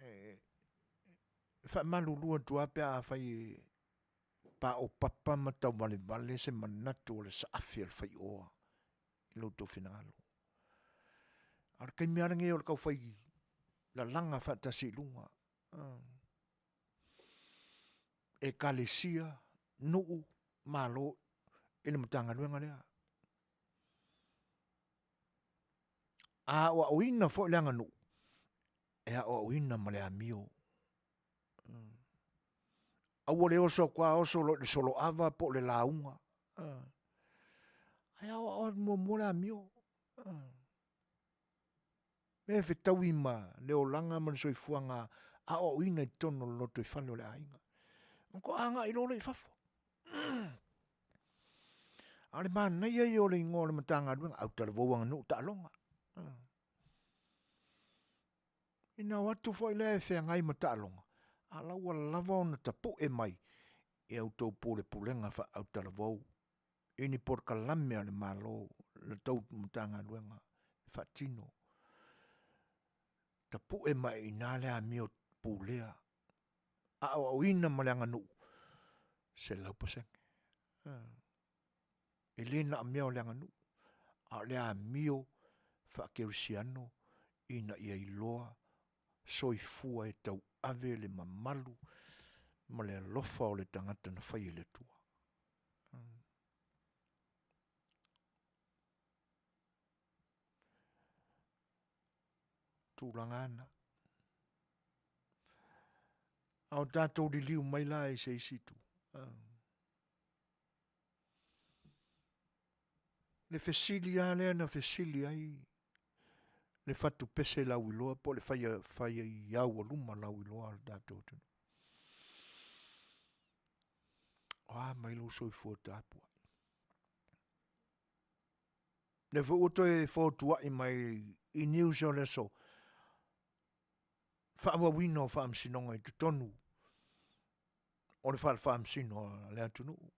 E faamalulu atu lava pe afai e paopapa ma tauvalevale se manatu o le saafi a le faioa i lo outou finagalo. A o le taimi lava lenei o le tau fai lalaga faatasi i luga Ekalesia, nuu, Malo i le Matagaluega lea. A aoaoina foi le aganuu, e aoaoina ma le amio. Aua le oso atu lava oso loa i le soloava po o le lauga, ae aoao atu muamua le amio. Mea e fetaui ma le olaga ma le soifuaga aoaoina i totonu o le lotoifale o le aiga. Ona faatoa agai loa lea i fafo. A o le manaia ia o le igoa o le Matagaluega, Autalavou, Aganuu, Taaloga. Ina o atu foi lea e feagai ma taaloga, a la ua lava ona tapue mai e a outou pulepulega faaautalavou i ni polokalame a le Malo la outou Matagaluega e faatino. Tapue mai ai i ina le amio pulea, aoaoina ma le aganuu 100%. E le na o mea o le aganuu, a o le amio faakerisiano ina ia iloa soifua e tauave le mamalu ma le alofa o le tagata na faia e le Atua. Tulaga na. A o tatou liliu mai la i se isi itu, le fesili lava lea na fesili ai le fatupese lauiloa po o le faiaualuma lauiloa a le tatou atunuu. O a mai lou soifua tapuai? Lea foi ua toe fotuai mai i news o le aso, faaauauina o faamasinoga i totonu o le fale faamasino a le atunuu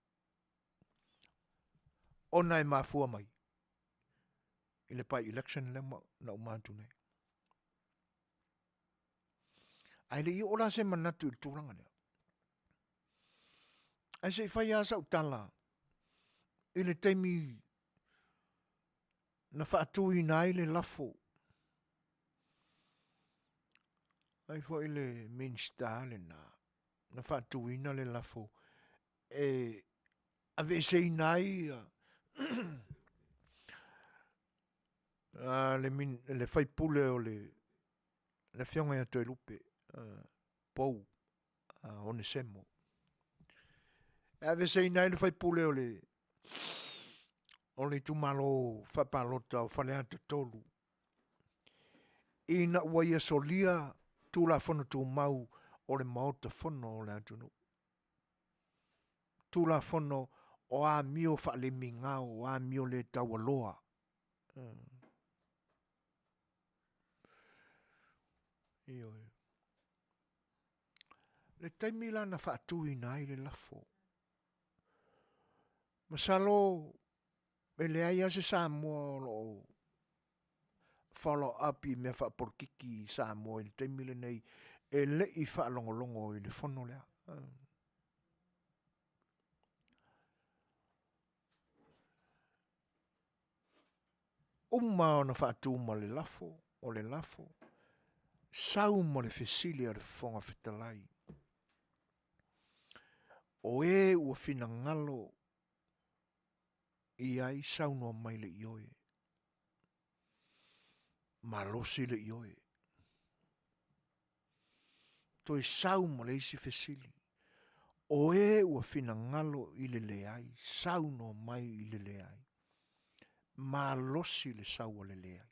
ona e mafua mai i le by election lea na uma atu nei. Ae le i oo la se manatu i le tulaga lea, ae se i fai lava sau tala i le taimi na faatuina ai le lafo ai foi le Minisita lena na faatuina le lafo e aveeseina ai le faipule o le afioga ia Toelupe Pou Onesemo e aveeseina ai le faipule o le o le itumalo faapalota o Faleata 3 ina ua ia solia Tulafono Tumau o le Maota Fono o le atunuu. Tulafono o amio faalemigao, o amio le taualoa. Ioe. Le taimi la na faatuina ai le lafo, masalo e leai lava se Samoa o lo o follow up i mea faapolokiki i Samoa i le taimi lenei e le i faalogologo i le fono lea. Uma ona faatu ma le lafo, o le lafo, sau ma le fesili a le Fofoga Fetalai, o e ua finagalo i ai saunoa mai le ioe, malosi le ioe. Toe sau ma le isi fesili, o e ua finagalo i le leai, saunoa mai i le leai. Malosi le sau a le leai.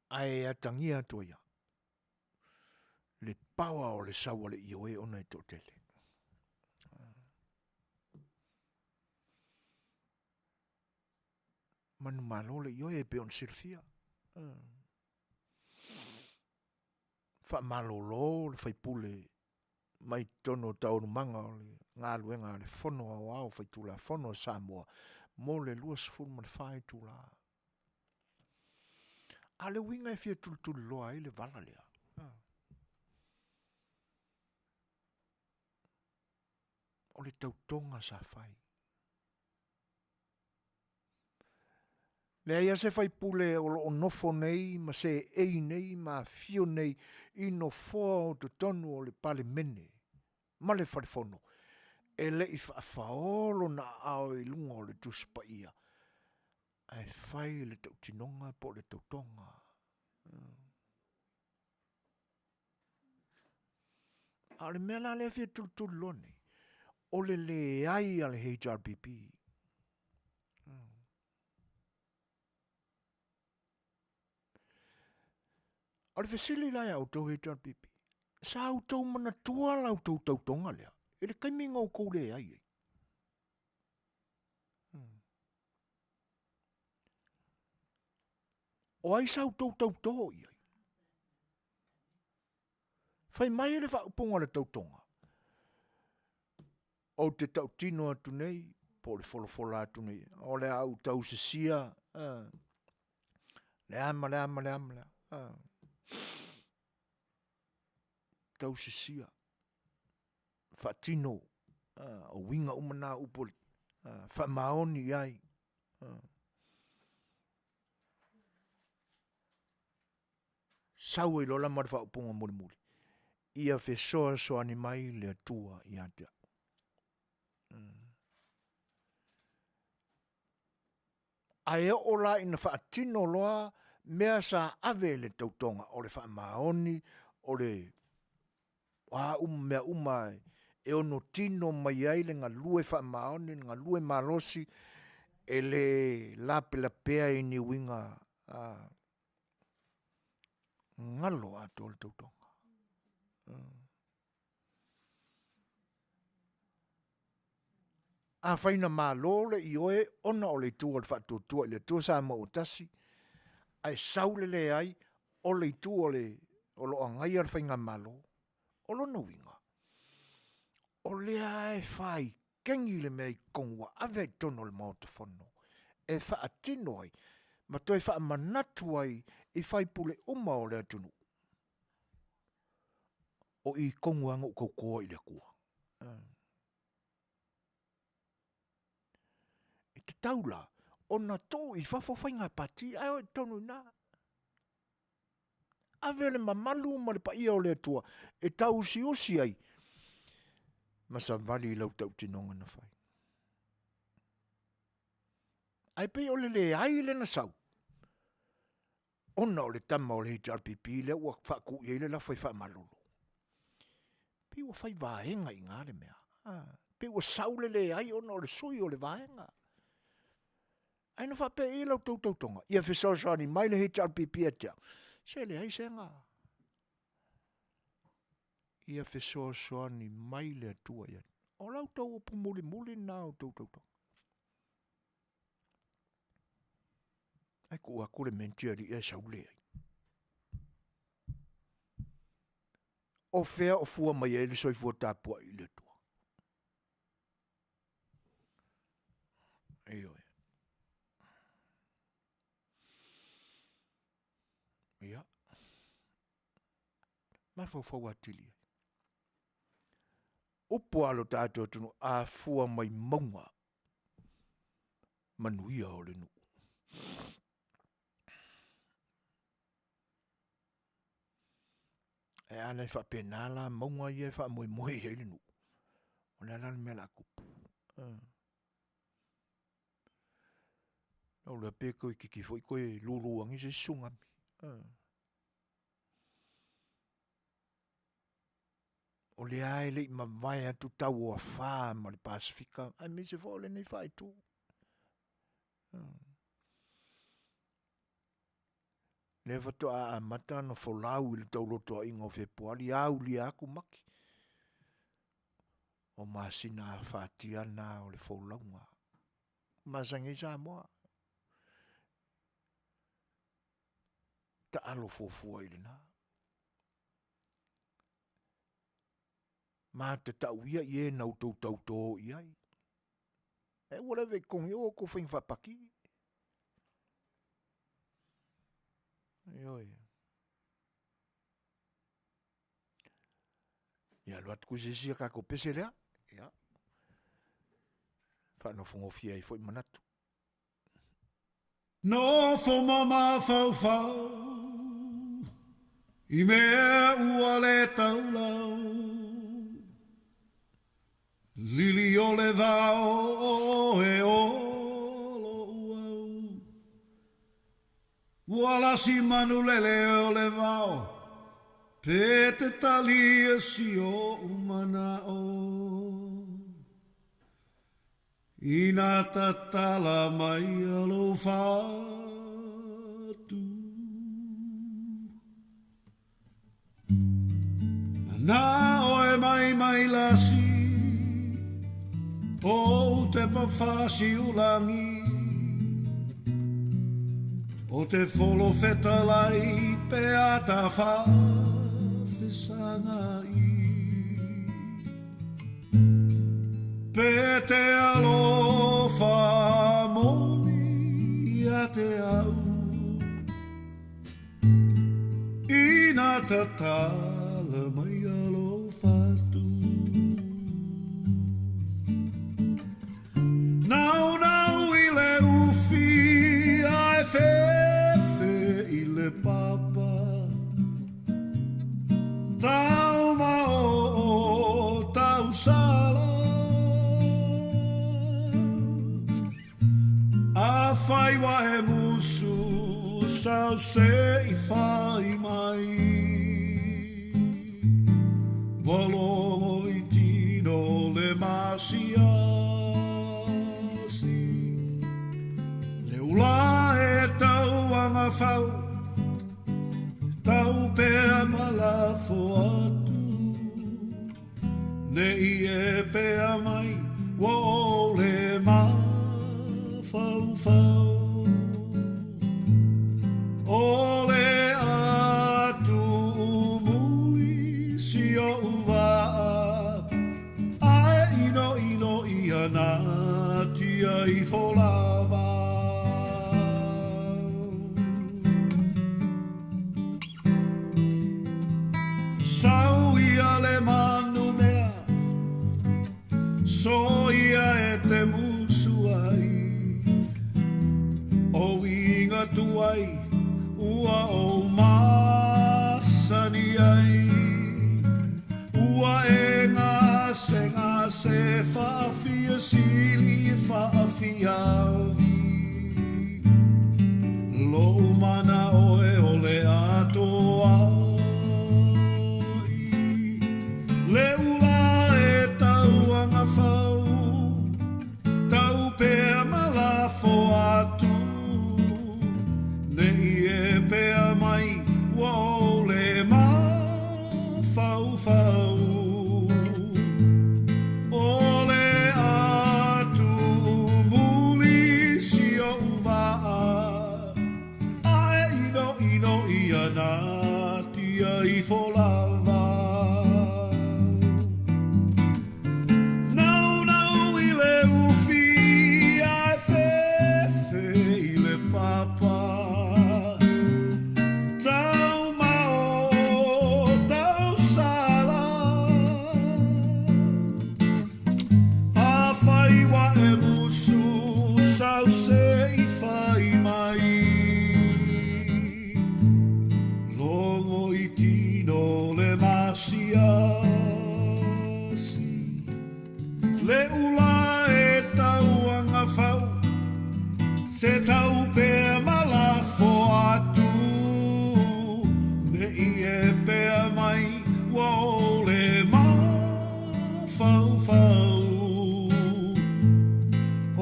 Ae atagia atu ai le power o le sau a le ioe ona e toatele. Manumalo le ioe e pei ona silafia. Faamalolo le faipule mai totonu o taualumaga o le galuega a le Fono Aoao Faitulafono a Samoa mo le 24 itula. A o le uiga e fia tulituliloa ai le vala lea, o le tautoga sa fai. Leai lava se faipule o lo o nofo nei ma seei nei ma afio nei i nofoa o totonu o le Palemene ma le Fale Fono e le i faafao lona aao i luga o le Tusi Paia ae fai le tautinoga po o le tautoga. A o le mea la lea e fia tulituliloa nei, o le leai a le HRPP. O le fesili la ia outou HRPP, sa outou manatua la outou tautoga lea i le taimi na outou leai ai? O ai sa outou tautō i ai? Fai mai le faaupuga o le tautoga, Ou te tautino atu nei, po o le folafola atu nei, o le a ou tausisia, le a ma le a ma le a ma le a. Tausisia, faatino, o uiga uma na o upu, faamaoni i ai. Sau ai loa la ma le faaupuga mulimuli, ia fesoasoani mai le Atua ia te au. Ae oo la ina faatino loa mea sa ave e le tautoga, o le faamaoni, o le a uma mea uma e ono tino mai ai le galue faamaoni, le galue malosi, e le lapelapea i ni uiga galo atoa le tautoga. Afai na malo le ioe ona o le itu o le Faatuatua i le Atua Samoa ua Tasi, ae sau le leai o le itu o le o lo o agaia le faigamalo, o lona uiga, o lea e fai kegi le mea i totonu ua ave ai i totonu o le Maota Fono e faatino ai ma toe faamanatu ai i faipule uma o le atunuu. O i tonu lava na ou tauto ai i le Atua. E tatau la ona tuu i fafo faiga pati ae o i totonu i ina. Ave le mamalu ma le paia o le Atua e tauusiusi ai ma savali i lau tautinoga na fai. Ae pei o le leai lea na sau, ona o le tama o le HRPP lea ua faatu i ai le lafo e faamalolo. Pei ua fai vaega i ina le mea. Pei ua sau le leai ona o le sui o le vaega. Ae na faapea i la outou tautoga, ia fesoasoani mai le HRPP ia te au. Se leai se aga. Ia fesoasoani mai le Atua ia. O la outou upu mulimuli lena o outou tautoga. Ae tuu atu le mea na alii ae sau leai. O fea o fua mai ai le soifua tapuai i le Atua? Ioe. Ia. Mafaufau atili ai. Upu a lo tatou atunuu, a fua mai mauga, manuia o le nuu. E a la e faapena la mauga ia e faamoemoe i ai le nuu. O le a la le mea o le a tupu? Na ou iloa pe toeitiiti foi toe lulu ane se isi tsunami. O lea e le i mavae atu tau o afa ma le Pasefika, aemaise foi o lenei faaitu. Lea faatoa amata ona folau i le taulotoaiga o Fepuari, aulia atu Mati. O masina afatia na o le folauga. Masani ai Samoa. Taalo fuafua i lena. Matatau ia i e na outou tautō i ai. E ua leve i totogi o outou faiga faapati. Ioe. Ia alu atu koe se isi a tatou pese lea. Ia. Faanofonofie ai foi manatu. Nofo ma mafaufau i mea ua le taulau, Lili o le vao e olo au, Ua lasi manu lele o le vao. Pe te talia si oʻu manaʻo Inā tatala mai lou fatu Manaʻo e mai mai lasi Ou te pafasiulagi O te folofetalai pe a tafafesagai Pe te alofa moni ia te au Ina tatala mai lou fatu Naunau i le ufi ae fefe i le papa Tau maoo tau sala Afai ua e musu sau se i fai mai Ua logo i tino le masiasi Le ula e tau agafau Tau pea ma lafo atu Ne i e pea mai ua ou le mafaufau O le atu muli si oʻu vaa Ae inoino ia natia ifo lava Sau ia le manu mea So ia e te musu ai O uiga tuai ua ou masani ai Ua e gasegase faafia sili faafia avi Lou manaʻo e o le atoa ai Le ula e tau agafau Tau pea ma lafo atu Ne i e pea mai ua ou le mafaufau O le atu muli si oʻu vaa Ae inoino ia natia ifo lava Naunau i le ufi ae fefe i le papa Tau maoo tau sala Afai ua e musu sau se i fai mai Logo i tino le masiasi Le ula e tau agafau Se tau pea ma lafo atu Ne i e pea mai ua ou le mafaufau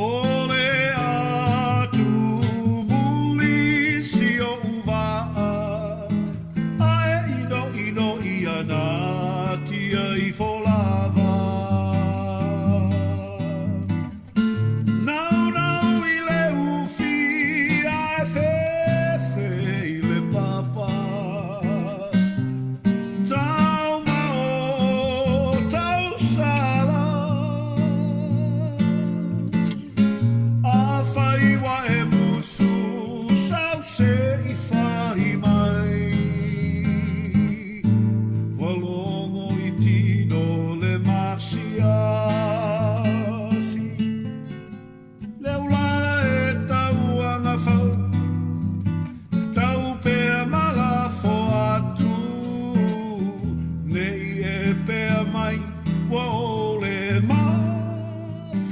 O le atu muli si oʻu vaa Ae inoino ia natia ifo lava Naunau i le ufi ae fefe i le papa Tau maoo tau sala Afai ua e musu sau se i fai mai Ua logo i tino le masiasi Le ula e tau agafau Tau pea ma lafo atu Ne i e pea mai ua ou le mafaufau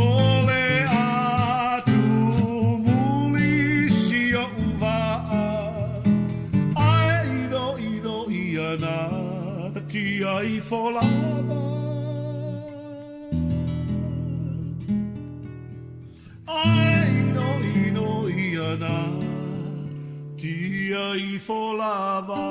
O le atu muli si oʻu vaa tia ifo lava. Ae ino ino ia na tia ifo lava.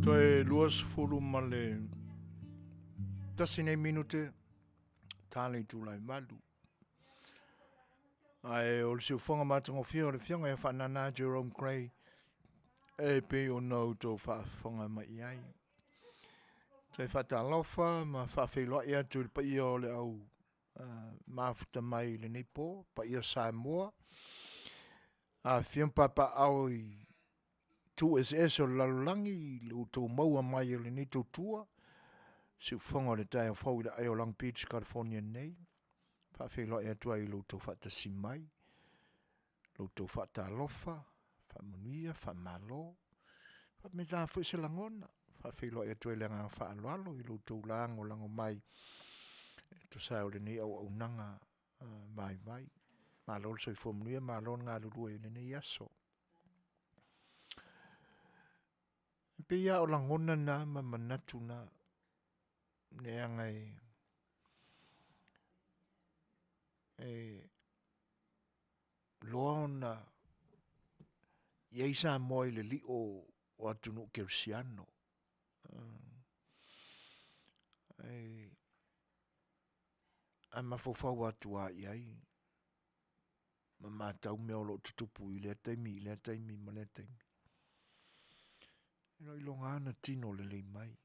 Toe 21 nei minute tā le itula e 8. Ae o le siufoga matagofie o le Afioga ia Faanana Jerome Gray e pei ona outou faafofoga mai i ai. Toe faatalofa ma faafeiloai atu i le paia o le au mafuta mai i lenei po, paia Samoa, afifio ma papaaao i itu eseese o le lalolagi i lo outou maua mai o lenei tautua, siufofoga o le taeao fou i le aai o Long Beach, California nei. Faafeiloai atu ai i lo outou faatasi mai, lo outou faatalofa, faamanuia, faamalo, faapena foi se lagona. Faafeiloai atu ai le agaga faaaloalo i lo outou lagolago mai e tusa ai o lenei auaunaga vaivai. Malo le soifua manuia, malo le galulue i lenei aso. E pei lava o lagona na ma manatu na, leaga e, e loa ona i ai Samoa i le lio o atunuu kerisiano. E, a mafaufau atu lava i ai ma matau mea o lo o tutupu i lea taimi i lea taimi ma lea taimi. E le o iloga lava ona tino lelei mai.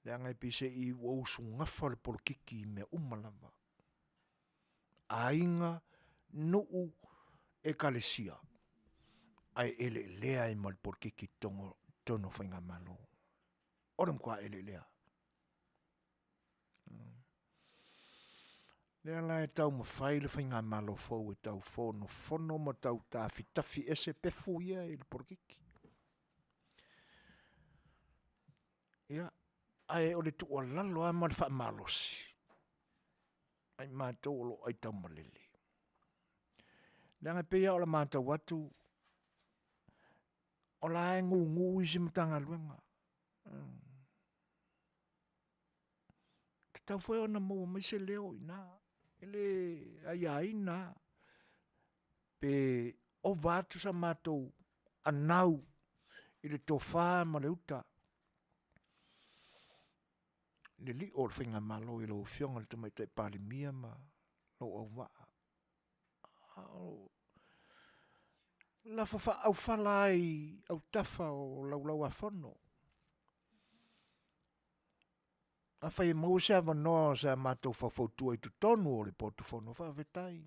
Leaga e pei se i ua usugafa le polokiki i mea uma lava. Aiga, nuu, ekalesia, ae eleelea ai ma le polokiki i totonu o faigamalo. O le matua eleelea. Lea la e taumafai le faigamalo fou e tau fonofono ma tau tafitafi ese pefu ia i le polokiki. Ia, ae o le tuualalo lava ma le faamalosi, ai matou o lo o aitaumalele. Leaga e pei lava o le matau atu, o la e gugu isi Matagaluega. Tatau foi ona maua mai se leo i ina, e le aiaina lava pe ova atu sa matou anau i le tofa ma le uta i le lio o le faigamalo i lau Afioga i le Tamaitai Palemia ma lou auvaa. A o lafo faaaufala ai i autafa o Laulau-a-Fono. Afai e maua se avanoa o se matou faufautua i totonu o le potu fono, faafetai.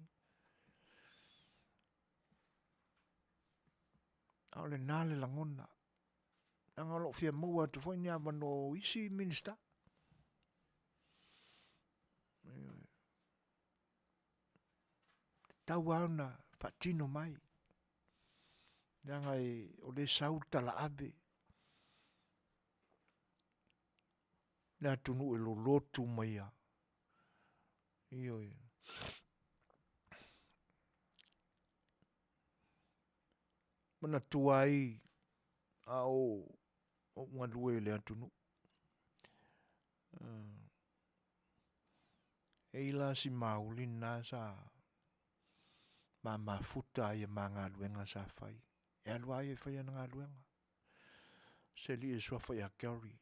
A o lena le lagona. Leaga o lo o fia maua atu foi ni avanoa o isi Minisita. Tatau lava ona faatino mai. Leaga o lea e sau le talaave. Le atunuu e lolotu mai lava. Ioe. Manatua ai a o ou galue i le atunuu. E i la si mauli na sa mamafuta ai ma galuega sa fai. E alu lava ia e fai ana galuega. Se alii e suafa ia Gary,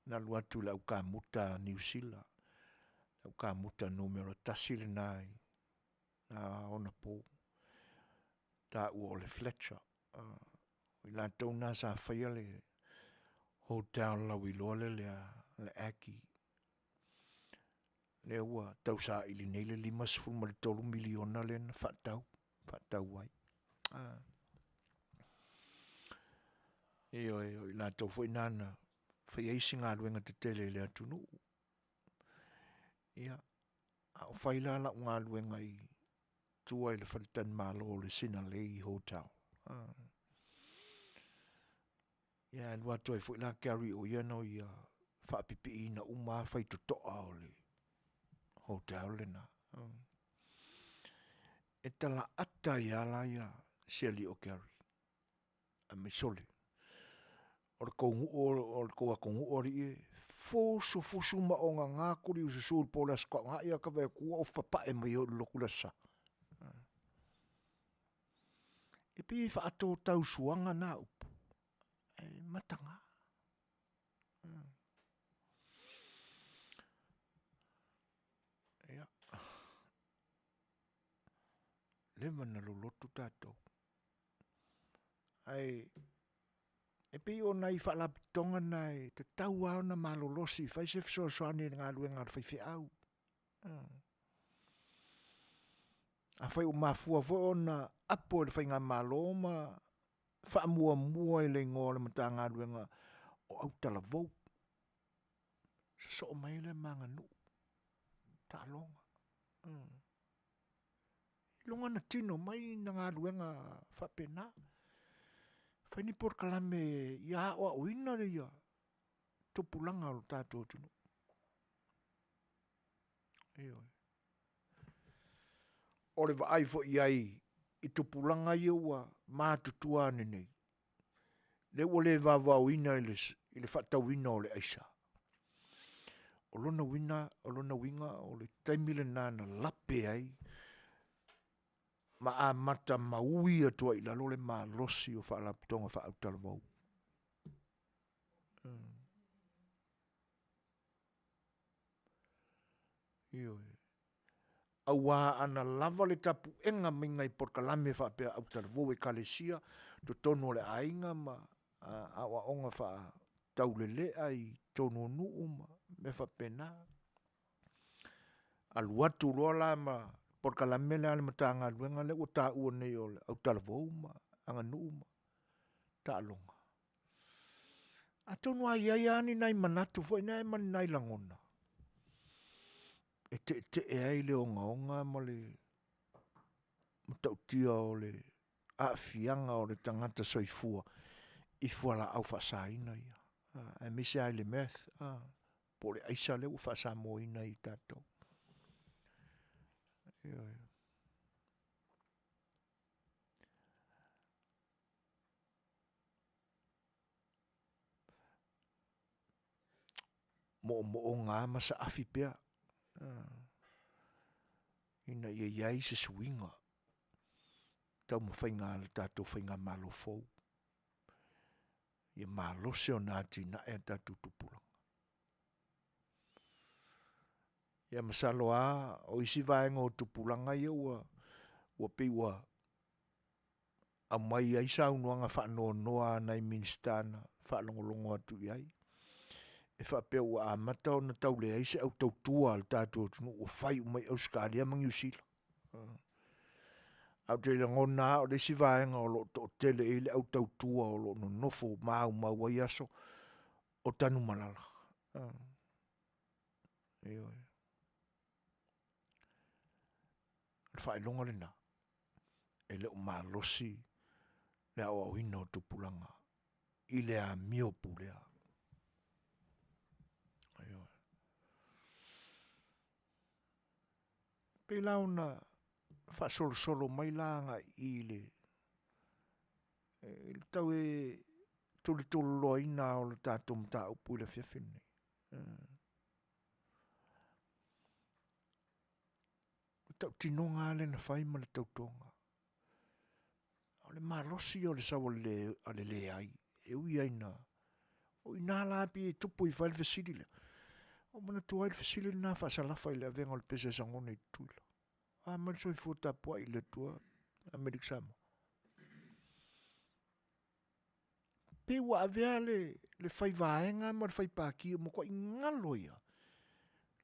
na alu atu i le au kamuta a Niu Sila, le au kamuta numera 1 lena i na ona po, taua o le Fletcher. O i latou na sa faia le hotel lauiloa lea a le Aggie. Lea ua tausaili nei le $53 miliona lea na faatau, faatau ai. Ioe, o i latou foi na na faia isi galuega tetele i le atunuu. Ia, a o fai la lau galuega i tua i le faletalimalo o le Sinalei Hotel. Ia alu atu ai foi la Gary o ia na ia faapipiiina uma lava faitotoa o le hotel lena. E talaata ai lava la ia si alii o Gary a mai sole o le tou nuu o le tou atunuu alii e, fusu fusu ma ogaga tuliususu i le po o le Aso Toonai ae ta vaai atu ua ofu papae mai i le lotu i le Aso Sa. E pei e faato tausuaga na upu ae mataga. Ia, leva na lolotu tatou, ae e pei o nai faalapotopotoga na e tatau lava ona malolosi e fai se fesoasoani i le galuega a le faifeau. Afai ua mafua foi ona apo e le faigamalo ma faamuamua i le igoa o le Matagaluega o autalavou, sosoo mai ai lea ma aganuu, taaloga. Iloga ona tino mai na galuega faapena. Fai ni polokalame ia aoaoina ia tupulaga o le tatou atunuu. Ioe. O le vaai foi i ai i tupulaga ia ua matutua ane nei, lea ua le vaovaoina i le faatauina o le aisa. O lona uiga, o lona uiga o le taimi lena na lape ai ma amata maui atu ai i lalo le malosi o faalapotopotoga faaautalavou. Ioe. Aua ana lava le tapuega mai i polokalame faapea autalavou ekalesia, totonu o le aiga ma aoaoga faataulelea i totonu o nuu ma mea faapena. Alu atu loa la ma polokalame lea a le Matagaluega lea ua taua nei o le autalavou ma aganuu ma taaloga, atonu lava e i ai lava ni nai manatu foi na ma ni nai lagona e tietie ai le ogaoga ma le matautia o le aafiaga o le tagata soifua i fualaau faasaina ia, aemaise lava i le meth po o le aisa lea ua faasamoaina e tatou. Ioe. Moomooga lava ma saafi pea ina ia i ai se suiga taumafaiga a le tatou faigamalo fou ia malosi ona atinae a tatou tupulaga. Ia masalo lava o isi vaega o tupulaga ia ua pei ua aumai ai saunoaga faanoanoa a nai Minisita na faalogologo atu i ai, e faapea ua amata ona tau leai se au tautua a le tatou atunuu ua fai uma i Ausetalia ma Niu Sila. Ae ou te lagona lava o le isi vaega o lo o toatele i ai le au tautua o lo o nonofo maumau ai aso, o Tanumalala. Ioe. O le faailoga lena, e le o malosi le aoaoina o tupulaga i le amio pulea. Ioe. E pei la ona faasolosolo mai la agai i i le tau tulutululoaina o le tatou mataupu i le afiafi lenei. O le tautinoga lava lea na fai ma le tautoga, o le malosi ia o le sau a le leai, e ui lava ina, o i ina la e pei e tupu ifo ai le fesili lea. Ua ou manatua ai le fesili lena a Faasalafa i le avega o le pese a Sagone i Tutuila. O a mai le soifua tapuai i le Atua Amerika Samoa? Pei ua avea le, le fai vaega ma le fai pati ua matuai galo ai lava.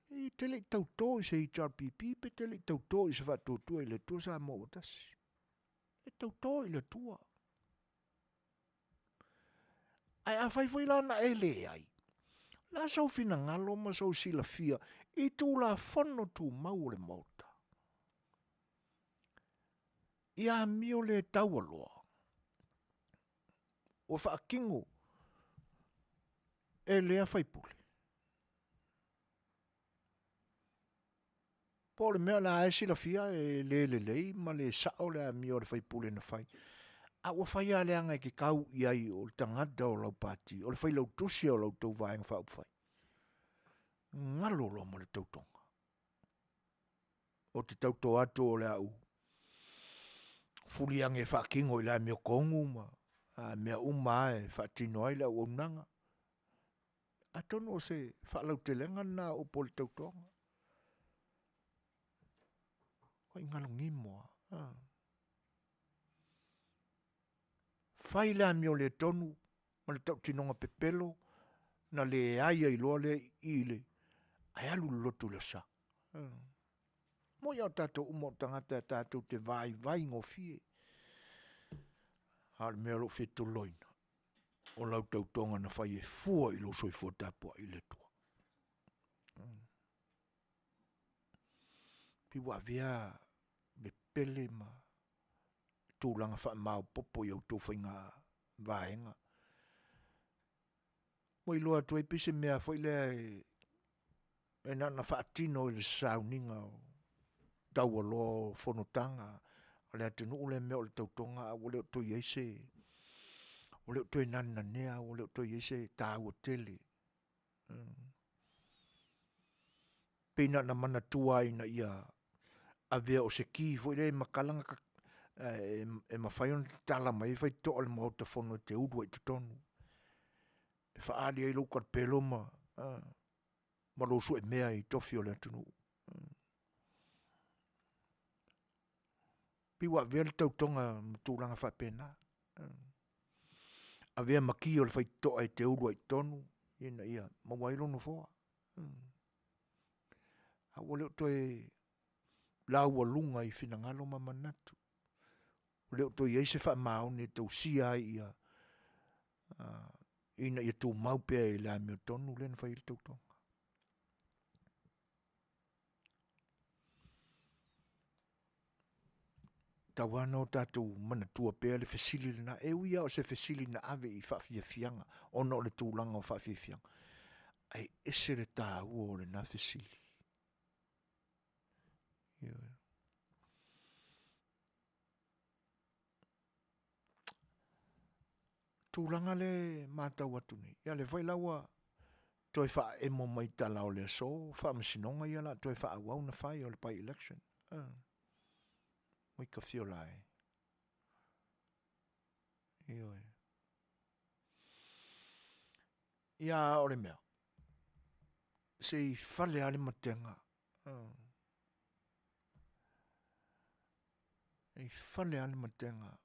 E te le i tauto i se HRPP pe te le i tauto i se Faatuatua i le Atua Samoa ua tasi. E tauto i le Atua. Ae afai foi la na e leai, o le a sou finagalo ma sou silafia i Tulafono Tumau o le Maota? Ia amio le taualoa ua faatino e lea faipule. Po o le mea o la e silafia e le lelei ma le sao le amio a le faipule na fai, a ua fai lava leaga e te tau i ai o le tagata o lau pati, o le failautusi o la outou Vaega Faaupufai, galo loa ma le tautoga. Ou te tauto atu o le a ou fuli ane e faatino i le amiotonu ma mea uma lava e faatino ai le auaunaga. Atonu o se faalautelega lena o upu o le tautoga. Oi galogimo lava. Fai le amio le tonu ma le tautinoga pepelo na leai ai loa lea i i le ae alu le lotu i le Aso Sa. Moi lava o tatou uma o tagata tatou te vaivai gofie. A o le mea o lou fia toloina, o lau tautoga na fai e fua i lou soifua tapuai i le Atua. Pei ua avea le pele ma tulaga faamaopoopo i a outou faiga vaega. Ua iloa atu ai pei se mea foi lea e na ona faatino i le sauniga o taualoa o fonotaga a le atunuu le mea o le tautoga a ua le o toe i ai se ua le o toe nanenanea, ua le o toe i ai se taua tele. Pei na ona manatua lava ina ia avea o se ki foi lea e matala e mafai ona tatala mai ai faitotoa o le Maota Fono e te ulu ai i totonu e faaali ai lou talapelo ma lou suemea i tofi o le atunuu. Pei ua avea le tautoga ma tulaga faapena. Avea ma ki o le faitotoa e te ulu ai i totonu ina ia maua ai lou nofoa. A ua le o toe laualuga i finagalo ma manatu. Ua le o toe i ai se faamaoni e tausia ai ia ina ia tumau pea i le amiotonu lea na fai ai le tautoga. Tau lava ona o tatou manatua pea le fesili lena, e ui lava o se fesili na ave i faafiafiaga ona o le tulaga o faafiafiaga, ae ese le taua o lena fesili. Ioe. Tulaga lea e matau atu nei, ia lea foi la ua toe faaemo mai tala o le aso faamasinoga ia o le a toe faaauau ona fai o le by-election. Oi ka fiola e. Ioe. Ia o le mea, se i fale lava le matega. E fale lava le matega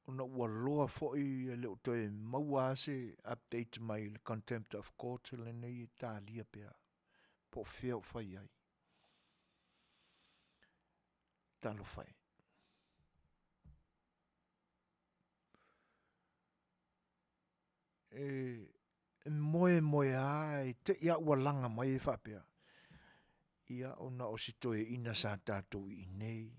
ona ua loa foi e le o toe maua lava se update mai le contempt of court lenei e talia pea po o fea o fai ai. Talofa e. E moemoeā e te i a ua laga mai e faapea, ia ona o si toeaina sa tatou i inei.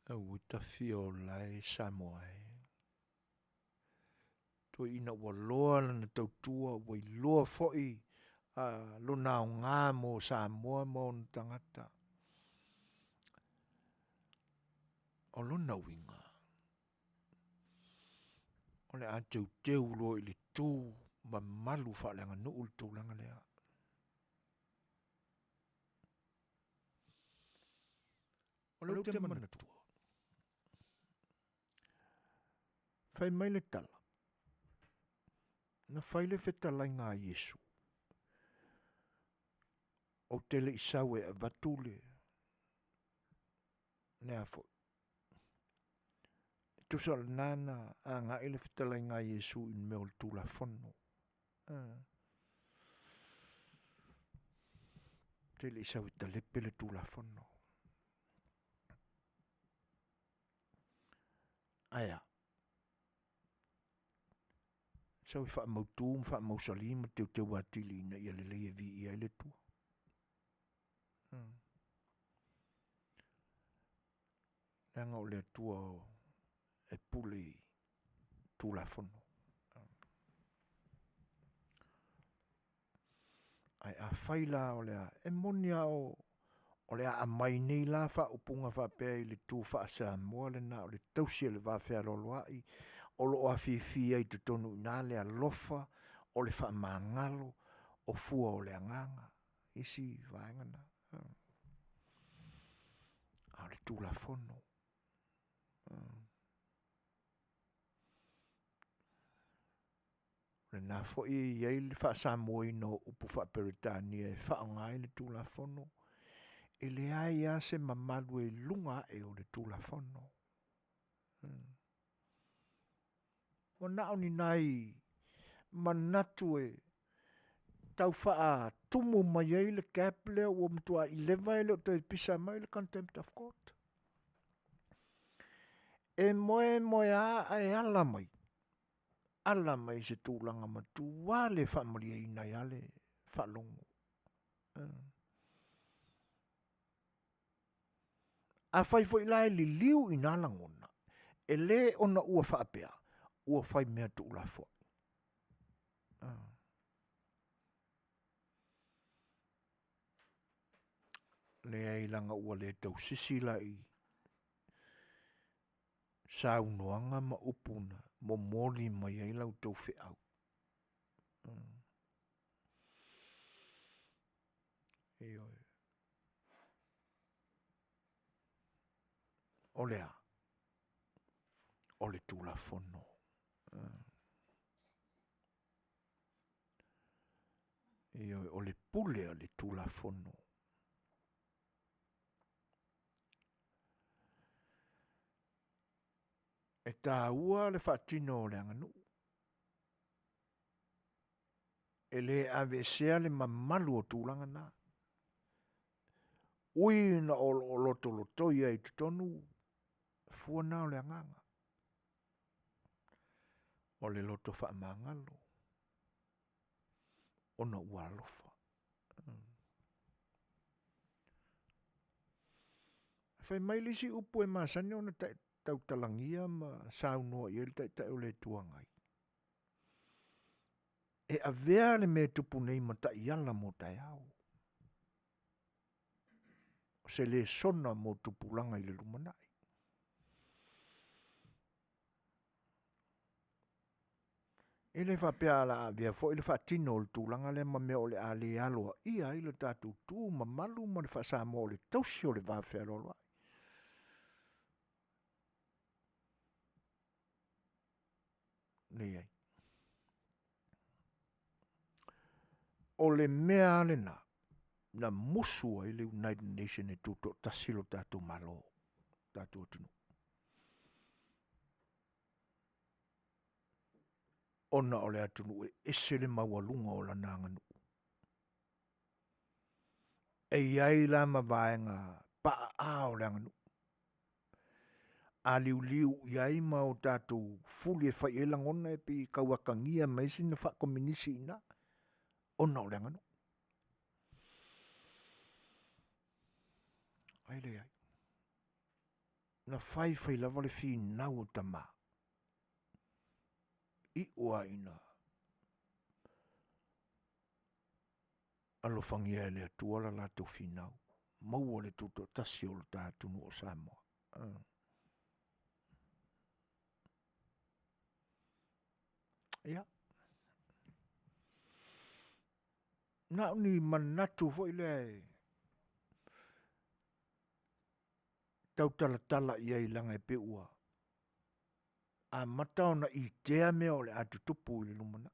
Aue tafiola e Samoa e. Toeaina ua loa lana tautua, ua iloa foi lona aoga mo Samoa ma ona tagata. O lona uiga, o le a teuteu loa i le tu mamalu faaleaganuu le tulaga lea. O lea ou te manatua, fai mai le tala, na fai le fetalaiga a Iesu, ou te le i sau e avatu le le a foi e tusa o lena na agai le fetalaiga a Iesu i le mea o le Tulafono. Te le i sau e talepe le Tulafono. Ae a? Sau e faamautu ma faamausali ma teuteu atili ina ia lelei e viia ai le Atua. Leaga o le Atua e pule i Tulafono. Ae afai la o le a, e moni lava o, o le a aumai nei la faaupuga faapea i le tu faa-Samoa lena o le tausi o le va fealoaloai, o lo o afifi ai i totonu i ina le alofa, o le faamagalo, o fua o le agaga, isi vaega na. A o le Tulafono. O lena foi e i ai le faasamoaina o upu faa-Peretania e faaaoga ai le Tulafono, e leai lava se mamalu e i luga ae o le Tulafono. Ua na o ni nai manatu e tau faatumu mai ai le gap lea ua matuai leva e le o toe pisa mai le contempt of court. E moemoeā ae ala mai, ala mai i se tulaga matua le faamalieina ai lava le faalogo. Afai foi la e liliu i na lagona, e le ona ua faapea ua fai mea tuulafoai. Leai leaga ua le tausisi la i saunoaga ma upu na momoli mai ai la outou feau. Ioe. O le a? O le Tulafono. Ioe, o le pule a le Tulafono. E taua le faatino o le aganuu. E le aveesea le mamalu o tulaga na. Ui ina o lo o lotolotoi ai i totonu fua na o le agaga. O le loto faamagalo ona ua alofa. Fai mai le isi upu e masani ona tautalagia ma saunoa i ai le Taitai o le Itu Agai, e avea le mea e tupu nei ma taiala mo taeao. O se lesona mo tupulaga i le lumanai. E le faapea o le a avea foi le faatino o le tulaga lea ma mea o le a le aloaia ai le tatou tu mamalu ma le faasamoa o le tausi o le va fealoaloai. Leai. O le mea lava lena na musu ai le United Nation e tutoatasi lo tatou Malo, lo tatou atunuu. Ona o le atunuu e ese le maualuga o lana aganuu. E i ai la ma vaega paaa o le aganuu. A liuliu i ai ma o tatou fuli e fai i ai lagona e pei e tau atagia mai ai sina faakominisi i ina, ona o le aganuu. Ae leai. Na fai fai lava le finau a tama, iu lava ina alofagia e le Atua le latou finau, maua le tutoatasi o le ta atunuu o Samoa. Ia, na o ni manatu foi lea e tautalatala i ai leaga e pei ua amata ona itea mea o le a tutupu i le lumanai.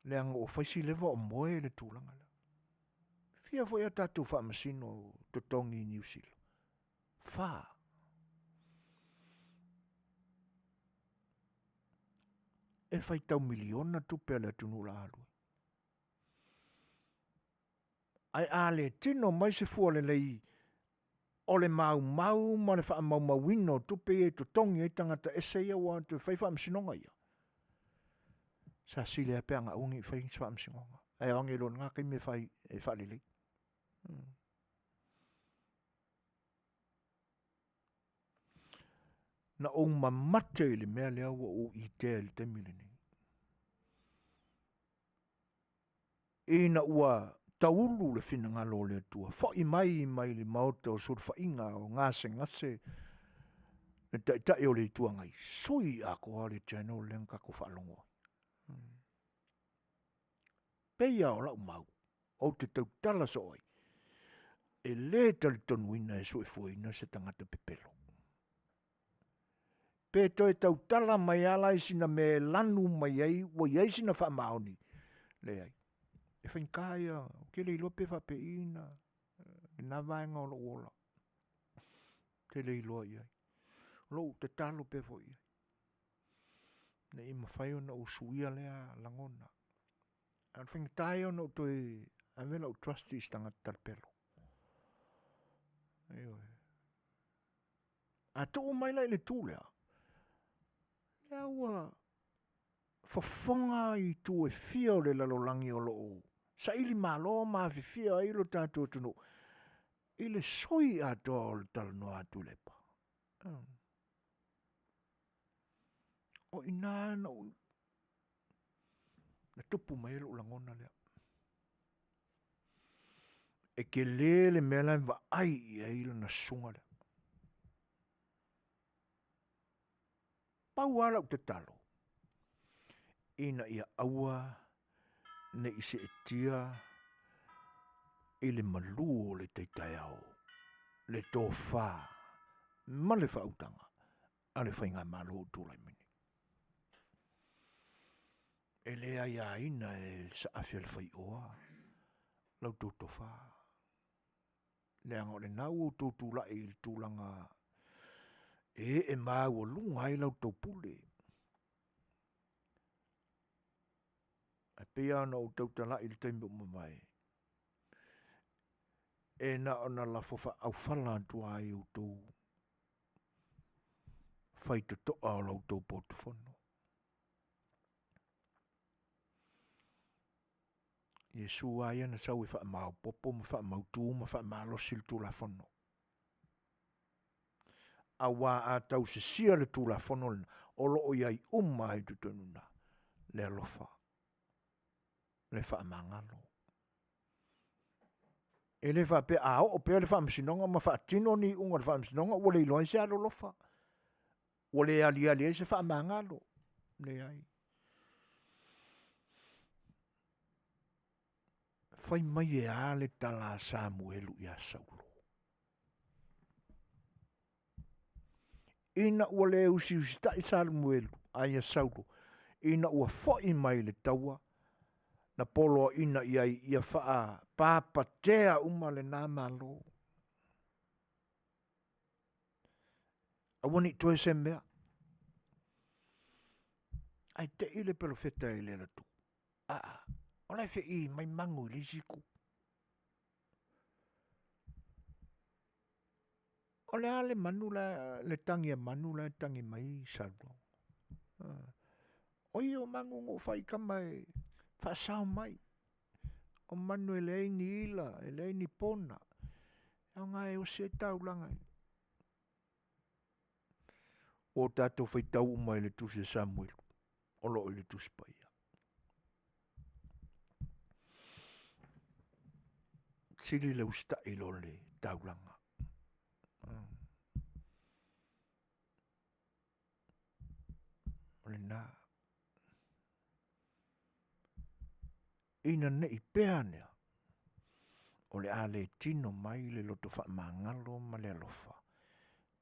Leaga ua fai si leva o moe le tulaga lea. Fia foi a tatou faamasino totogi i Niu Sila? Fa. E faitau miliona tupe a le atunuu la alu. Ae a le tino mai se fua lelei o le maumau ma le faamaumauina o tupe ia e totogi ai tagata ese ia ua toe fai faamasinoga ia, sa sili lava pe ana aua ne i faia se faamasinoga, ae o age loa i lena taimi e fai e faalelei. Na ou mamate i le mea lea ua ou itea i le taimi lenei. Ina ua taulu le finagalo o le Atua, foi mai mai le maota o sulufaiga o gasegase le Taitai o le Itu Agai, sui atoa le channel lea na tatou faalogo ai. Pei lava o lau mau, ou te tautala soo ai, e le talitonuina e suefueina se tagata pepelo. Pe toe tautala mai lava la i sina mea e lanu mai ai ua i ai sina faamaoni, leai. E faigata ia, ou te le iloa pe faapei na lena vaega o lou ola. Ou te le iloa i ai. O lou tatalo pea foi i ai, ina ia mafai ona ou suia lea lagona. A o le faigata ia ona ou toe ave lau trust i se tagata talapelo. Ioe. A tuu mai la i le itu lea, lea ua fofoga itu e fia o le lalolagi o lo o saili malo ma afifio ai lo tatou atunuu i le sui atoa o le talanoa a Tuilaepa. O i ina na ou na tupu mai ai lou lagona lea. E tele le mea la e vaai i ai lana susuga lea. Pau lava lau tatalo, ina ia aua ne i seetia i le malu o le tai taeao le tofa ma le faautaga a le faigamalo o tulai mai nei. E le aiaina e le saafi a le faioa la outou tofa, leaga o lena ua outou tulai i le tulaga e ee maualuga ai la outou pule. Ae pei lava ona ou tautalai i le taimi ua mavae, e na ona lafo faaaufala atu lava i outou faitotoa o la outou potu fono. Iesu lava ia na sau e faamaopoopo ma faamautu ma faamalosi le Tulafono. Aua a tausisia le Tulafono lena, o lo o i ai uma lava i totonu i ina le alofa, le faamagalo. E le faapea a oo pea le faamasinoga ma faatino ni iuga o le faamasinoga ua le iloa ai se alolofa, ua le aliali ai se faamagalo. Leai. Fai mai e a le tala a Samuelu ia Saulo? Ina ua le usiusitai Samuelu a ia Saulo, ina ua foi mai le taua, na poloaina i ai ia faapapatea uma lena Malo. Aua ne i toe se mea. Ae te i le perofeta i le alu atu, aa, o la e feii mai magu i le isi itu. O le a le manu la, le tagi a manu la e tagi mai Saulo? O ia o manu na ou fai tama e faasao mai. O manu e leai ni ila, e leai ni pona. E aoga e osi ai taulaga. Ua o tatou faitau uma i le tusi a Samuelu, o lo o i le Tusi Paia. Sili le usitai i lo le taulaga. O lena. Ina ne i pea anea, o le a le tino mai le loto faamagalo ma le alofa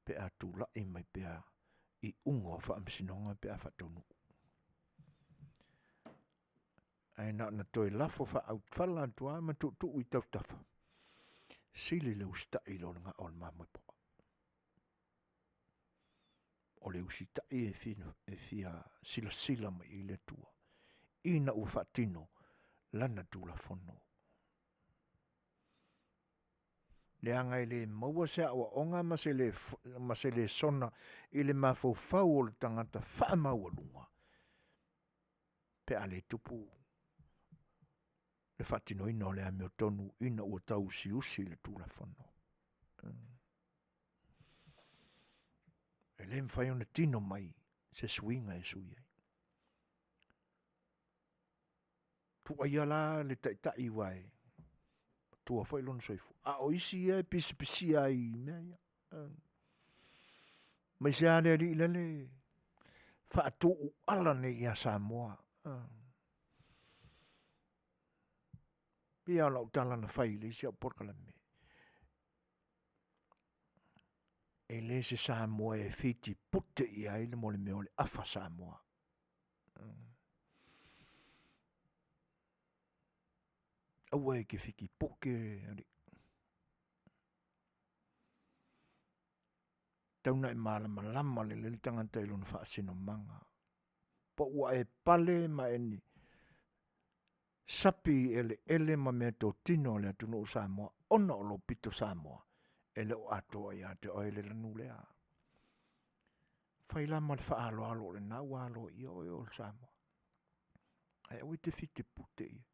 pe a tulai mai pea iuga o faamasinoga pe a faataunuu. Ae na ona toe lafo faaaufala atu lava ma tuutuu i tafatafa, sili le usitai i lo le gao o le mamoe poa. O le usitai e fia, e fia silasila mai i le Atua ina ua faatino lana Tulafono. Leaga e le maua se aoaoga ma se le, ma se lesona i le mafaufau o le tagata faamaualuga pe a le tupu le faatinoina o le amiotonu ina ua tauusiusi le Tulafono. E le mafai ona tino mai se suiga e sui ai. Tuaia la le taitai aua e matua foi lona soifua. A o isi ia e pisapisia ai i mea ia. Aemaise lava le alii lele faatuuala nei ia Samoa. Pei lava o lau tala na fai i le isi au polokalame, e le se Samoa e fitipute i ai le mea o le afa Samoa. Aua e te fitipuke alii. Tau na e malamalama lelei le tagata i lona faasinomaga. Po ua e pale ma e sapi i eleele ma meatotino a le atunuu o Samoa ona o lou pito Samoa, e le o atoa ia te oe le lanu lea. Fai la ma le faaaloalo o lena ua aloaia oe o le Samoa. Ae aua e te fitipute i ai.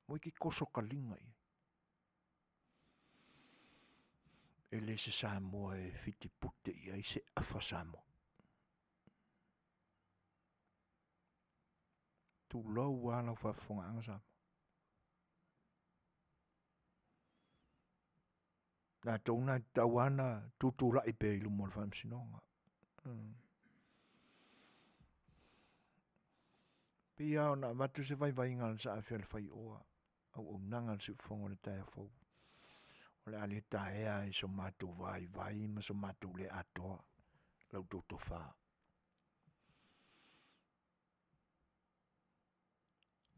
Aua e te toso taliga i ai. E le se Samoa e fitipute i ai se afa Samoa. Tulou lava lau faafofogaaga Samoa. Latou na e tatau lava ona tutulai pea i luma o le faamasinoga. Pei lava ona avatu se vaivaiga a le Saafialefai'oa auaunaga a le siufofoga o le taeao fou. O le a le taea i so matou vaivai ma so matou le atoa la outou tofa.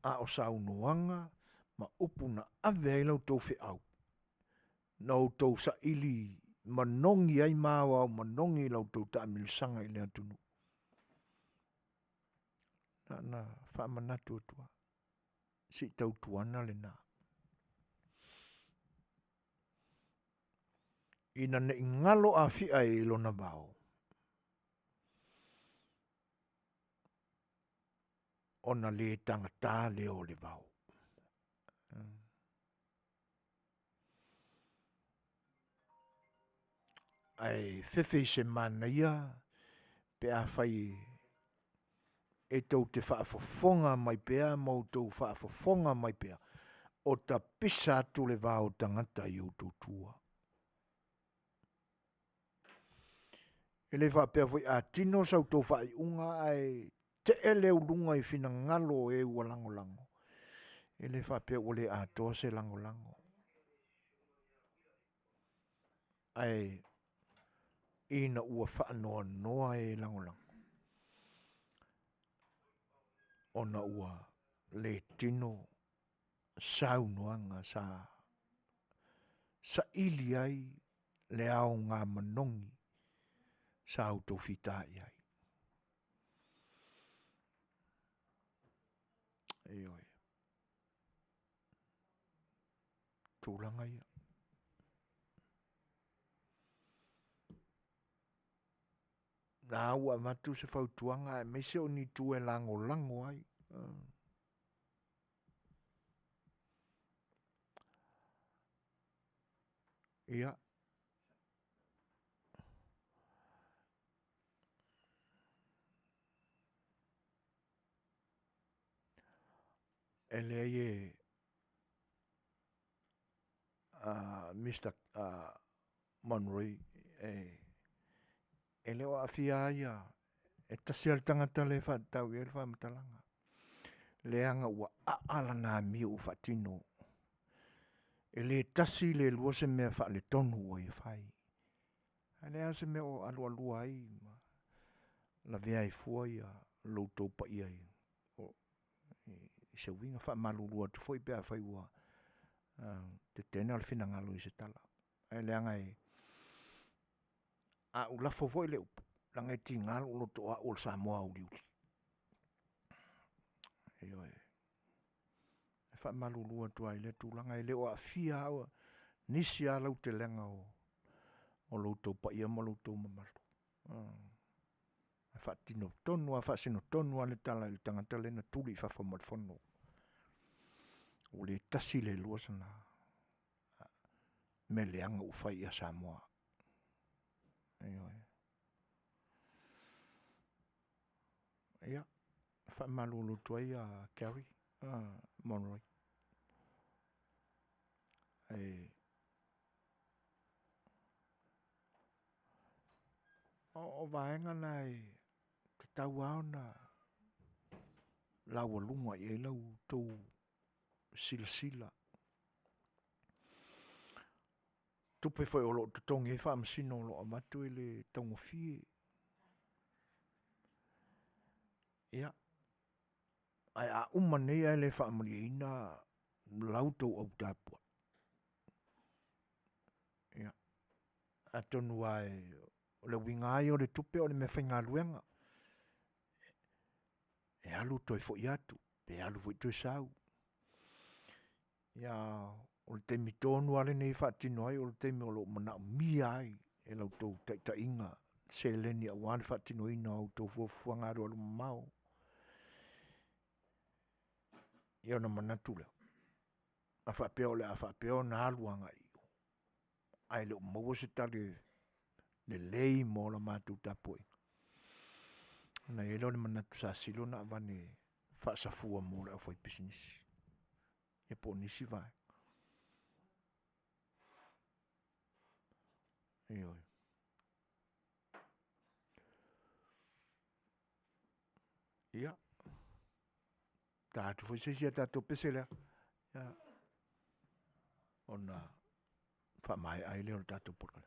A o saunoaga ma upu na ave ai la outou feau, na outou saili manogi ai ma aoao manogi i la outou taamilosaga i le atunuu. Na ona faamanatu atu lava, se i tautuana lena, ina ne i galo Afia i lona vao, ona le tagata lea o le vao. Ae fefe i se manaia pe afai e tou te faafofoga mai pea ma outou faafofoga mai pea o tapisa atu le va o tagata i outou tua. E le faapea foi a tino sa outou faaiuga ae tee le uluga i finagalo o e ua lagolago, e le faapea ua le atoa se lagolago. Ae ina ua faanoanoa e lagolago, ona ua le tino saunoaga sa saili ai le aoga manogi sa outou fita i ai. Ioe. Tulaga ia. Na ua avatu se fautuaga aemaise o ni itu e lagolago ai. Ia. E leai e Mr. Monroe e le o aafia ai ia e tasi lava le tagata lea e faatatau i ai le faamatalaga, leaga ua aa lana amio ua faatino. E le tasi le lua se mea faaletonu ua ia fai. Ae leai lava se mea o alualua ai ma lavea ai fua ia lo outou paia i se uiga. Faamalulu atu foi pe afai ua tetena le finagalo i se tala, ae leaga e a ou lafo foi le upu, leaga e tiga lou loto o au o le Samoa auliuli. Ioe. E faamalulu atu ai i lea tulaga, e le o aafia lava nisi lava lautelega o lo outou paia ma lo outou mamalu. E faatino tonu lava, faasino tonu lava le tala i le tagata lea na tuli i fafo ma le fono. Ua le tasi le lua sana mea leaga ua fai ia Samoa. Ioe. faamalulu atu ai a Gary Monroy. Ae o vaega na e tatau lava ona laualuga i ai la outou silasila. Tupe foi o lo o totogi ai faamasino o lo o avatu e le taugofie. Ia, ae a uma nei ae le faamalieina la outou au tapuai, ia, atonu lava o le uiga lava ia o le tupe o le meafaigaluega, e alu toe foi atu, pe alu foi toe sau. Ia o le taimi tonu lava lenei e faatino ai o le taimi o lo o manaomia ai e la outou taitaiga seleni aua le faatinoina o a outou fuafuaga alualumamao. Ia ona manatu lea, a faapea o le a faapea ona alu agai i o, ae le o maua se tali lelei mo la matou tapuaiga, ona i ai lea o le manatu sa sili ona avane faasafua mo le aufaipisinisi, ia po o nisi vaega. Ioe. Ia, ta atu foi se isi a tatou pese lea, ia, ona faamaea ai lea o le tatou polokalame.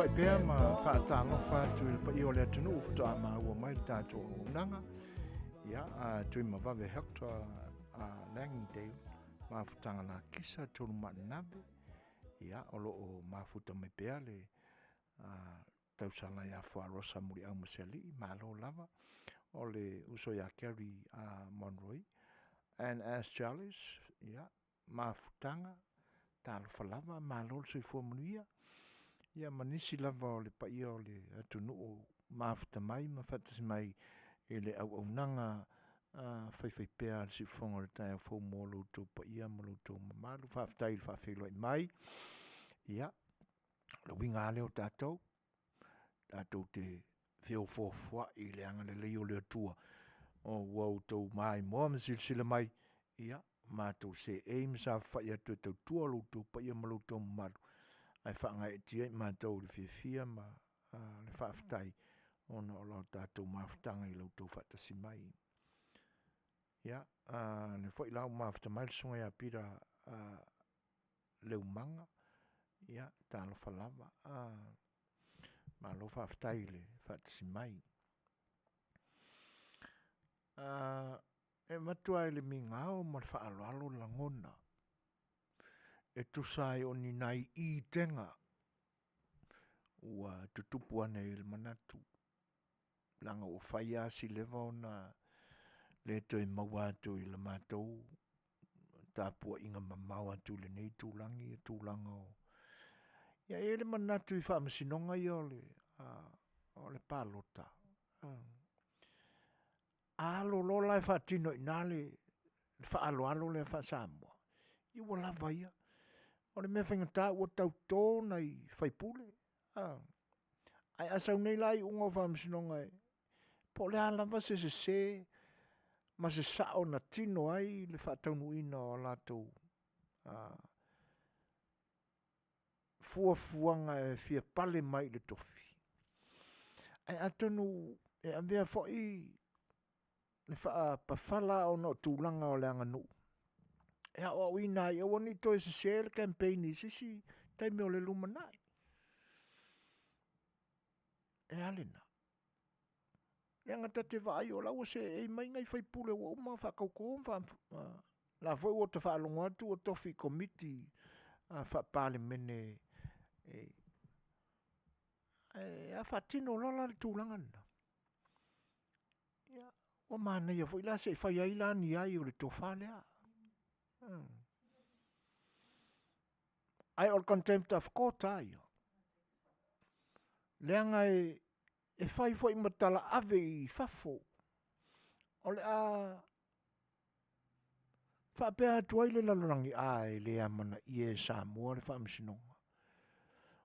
Faafeiloai pea ma faatalofa atu i le paia o le atunuu faatoa maua mai le tatou auaunaga. Ia, a Tuimavave Hector a Langdale, mafutaga lakisa Tolumaanave. Ia, o lo o mafuta mai pea le tausala ia Fuarosa Muliau ma Sealii, malo lava. O le uso ia Gary Monroe and Ash Charles, ia, mafutaga, talofa lava, malo le soifua manuia. Ia ma nisi lava o le paia o le atunuu mafuta mai ma faatasi mai i le auaunaga faifaipea a le Siufofoga o le Taeao Fou mo lo outou paia ma lo outou mamalu. Faafetai i le faafeiloai mai. Ia, o le uiga lava lea o tatou, tatou te feofoofoai i le agalelei o le Atua o ua outou maimoa ma silasila mai, ia, matou seei ma saofafai atu e tautua lo outou paia ma lo outou mamalu, ae faagaeetia i matou i le fiafia ma le faafetai ona o la tatou mafutaga i lo outou faatasi mai. Ia, lea foi la ua mafuta mai le susuga ia Peter Leumaga, ia, talofa lava. Malo faafetai i le faatasi mai. E avatu lava i le migao ma le faaaloalo lagona e tusa ai o ni nai itega ua tutupu ane i le manatu, leaga ua fai lava si leva ona le toe maua atu i le matou tapuaiga mamao atu i lenei itulagi ia tulaga o... Ia e i ai le manatu i faamasinoga ia o le palota, a alo loa la e faatino i ina le faaaloalo lea faa-Samoa, ia ua lava ia. O le mea faigata ua tauto nai faipule, a. Ae a sau nei la iuga o faamasinoga po o le a lava se sese ma se sao na tino ai le faataunuuina o latou fuafuaga e fia pale mai i le tofi. Ae atonu e avea foi le faapafala ona o tulaga o le aganuu e aoaoina ai aua ne i toe sese le campaign i se isi taimi o le lumanai. E a lena? Leaga ta te vaai o la ua seei mai nai faipule ua uma ona faatauto ma la foi ua ta faalogo atu ua tofi i komiti faa-Palemene e a faatino loa la le tulaga lena? Ia, ua manaia foi la se i fai ai la ni ai o le tofa lea. Ae o le contempt of court lava ia, leaga e fai foi ma talaave i fafo. O le a faapea atu ai le lalolagi, a e le amanaia e Samoa le faamasinoga.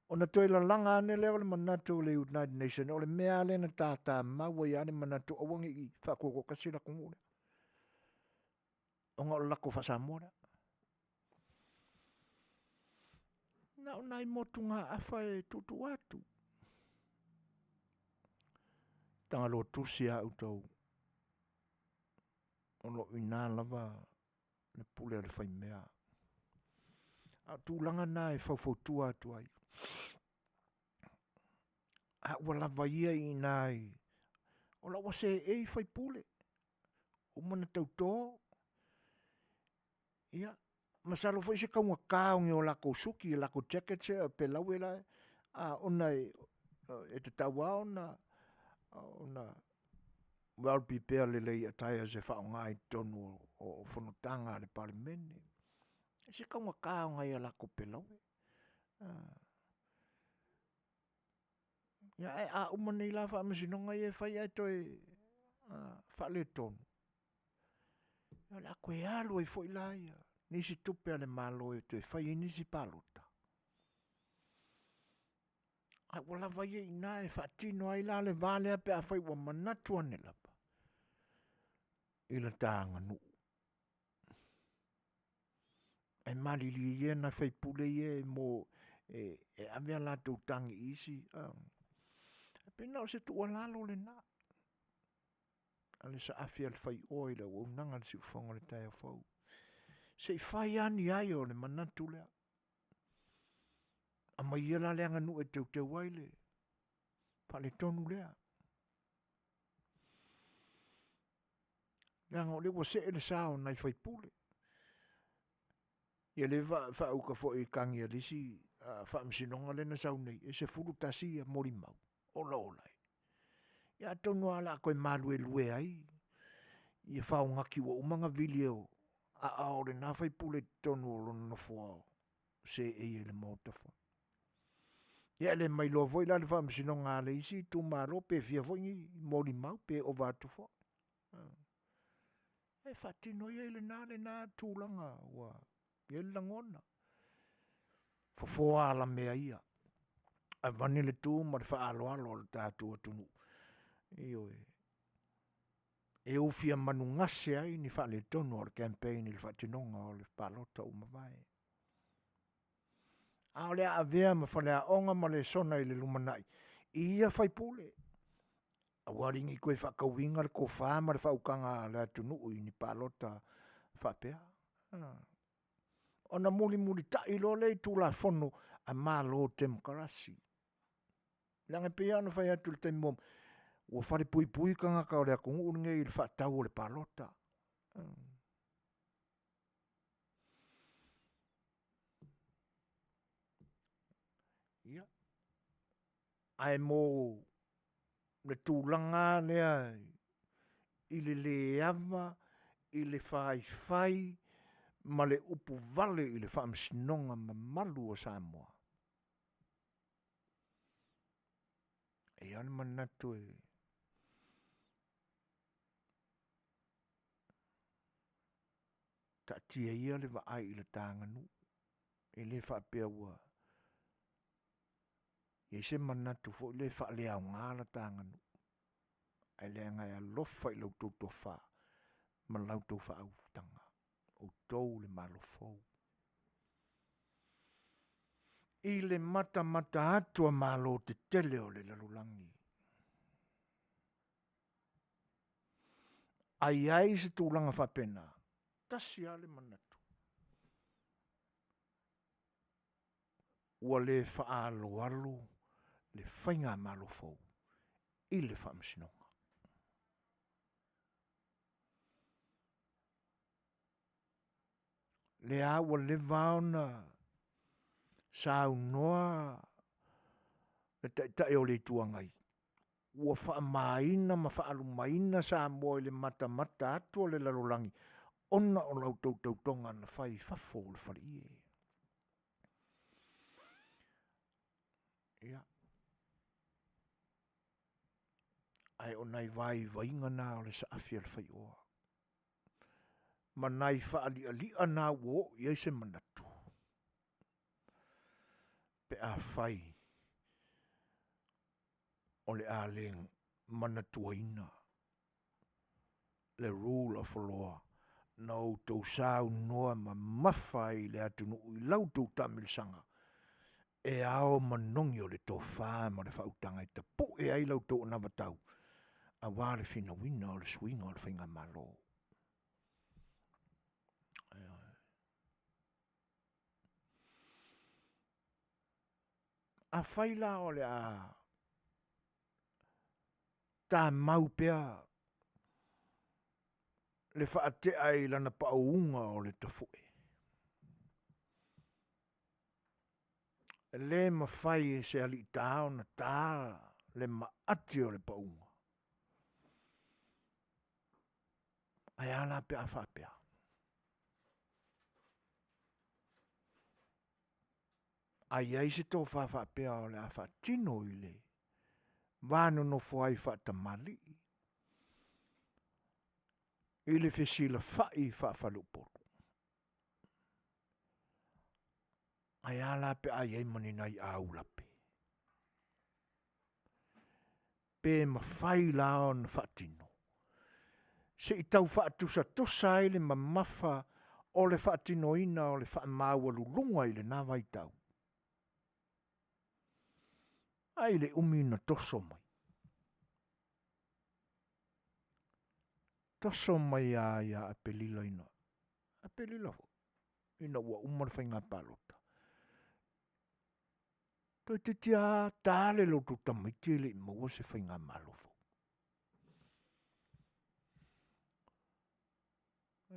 Ona toe lalaga ane lea o le manatu o le United Nation, o le mea lava lea na tatamau ai lava le manatu aua ne i faatuatoatasi le atunuu lea, ona o le latou faa-Samoa lea. Na o nai motugaafa e tuutuu atu. Tagaloa tusi a outou, o lo o i ina lava le pule a le faimea. A o tulaga na e faufautua atu ai. A ua lava ia i ina i, o la ua seei faipule, uma ona tauto, ia, masalo foi se taugata o ni o latou suti, o latou jackets ia pelaue la, a, ona e tatau lava ona well prepare lelei attires e faaaoga i totonu o fonotaga a le Palemene. E se taugata o nai a latou pelaue. Ia ae a uma nei la faamasinoga ia e fai ae toe faaletonu, ia o le a toe alu ai foi la nisi tupe a le Malo e toe fai ai nisi palota. A ua lava ia i ina e faatino ai la le va lea pe afai ua manatu ane lava i le ta aganuu. Ae malilie ia nai faipule ia e mo e ave a latou tagi i isi e pei na o se tuualalo lena a le saafi a le faioa i le auaunaga a le siufofoga o le taeao fou. Se i fai lava ni ai o le manatu lea. Aumai ia la le aganuu e teuteu ai le faaletonu lea. Leaga o lea ua see le sa o nai faipule. Ia lea faauka foi i tagi a le isi faamasinoga lea na sau nei, e 11 molimau. Ola ola e. Ia atonu lava o le a toe maluelue ai ia faogaki ua uma ona vili e aao o lena faipule i totonu o lona nofoa o seei ai i le Maota Fono. Ia e le ma iloa foi la le faamasinoga a le isi itumalo pe fia foi ni molimau pe ova atu foi. E faatino ia i lena lena tulaga ua i ai le lagona. Fofo alamea ia, avane le tu ma le faaaloalo a le tatou atunuu. Ioe. E ufia manugase ai ni faaletonu o le campaign i le faatinoga o le palota ua mavae. A o le a avea ma faleaoga ma lesona i le lumanai i ia faipule, aua alii ne i toe faatauina le tofa ma le faautaga a le atunuu i ni palota faapea. Ona mulimulitai loa lea i Tulafono a Malo Temokarasi. Leaga e pei lava ona fai atu i le taimi muamua, ua falepuipui tagata o le atunuu lenei i le faatau o le palota. Ia, ae mo le tulaga lava lea i le le ava, i le faifai ma le upu vale i le Faamasinoga mamalu a Samoa, e i ai lava le manatu e taatia ia le vaai i le ta aganuu, e le faapea ua i ai se manatu foi lea e faaleaoga la ta aganuu, ae leaga e alofa i la outou tofa ma la outou faautaga, o outou le Malo fou. I le matamata atu a Malo tetele o le lalolagi, a i ai se tulaga faapena, tasi lava le manatu, ua le faaaloalo le faigamalo fou i le Faamasinoga. Lea ua leva ona saunoa le Taitai o le Itu Agai, ua faamaina ma faalumaina Samoa i le matamata atu a le lalolagi ona o la outou tautoga na fai i fafo o le faleie. Ia, ae o nai vaivaiga na o le saafi a le faioa ma nai faali'ali'a na ua oo i ai se manatu pe afai o le a le manatuaina le rule of law na outou saunoa mamafa ai i le atunuu i la outou taamilosaga e ao manogi o le tofa ma le faautaga e tapue ai la outou anavatau aua le finauina o le suiga o le faigamalo. Afai la o le a tamau pea le faatea i lana paouga o le tafue, e le mafai e se alii ta ona ta le maati o le pauga. Ae a la pe a faapea? A i ai se tofa faapea o le a faatino i le va nonofo ai faatamalii i le fesilafai faafaleupolu. Ae a la pe a i ai ma ni nai aulape? Pe mafai la ona faatino se i tau faatusatusa ai le mamafa o le faatinoina o le faamaualuluga i lena vaitau. Ai le umi na toso mai. Toso mai lava ia Aperila ina, Aperila foi, ina ua uma le faiga palota. Toeitiiti lava ta le loto tamaiti e le i maua se faigamalo fou.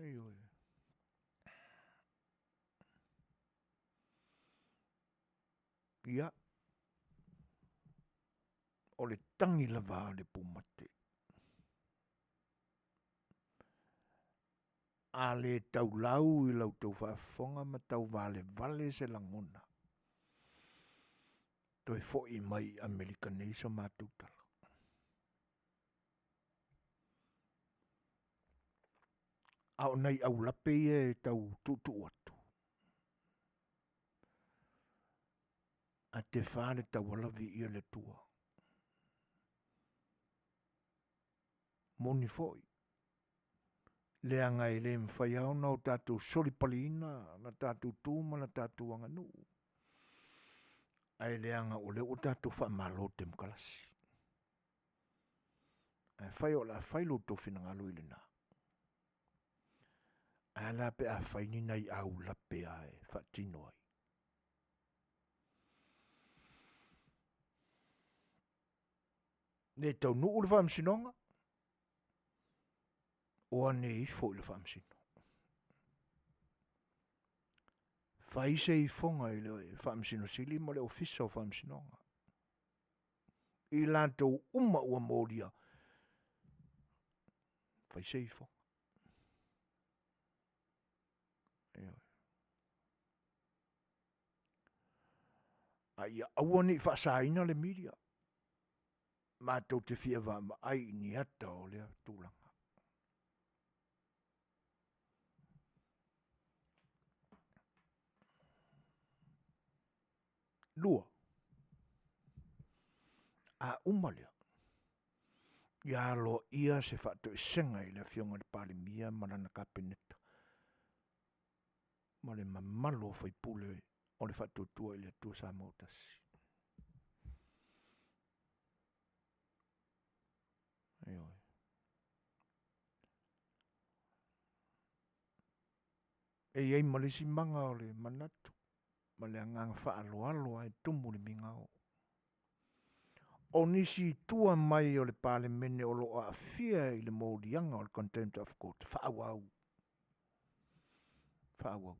Ioe. Ia, o le tagi lava a le pumate. A le taulau i la outou faafofoga ma tauvalevale se lagona, toe foi mai i Amerika nei so matou tala. A o nai aulape ia e tau tuutuu atu, ae tefa le tauala viia le Atua. Moni foi, leaga e le mafai lava ona o tatou solipaliina la tatou tu ma la tatou aganuu, ae leaga o lea ua tatou faamalo temokalasi. Ae fai o le a fai lo outou finagalo i lena. Ae a la pe a fai ni nai aulape lava e faatino ai. Le taunuu le faamasinoga, o ane ifo i le faamasino. Fai se ifoga i le Faamasino Sili ma le Ofisa o Faamasinoga. I latou uma ua molia, fai se ifoga. Ioe. A ia aua ne i faasaina le media. Matou te fia vaavaai i ni ata o lea tulaga. Lua, a uma lea, ia aloaia se faatoesega i le Afioga i le Palemia ma lana Kapeneta ma le mamalu o faipule o le Faatuatua i le Atua Samoa ua Tasi. Ioe. E i ai ma le isi maga o le manatu ma le agaga faaaloalo lava e tumu le migao. O nisi i tua mai o le Palemene o lo o aafia i le moliaga o le Contempt of Court, faaauau, faaauau.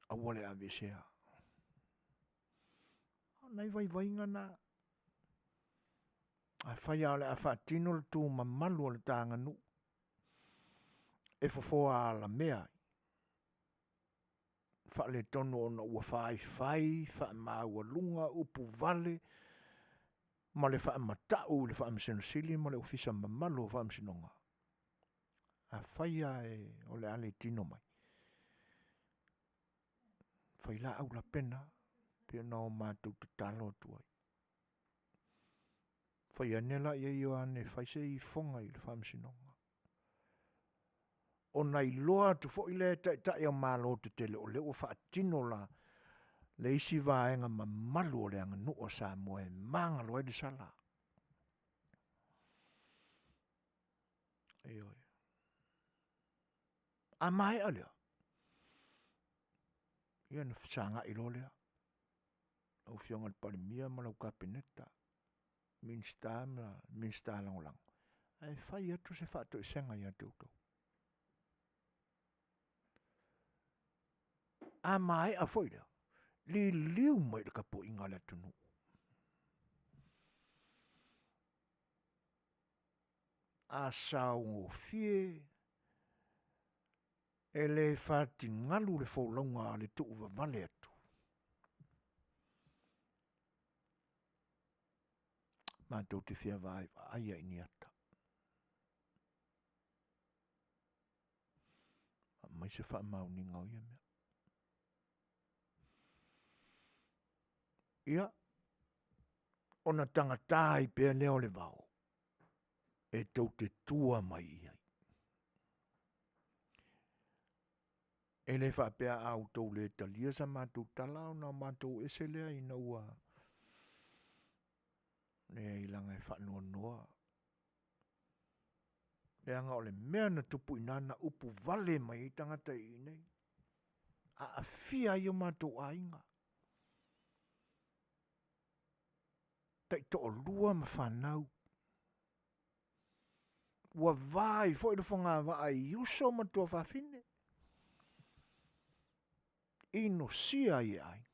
Aua le aveesea. O nai vaivaiga na. Afai lava o le a faatino le tu mamalu o le ta aganuu e fofoa alamea ai, faaletonu ona ua faifai faamaualuga upu vale ma le faamatau i le Faamasino Sili ma le Ofisa mamalu o Faamasinoga, afai lava o le a le tino mai, fai laau lapena pei ona o matou tatalo atu ai. Fai ane laia Ioane e fai se ifoga i le faamasinoga. Ona iloa atu foi lea e taitai o Malo tetele o lea ua faatino la le isi vaega mamalu o le aganuu a Samoa e magalo ai le sala. Ioe. A maea lea, ia ona fesagai loa lea. Lau Afioga i le Palemia ma lau Kapeneta, Minisita ma Minisita Lagolago, ae fai atu se faatoesega ia te outou. A maea foi lea, liliu mai i le tapuaiga a le atunuu. A saogofie e le fatigalu le folauga a le tuuvavale atu. Matou te fia vaavaaia i ni ata. Aumai se faamaoniga o ia mea. Ia, ona tagata ai pea lea o le vao e tou te tua mai i ai. E le faapea a outou le talia sa matou tala ona o matou ese lea ina ua leai leaga e faanoanoa leaga o le mea na tupu i ina na upu vale mai ai tagata i inei. Aafia ai o matou aiga. Taitoalua ma fanau. Ua va ai foi le fogavaa i uso ma tuafafine. Inosia ai e aiga.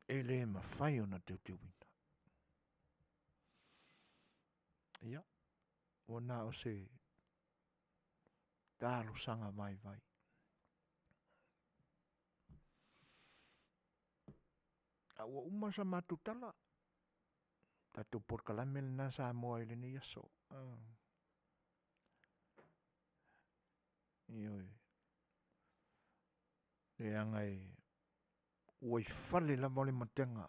E le mafai ona teuteuina. Ia, ua na o se talosaga vaivai. A ua uma sa matou tala, tatou polokalame lena Samoa i lenei aso. Ioe. Leaga e ua i fale lava o le matega.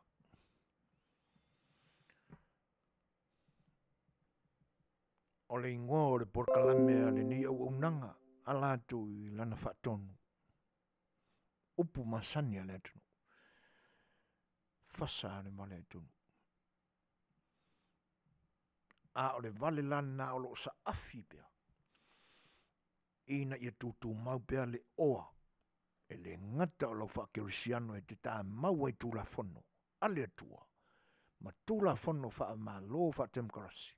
O le igoa o le polokalame a lenei auaunaga ala atu i lana faatonu, upu masani a le atunuu, fasa le vale atunuu. A o le vale la lena o lo o saafi pea, ina ia tutumau pea le oa e le gata o lau faakerisiano e te tamau ai Tulafono a le Atua ma Tulafono faamalo faatemokarasi,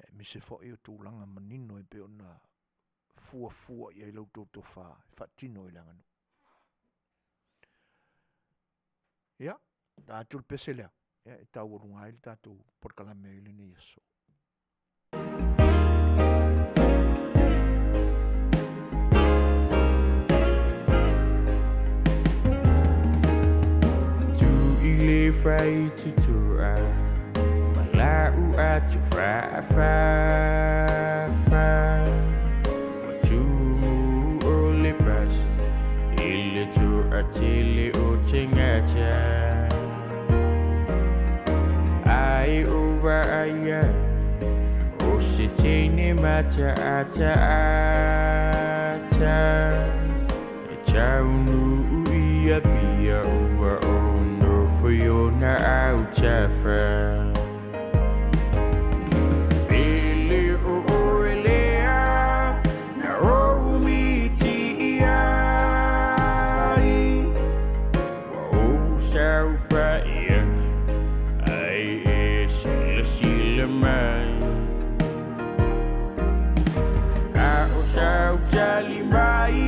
aemaise foi o tulaga manino e pei ona fuafua i ai la outou tofa e faatino i le aganuu. Ia, ta atu le pese lea, ia, e taualuga ai le tatou polokalame i lenei aso. Tu i le fai tutua, ma lau atu fa fa fa. Ma tumu o le pasi, i le tua tele o te ngata. Ai o vaaya, o se teine mata ata ata. E taunu ia pia ua o no fo iona au tafa. Pele o oe lea, na o miti ai. Ua o sau pai atu, ai e sila sila mai. A o sau tali mai,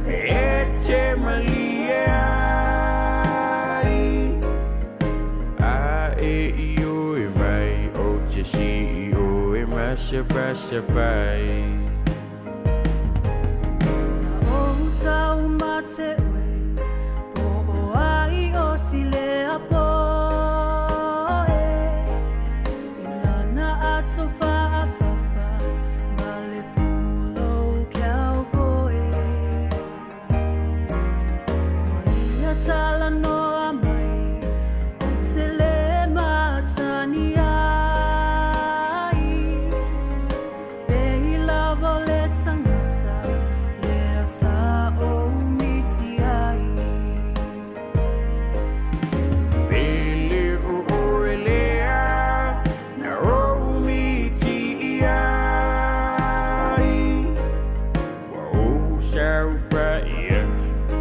e te malie ai. A e i o e mai, o te si i o e masa pasa pai. O tau mate oe, po o ai o sile a poe. I lana ato whaafafa, ma le pulo cowboy. O ia tala noa mai, o te le masani ai. Pe i lava le tangata, lea sa o miti ai. Pele o oe lea, na o miti ai. Ua o sau pai atu,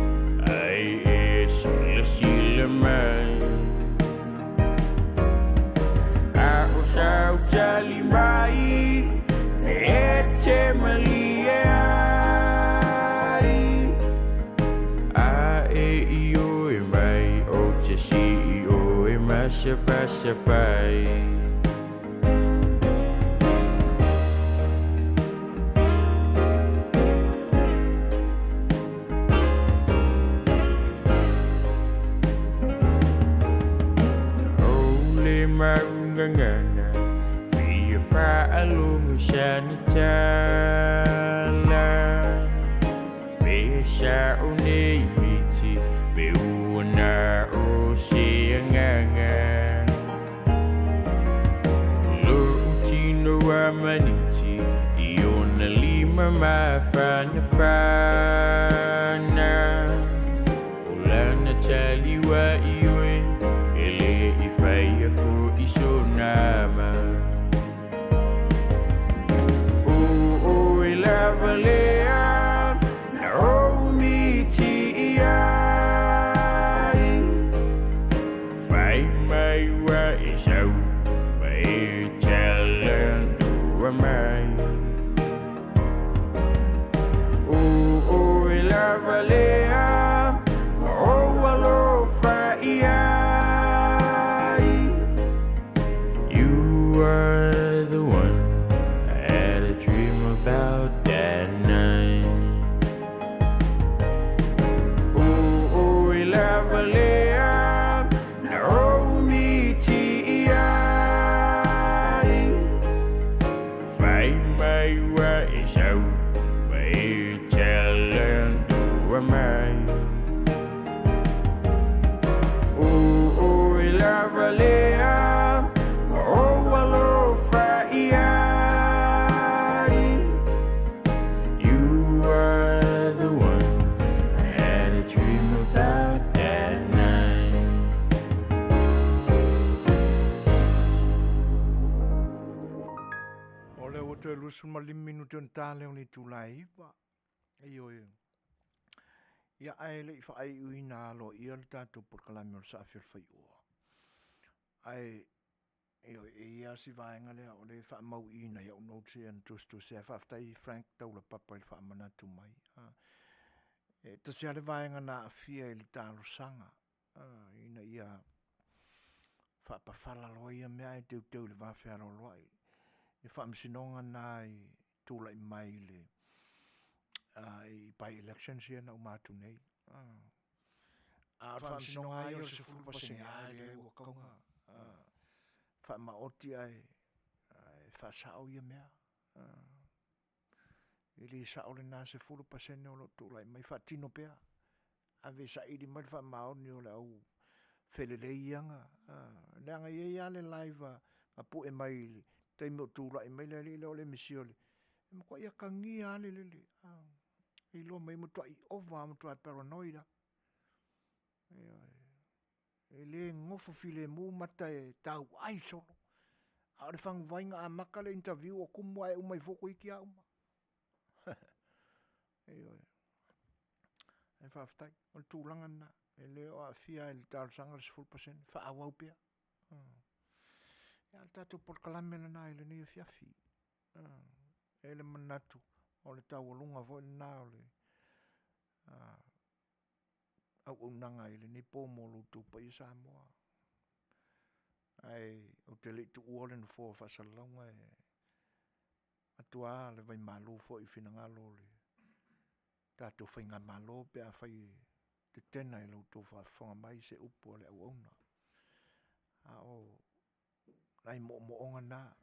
ai e sila sila mai. A o sau tali mai, e te malie ai. A e i o e mai, o te si i o e masa pasa pai. O le maungangana, fia whaalongo sana tala. Pe sa o nei miti, pe uana o se anganga. Lo tino a maniti, i ona lima mawhana whana. O lana taliwa i oe, e le i whaia fo i so nama. 25 minute ona ta lea o le itula e 9. Ioe. Ia, ae le i faaiuina aloaia le tatou polokalame o le Saafi o le Faioa. Ae, ioe, e i ai lava si vaega lea o lea e faamauina i au notes ia na tusitusia. Faafetai i Frank Taulapapa i le faamanatu mai. E tasi lava le vaega na aafia i le talosaga ina ia faapafala loa ia mea ae teuteu i le va fealoaloai. Le faamasinoga lena i tulai mai i le i by elections ia na uma atu nei. A o le faamasinoga lava ia o le 10% lava lea ua tatau ona faamaoti ae faasao ia mea. E le sao lena 10% o lo o tulai mai, faatino pea. Ave e saili mai le faamaoni o le au felelei ia na, leaga e i ai lava le live na pue mai i le taimi o tulai mai le alii lea o le MEC o le… e matuai atagia lava le lele, e iloa mai e matuai ova lava matua paranoid lava. Ioe. E le nofo filemu mata e tauai solo. A o le faguvai na amata le interview o tumu ae uma ifo toeitiiti lava uma. Ioe. Ae faafetai, o le tulaga lena, e le o aafia i le talosaga le 10%, faaauau pea. Ia o le tatou polokalame lena i lenei afiafi. E i ai le manatu o le taualuga foi lena o le auaunaga i lenei po mo lo outou paia Samoa. Ae ou te le i tuua le nofoa o faasalalauga e avatu lava le vaimalu foi i finagalo o le tatou faigamalo pe afai e tetena i la outou faafofoga mai se upu a le auauna. A o nai moomooga na,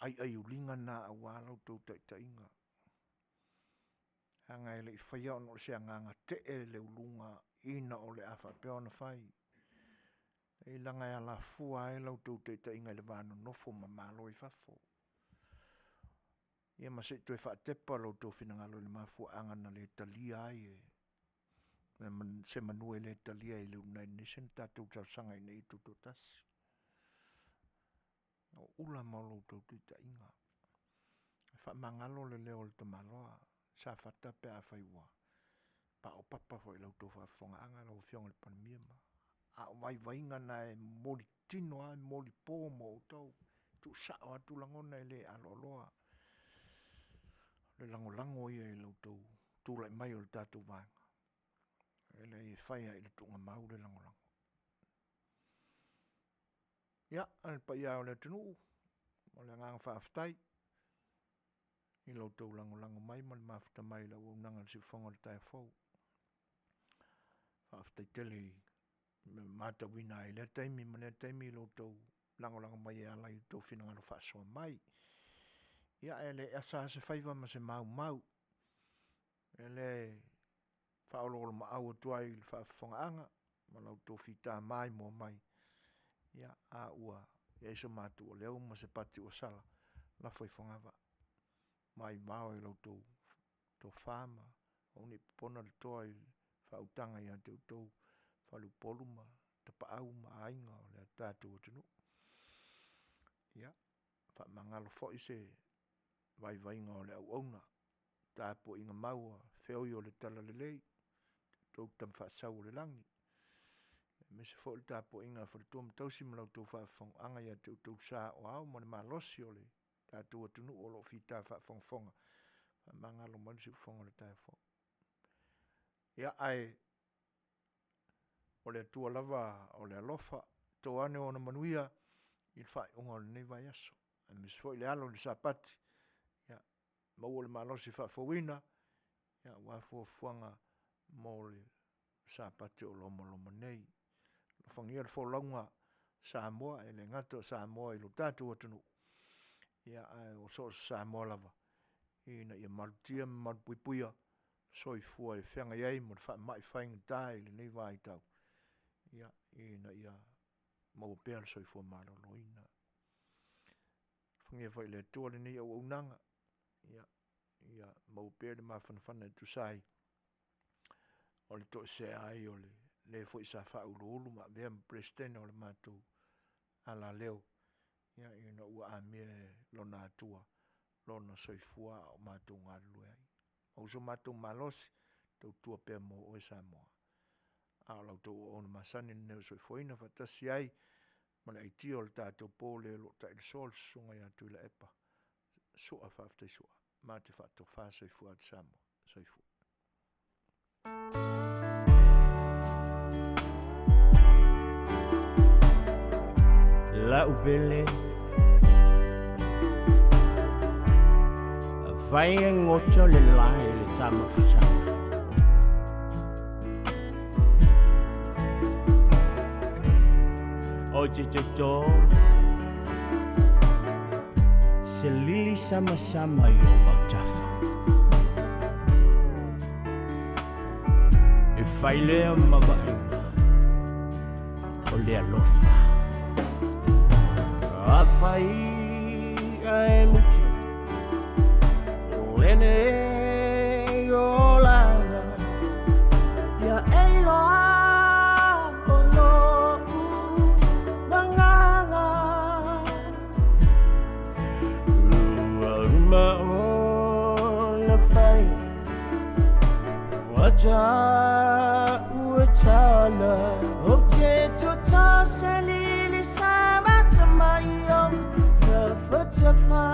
aiaiuliga na aua la outou taitaiga, leaga e le i faia ona o se agaga tee le uluga ina o le a faapea ona fai, leaga e alafua ai la outou taitaiga i le va nonofo ma Malo i fafo. Ia ma se i toe faatepa lo outou finagalo i le mafuaaga na le talia ai e se manu e le talia ai e le United Nations le tatou talosaga ina ia tutoatasi. O ula ma lo outou taitaiga. E faamagalo le leo o le tamaloa Safata pe afai ua paopapa foi i la outou faafofogaaga lau Afioga i le Palemia ma… A o vaivaiga na e momoli tino lava, e momoli po mo outou, e tuusao atu lagona e le aloaloa. O le lagolago ia i lo outou tulai mai o le tatou Vaega, e leai e fai lava i le tuugamau le lagolago. Ia, le paia e o le atunuu, o le agaga faafetai i lo outou lagolago mai ma le mafuta mai i le auaunaga a le siufofoga o le taeao fou. Faafetai tele i le matauina ai i lea taimi ma lea taimi lo outou lagolago mai e ala i outou finagalo faasoa mai. Ia e le asa lava se faiva ma se maumau e le faaoloolomaau atu ai i le faafofogaaga ma la outou fita maimoa mai, ia a ua i ai so matou leo ma se pati ua sala, lafo i fogavaa ma aivao i la outou tofa ma aua ne i popona le toa i le faautaga ia te outou faleupolu ma tapaau ma aiga o le tatou atunuu. Ia, faamagalo foi se vaivaiga o le auauna, tapuaiga mau a feoi o le talalelei, outou tama faasau o le lagi, aemaise foi le tapuaiga a faletua ma tausi ma la outou faafofogaaga ia te outou saoao ma le malosi o le tatou atunuu o lo o fita faafogafoga, faamagalo mai le siufofoga i le taeao fou. Ia, ae o le Atua lava o le alofa, to ane ona manuia i le faaiuga o lenei vaiaso, aemaise foi le alo i le Sapati, ia maua le malosi faafouina aua fuafuaga mo le Sapati o loma nei. Alofagia le folauga a Samoa, e le gata o Samoa i lo tatou atunuu, ae o so o se Samoa lava, ina ia malutia ma malupuipuia soifua e feagai ai ma le faamai faigata i lenei vaitau, ina ia maua pea le soifua maloloina. Alofagia foi e le Atua lenei auaunaga, ia maua pea le mafanafana e tusa ai o le toesea ai o le foi sa faauluulu ma avea ma Peresetene o le matou alaleo. Ia, ina ua amia e lona Atua lona soifua a o matou galulue ai. Maua so matou malosi, tautua pea mo oe Samoa. A o la outou auauna masani lenei o le soifuaina faatasi ai ma le aitia o le tatou po le o lo o tailesea le Susuga ia Tuilaepa Sua Faafetai Sua. Ma te faatofa soifua atu Samoa. Soifua. La'u pele Afai e goto le lae le tamafusaga O te toto Se lili samasama i ou autafa E fai lea ma vaaiga o le alofa Afai ae muta Lenei olaga Ia e iloa o lo'u agaga Ua uma ona fai Ua ua tala Ou te toto se lili samasama i ou tafatafa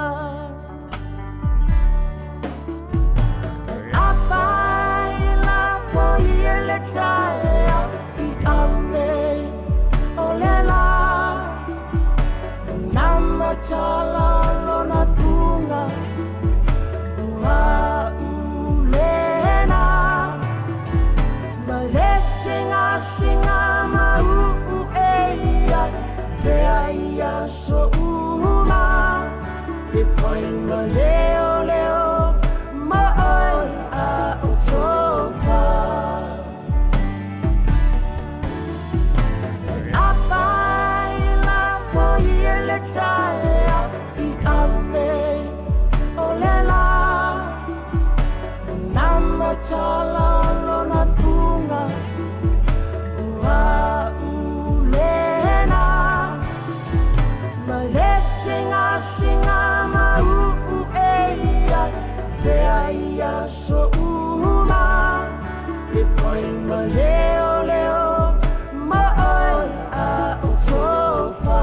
Afai lafo ia le taeao i ave o le la Namatala lona fuga Ua ulena Ma le singasinga mauu e ia Te ai aso uma E fai ma leo leo Ma oe a o tofa Afai lafo ia le taeao i ave o le la Namatala lona fuga Ua ulena Ma le singasinga mauu e ia Te ai aso uma E fai ma leo leo Ma oe a o tofa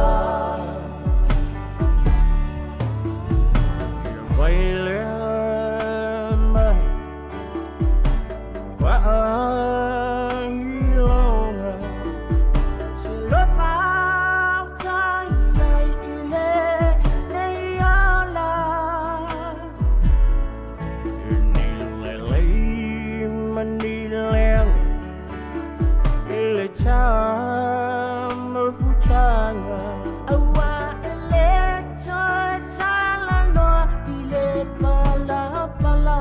Ia vai lea mai Vaailoga Se lofa utai ai i lenei ola Ni lelei ma ni leaga I le tamafutaga Aua e le toe talanoa i le palapala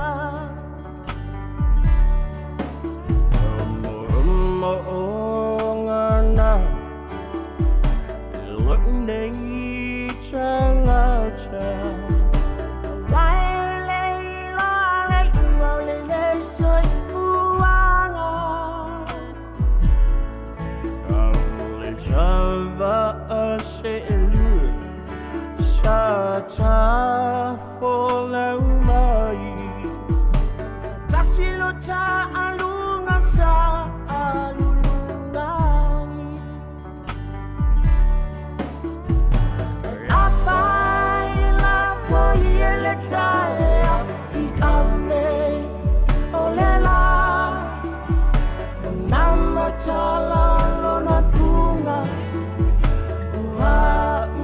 Mo'omo'oga na Lo'u nei tagata Aua e le iloa le iuga o lenei soifuaga Le tava'a se'elua Sa tafolau mai Tasi lo ta'aluga sa alulugagi Afai lafo ia le taeao i ave o le la Namatala lona fuga Ua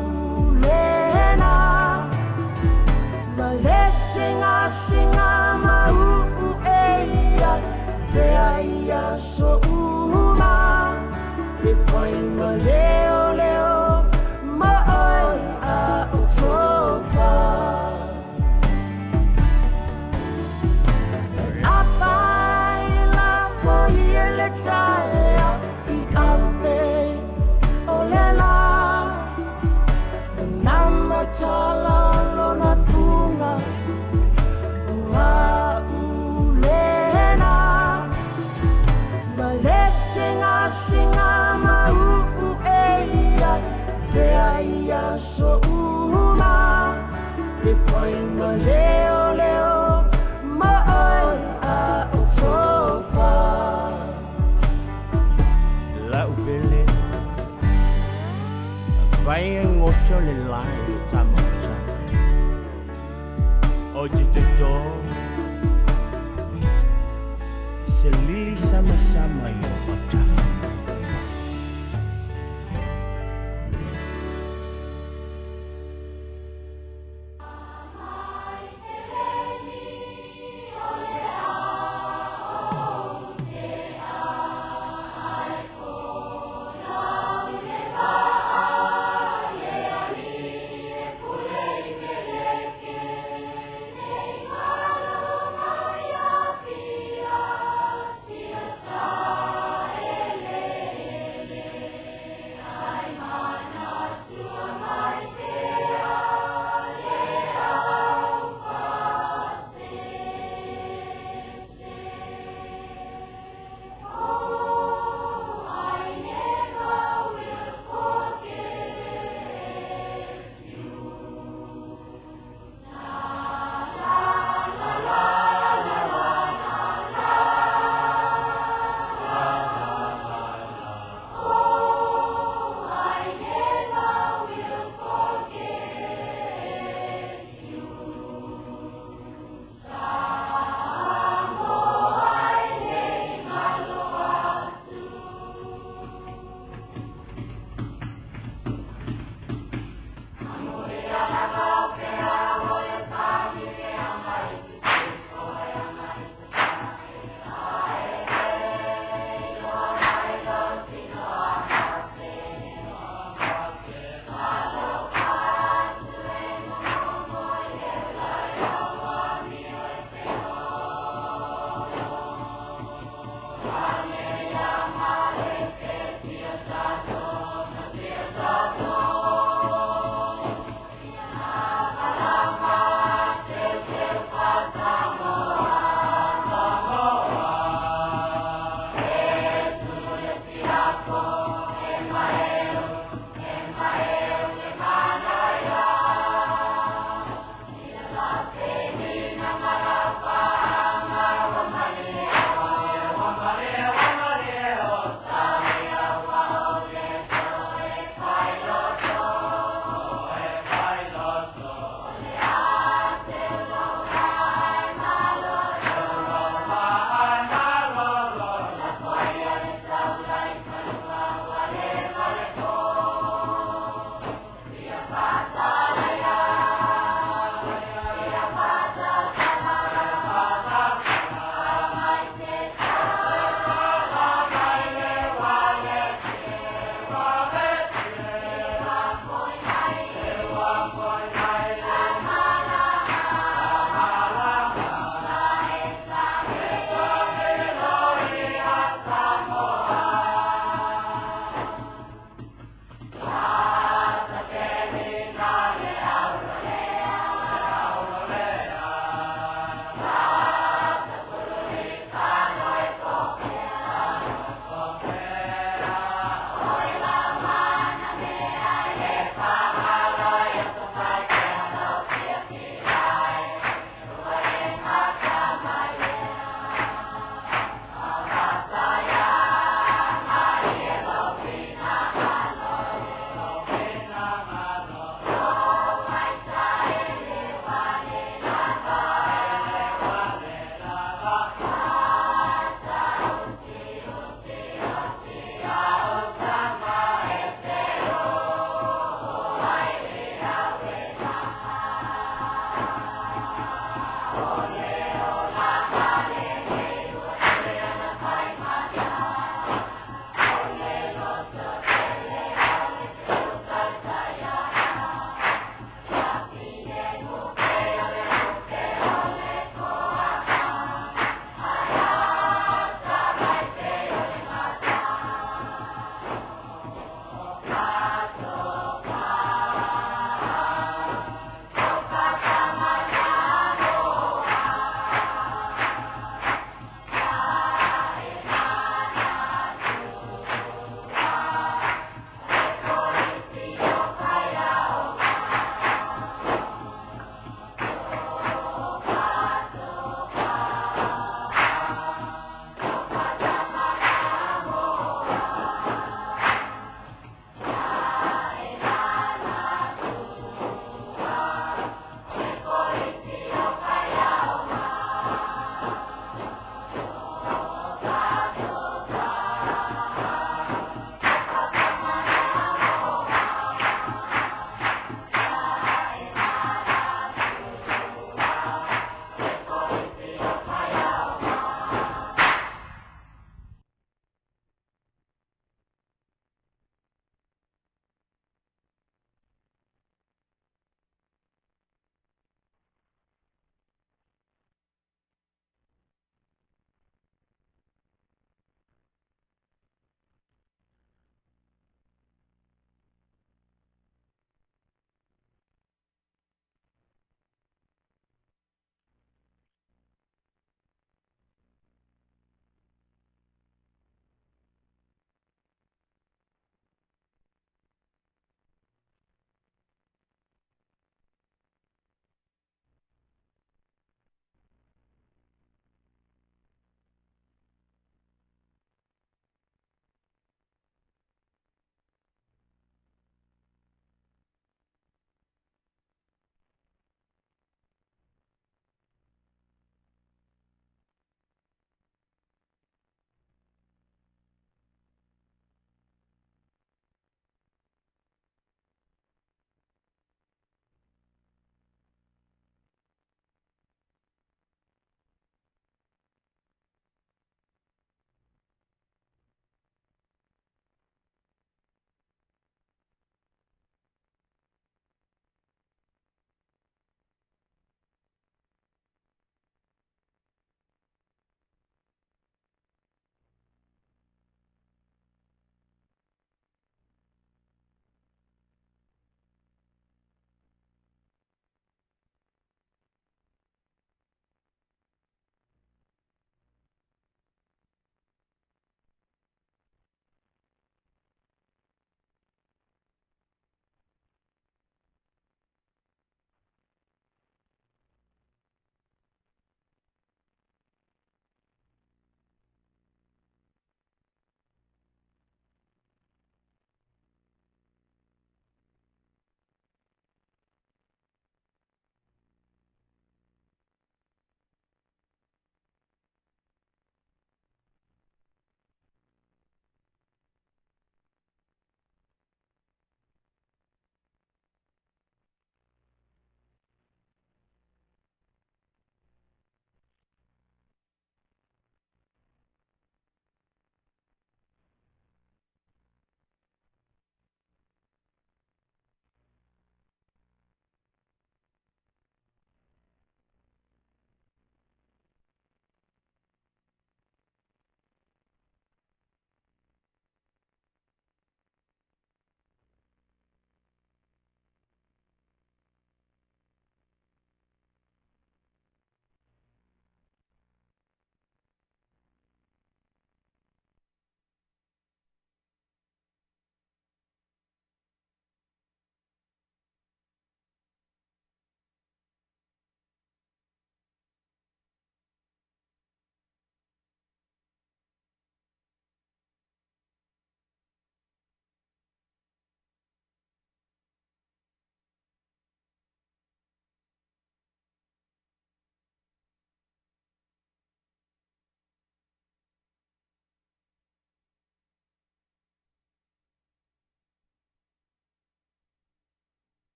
ulena La'u pele Afai e goto le lae le tama o tama O te toto Se lili sama sama i o matafa.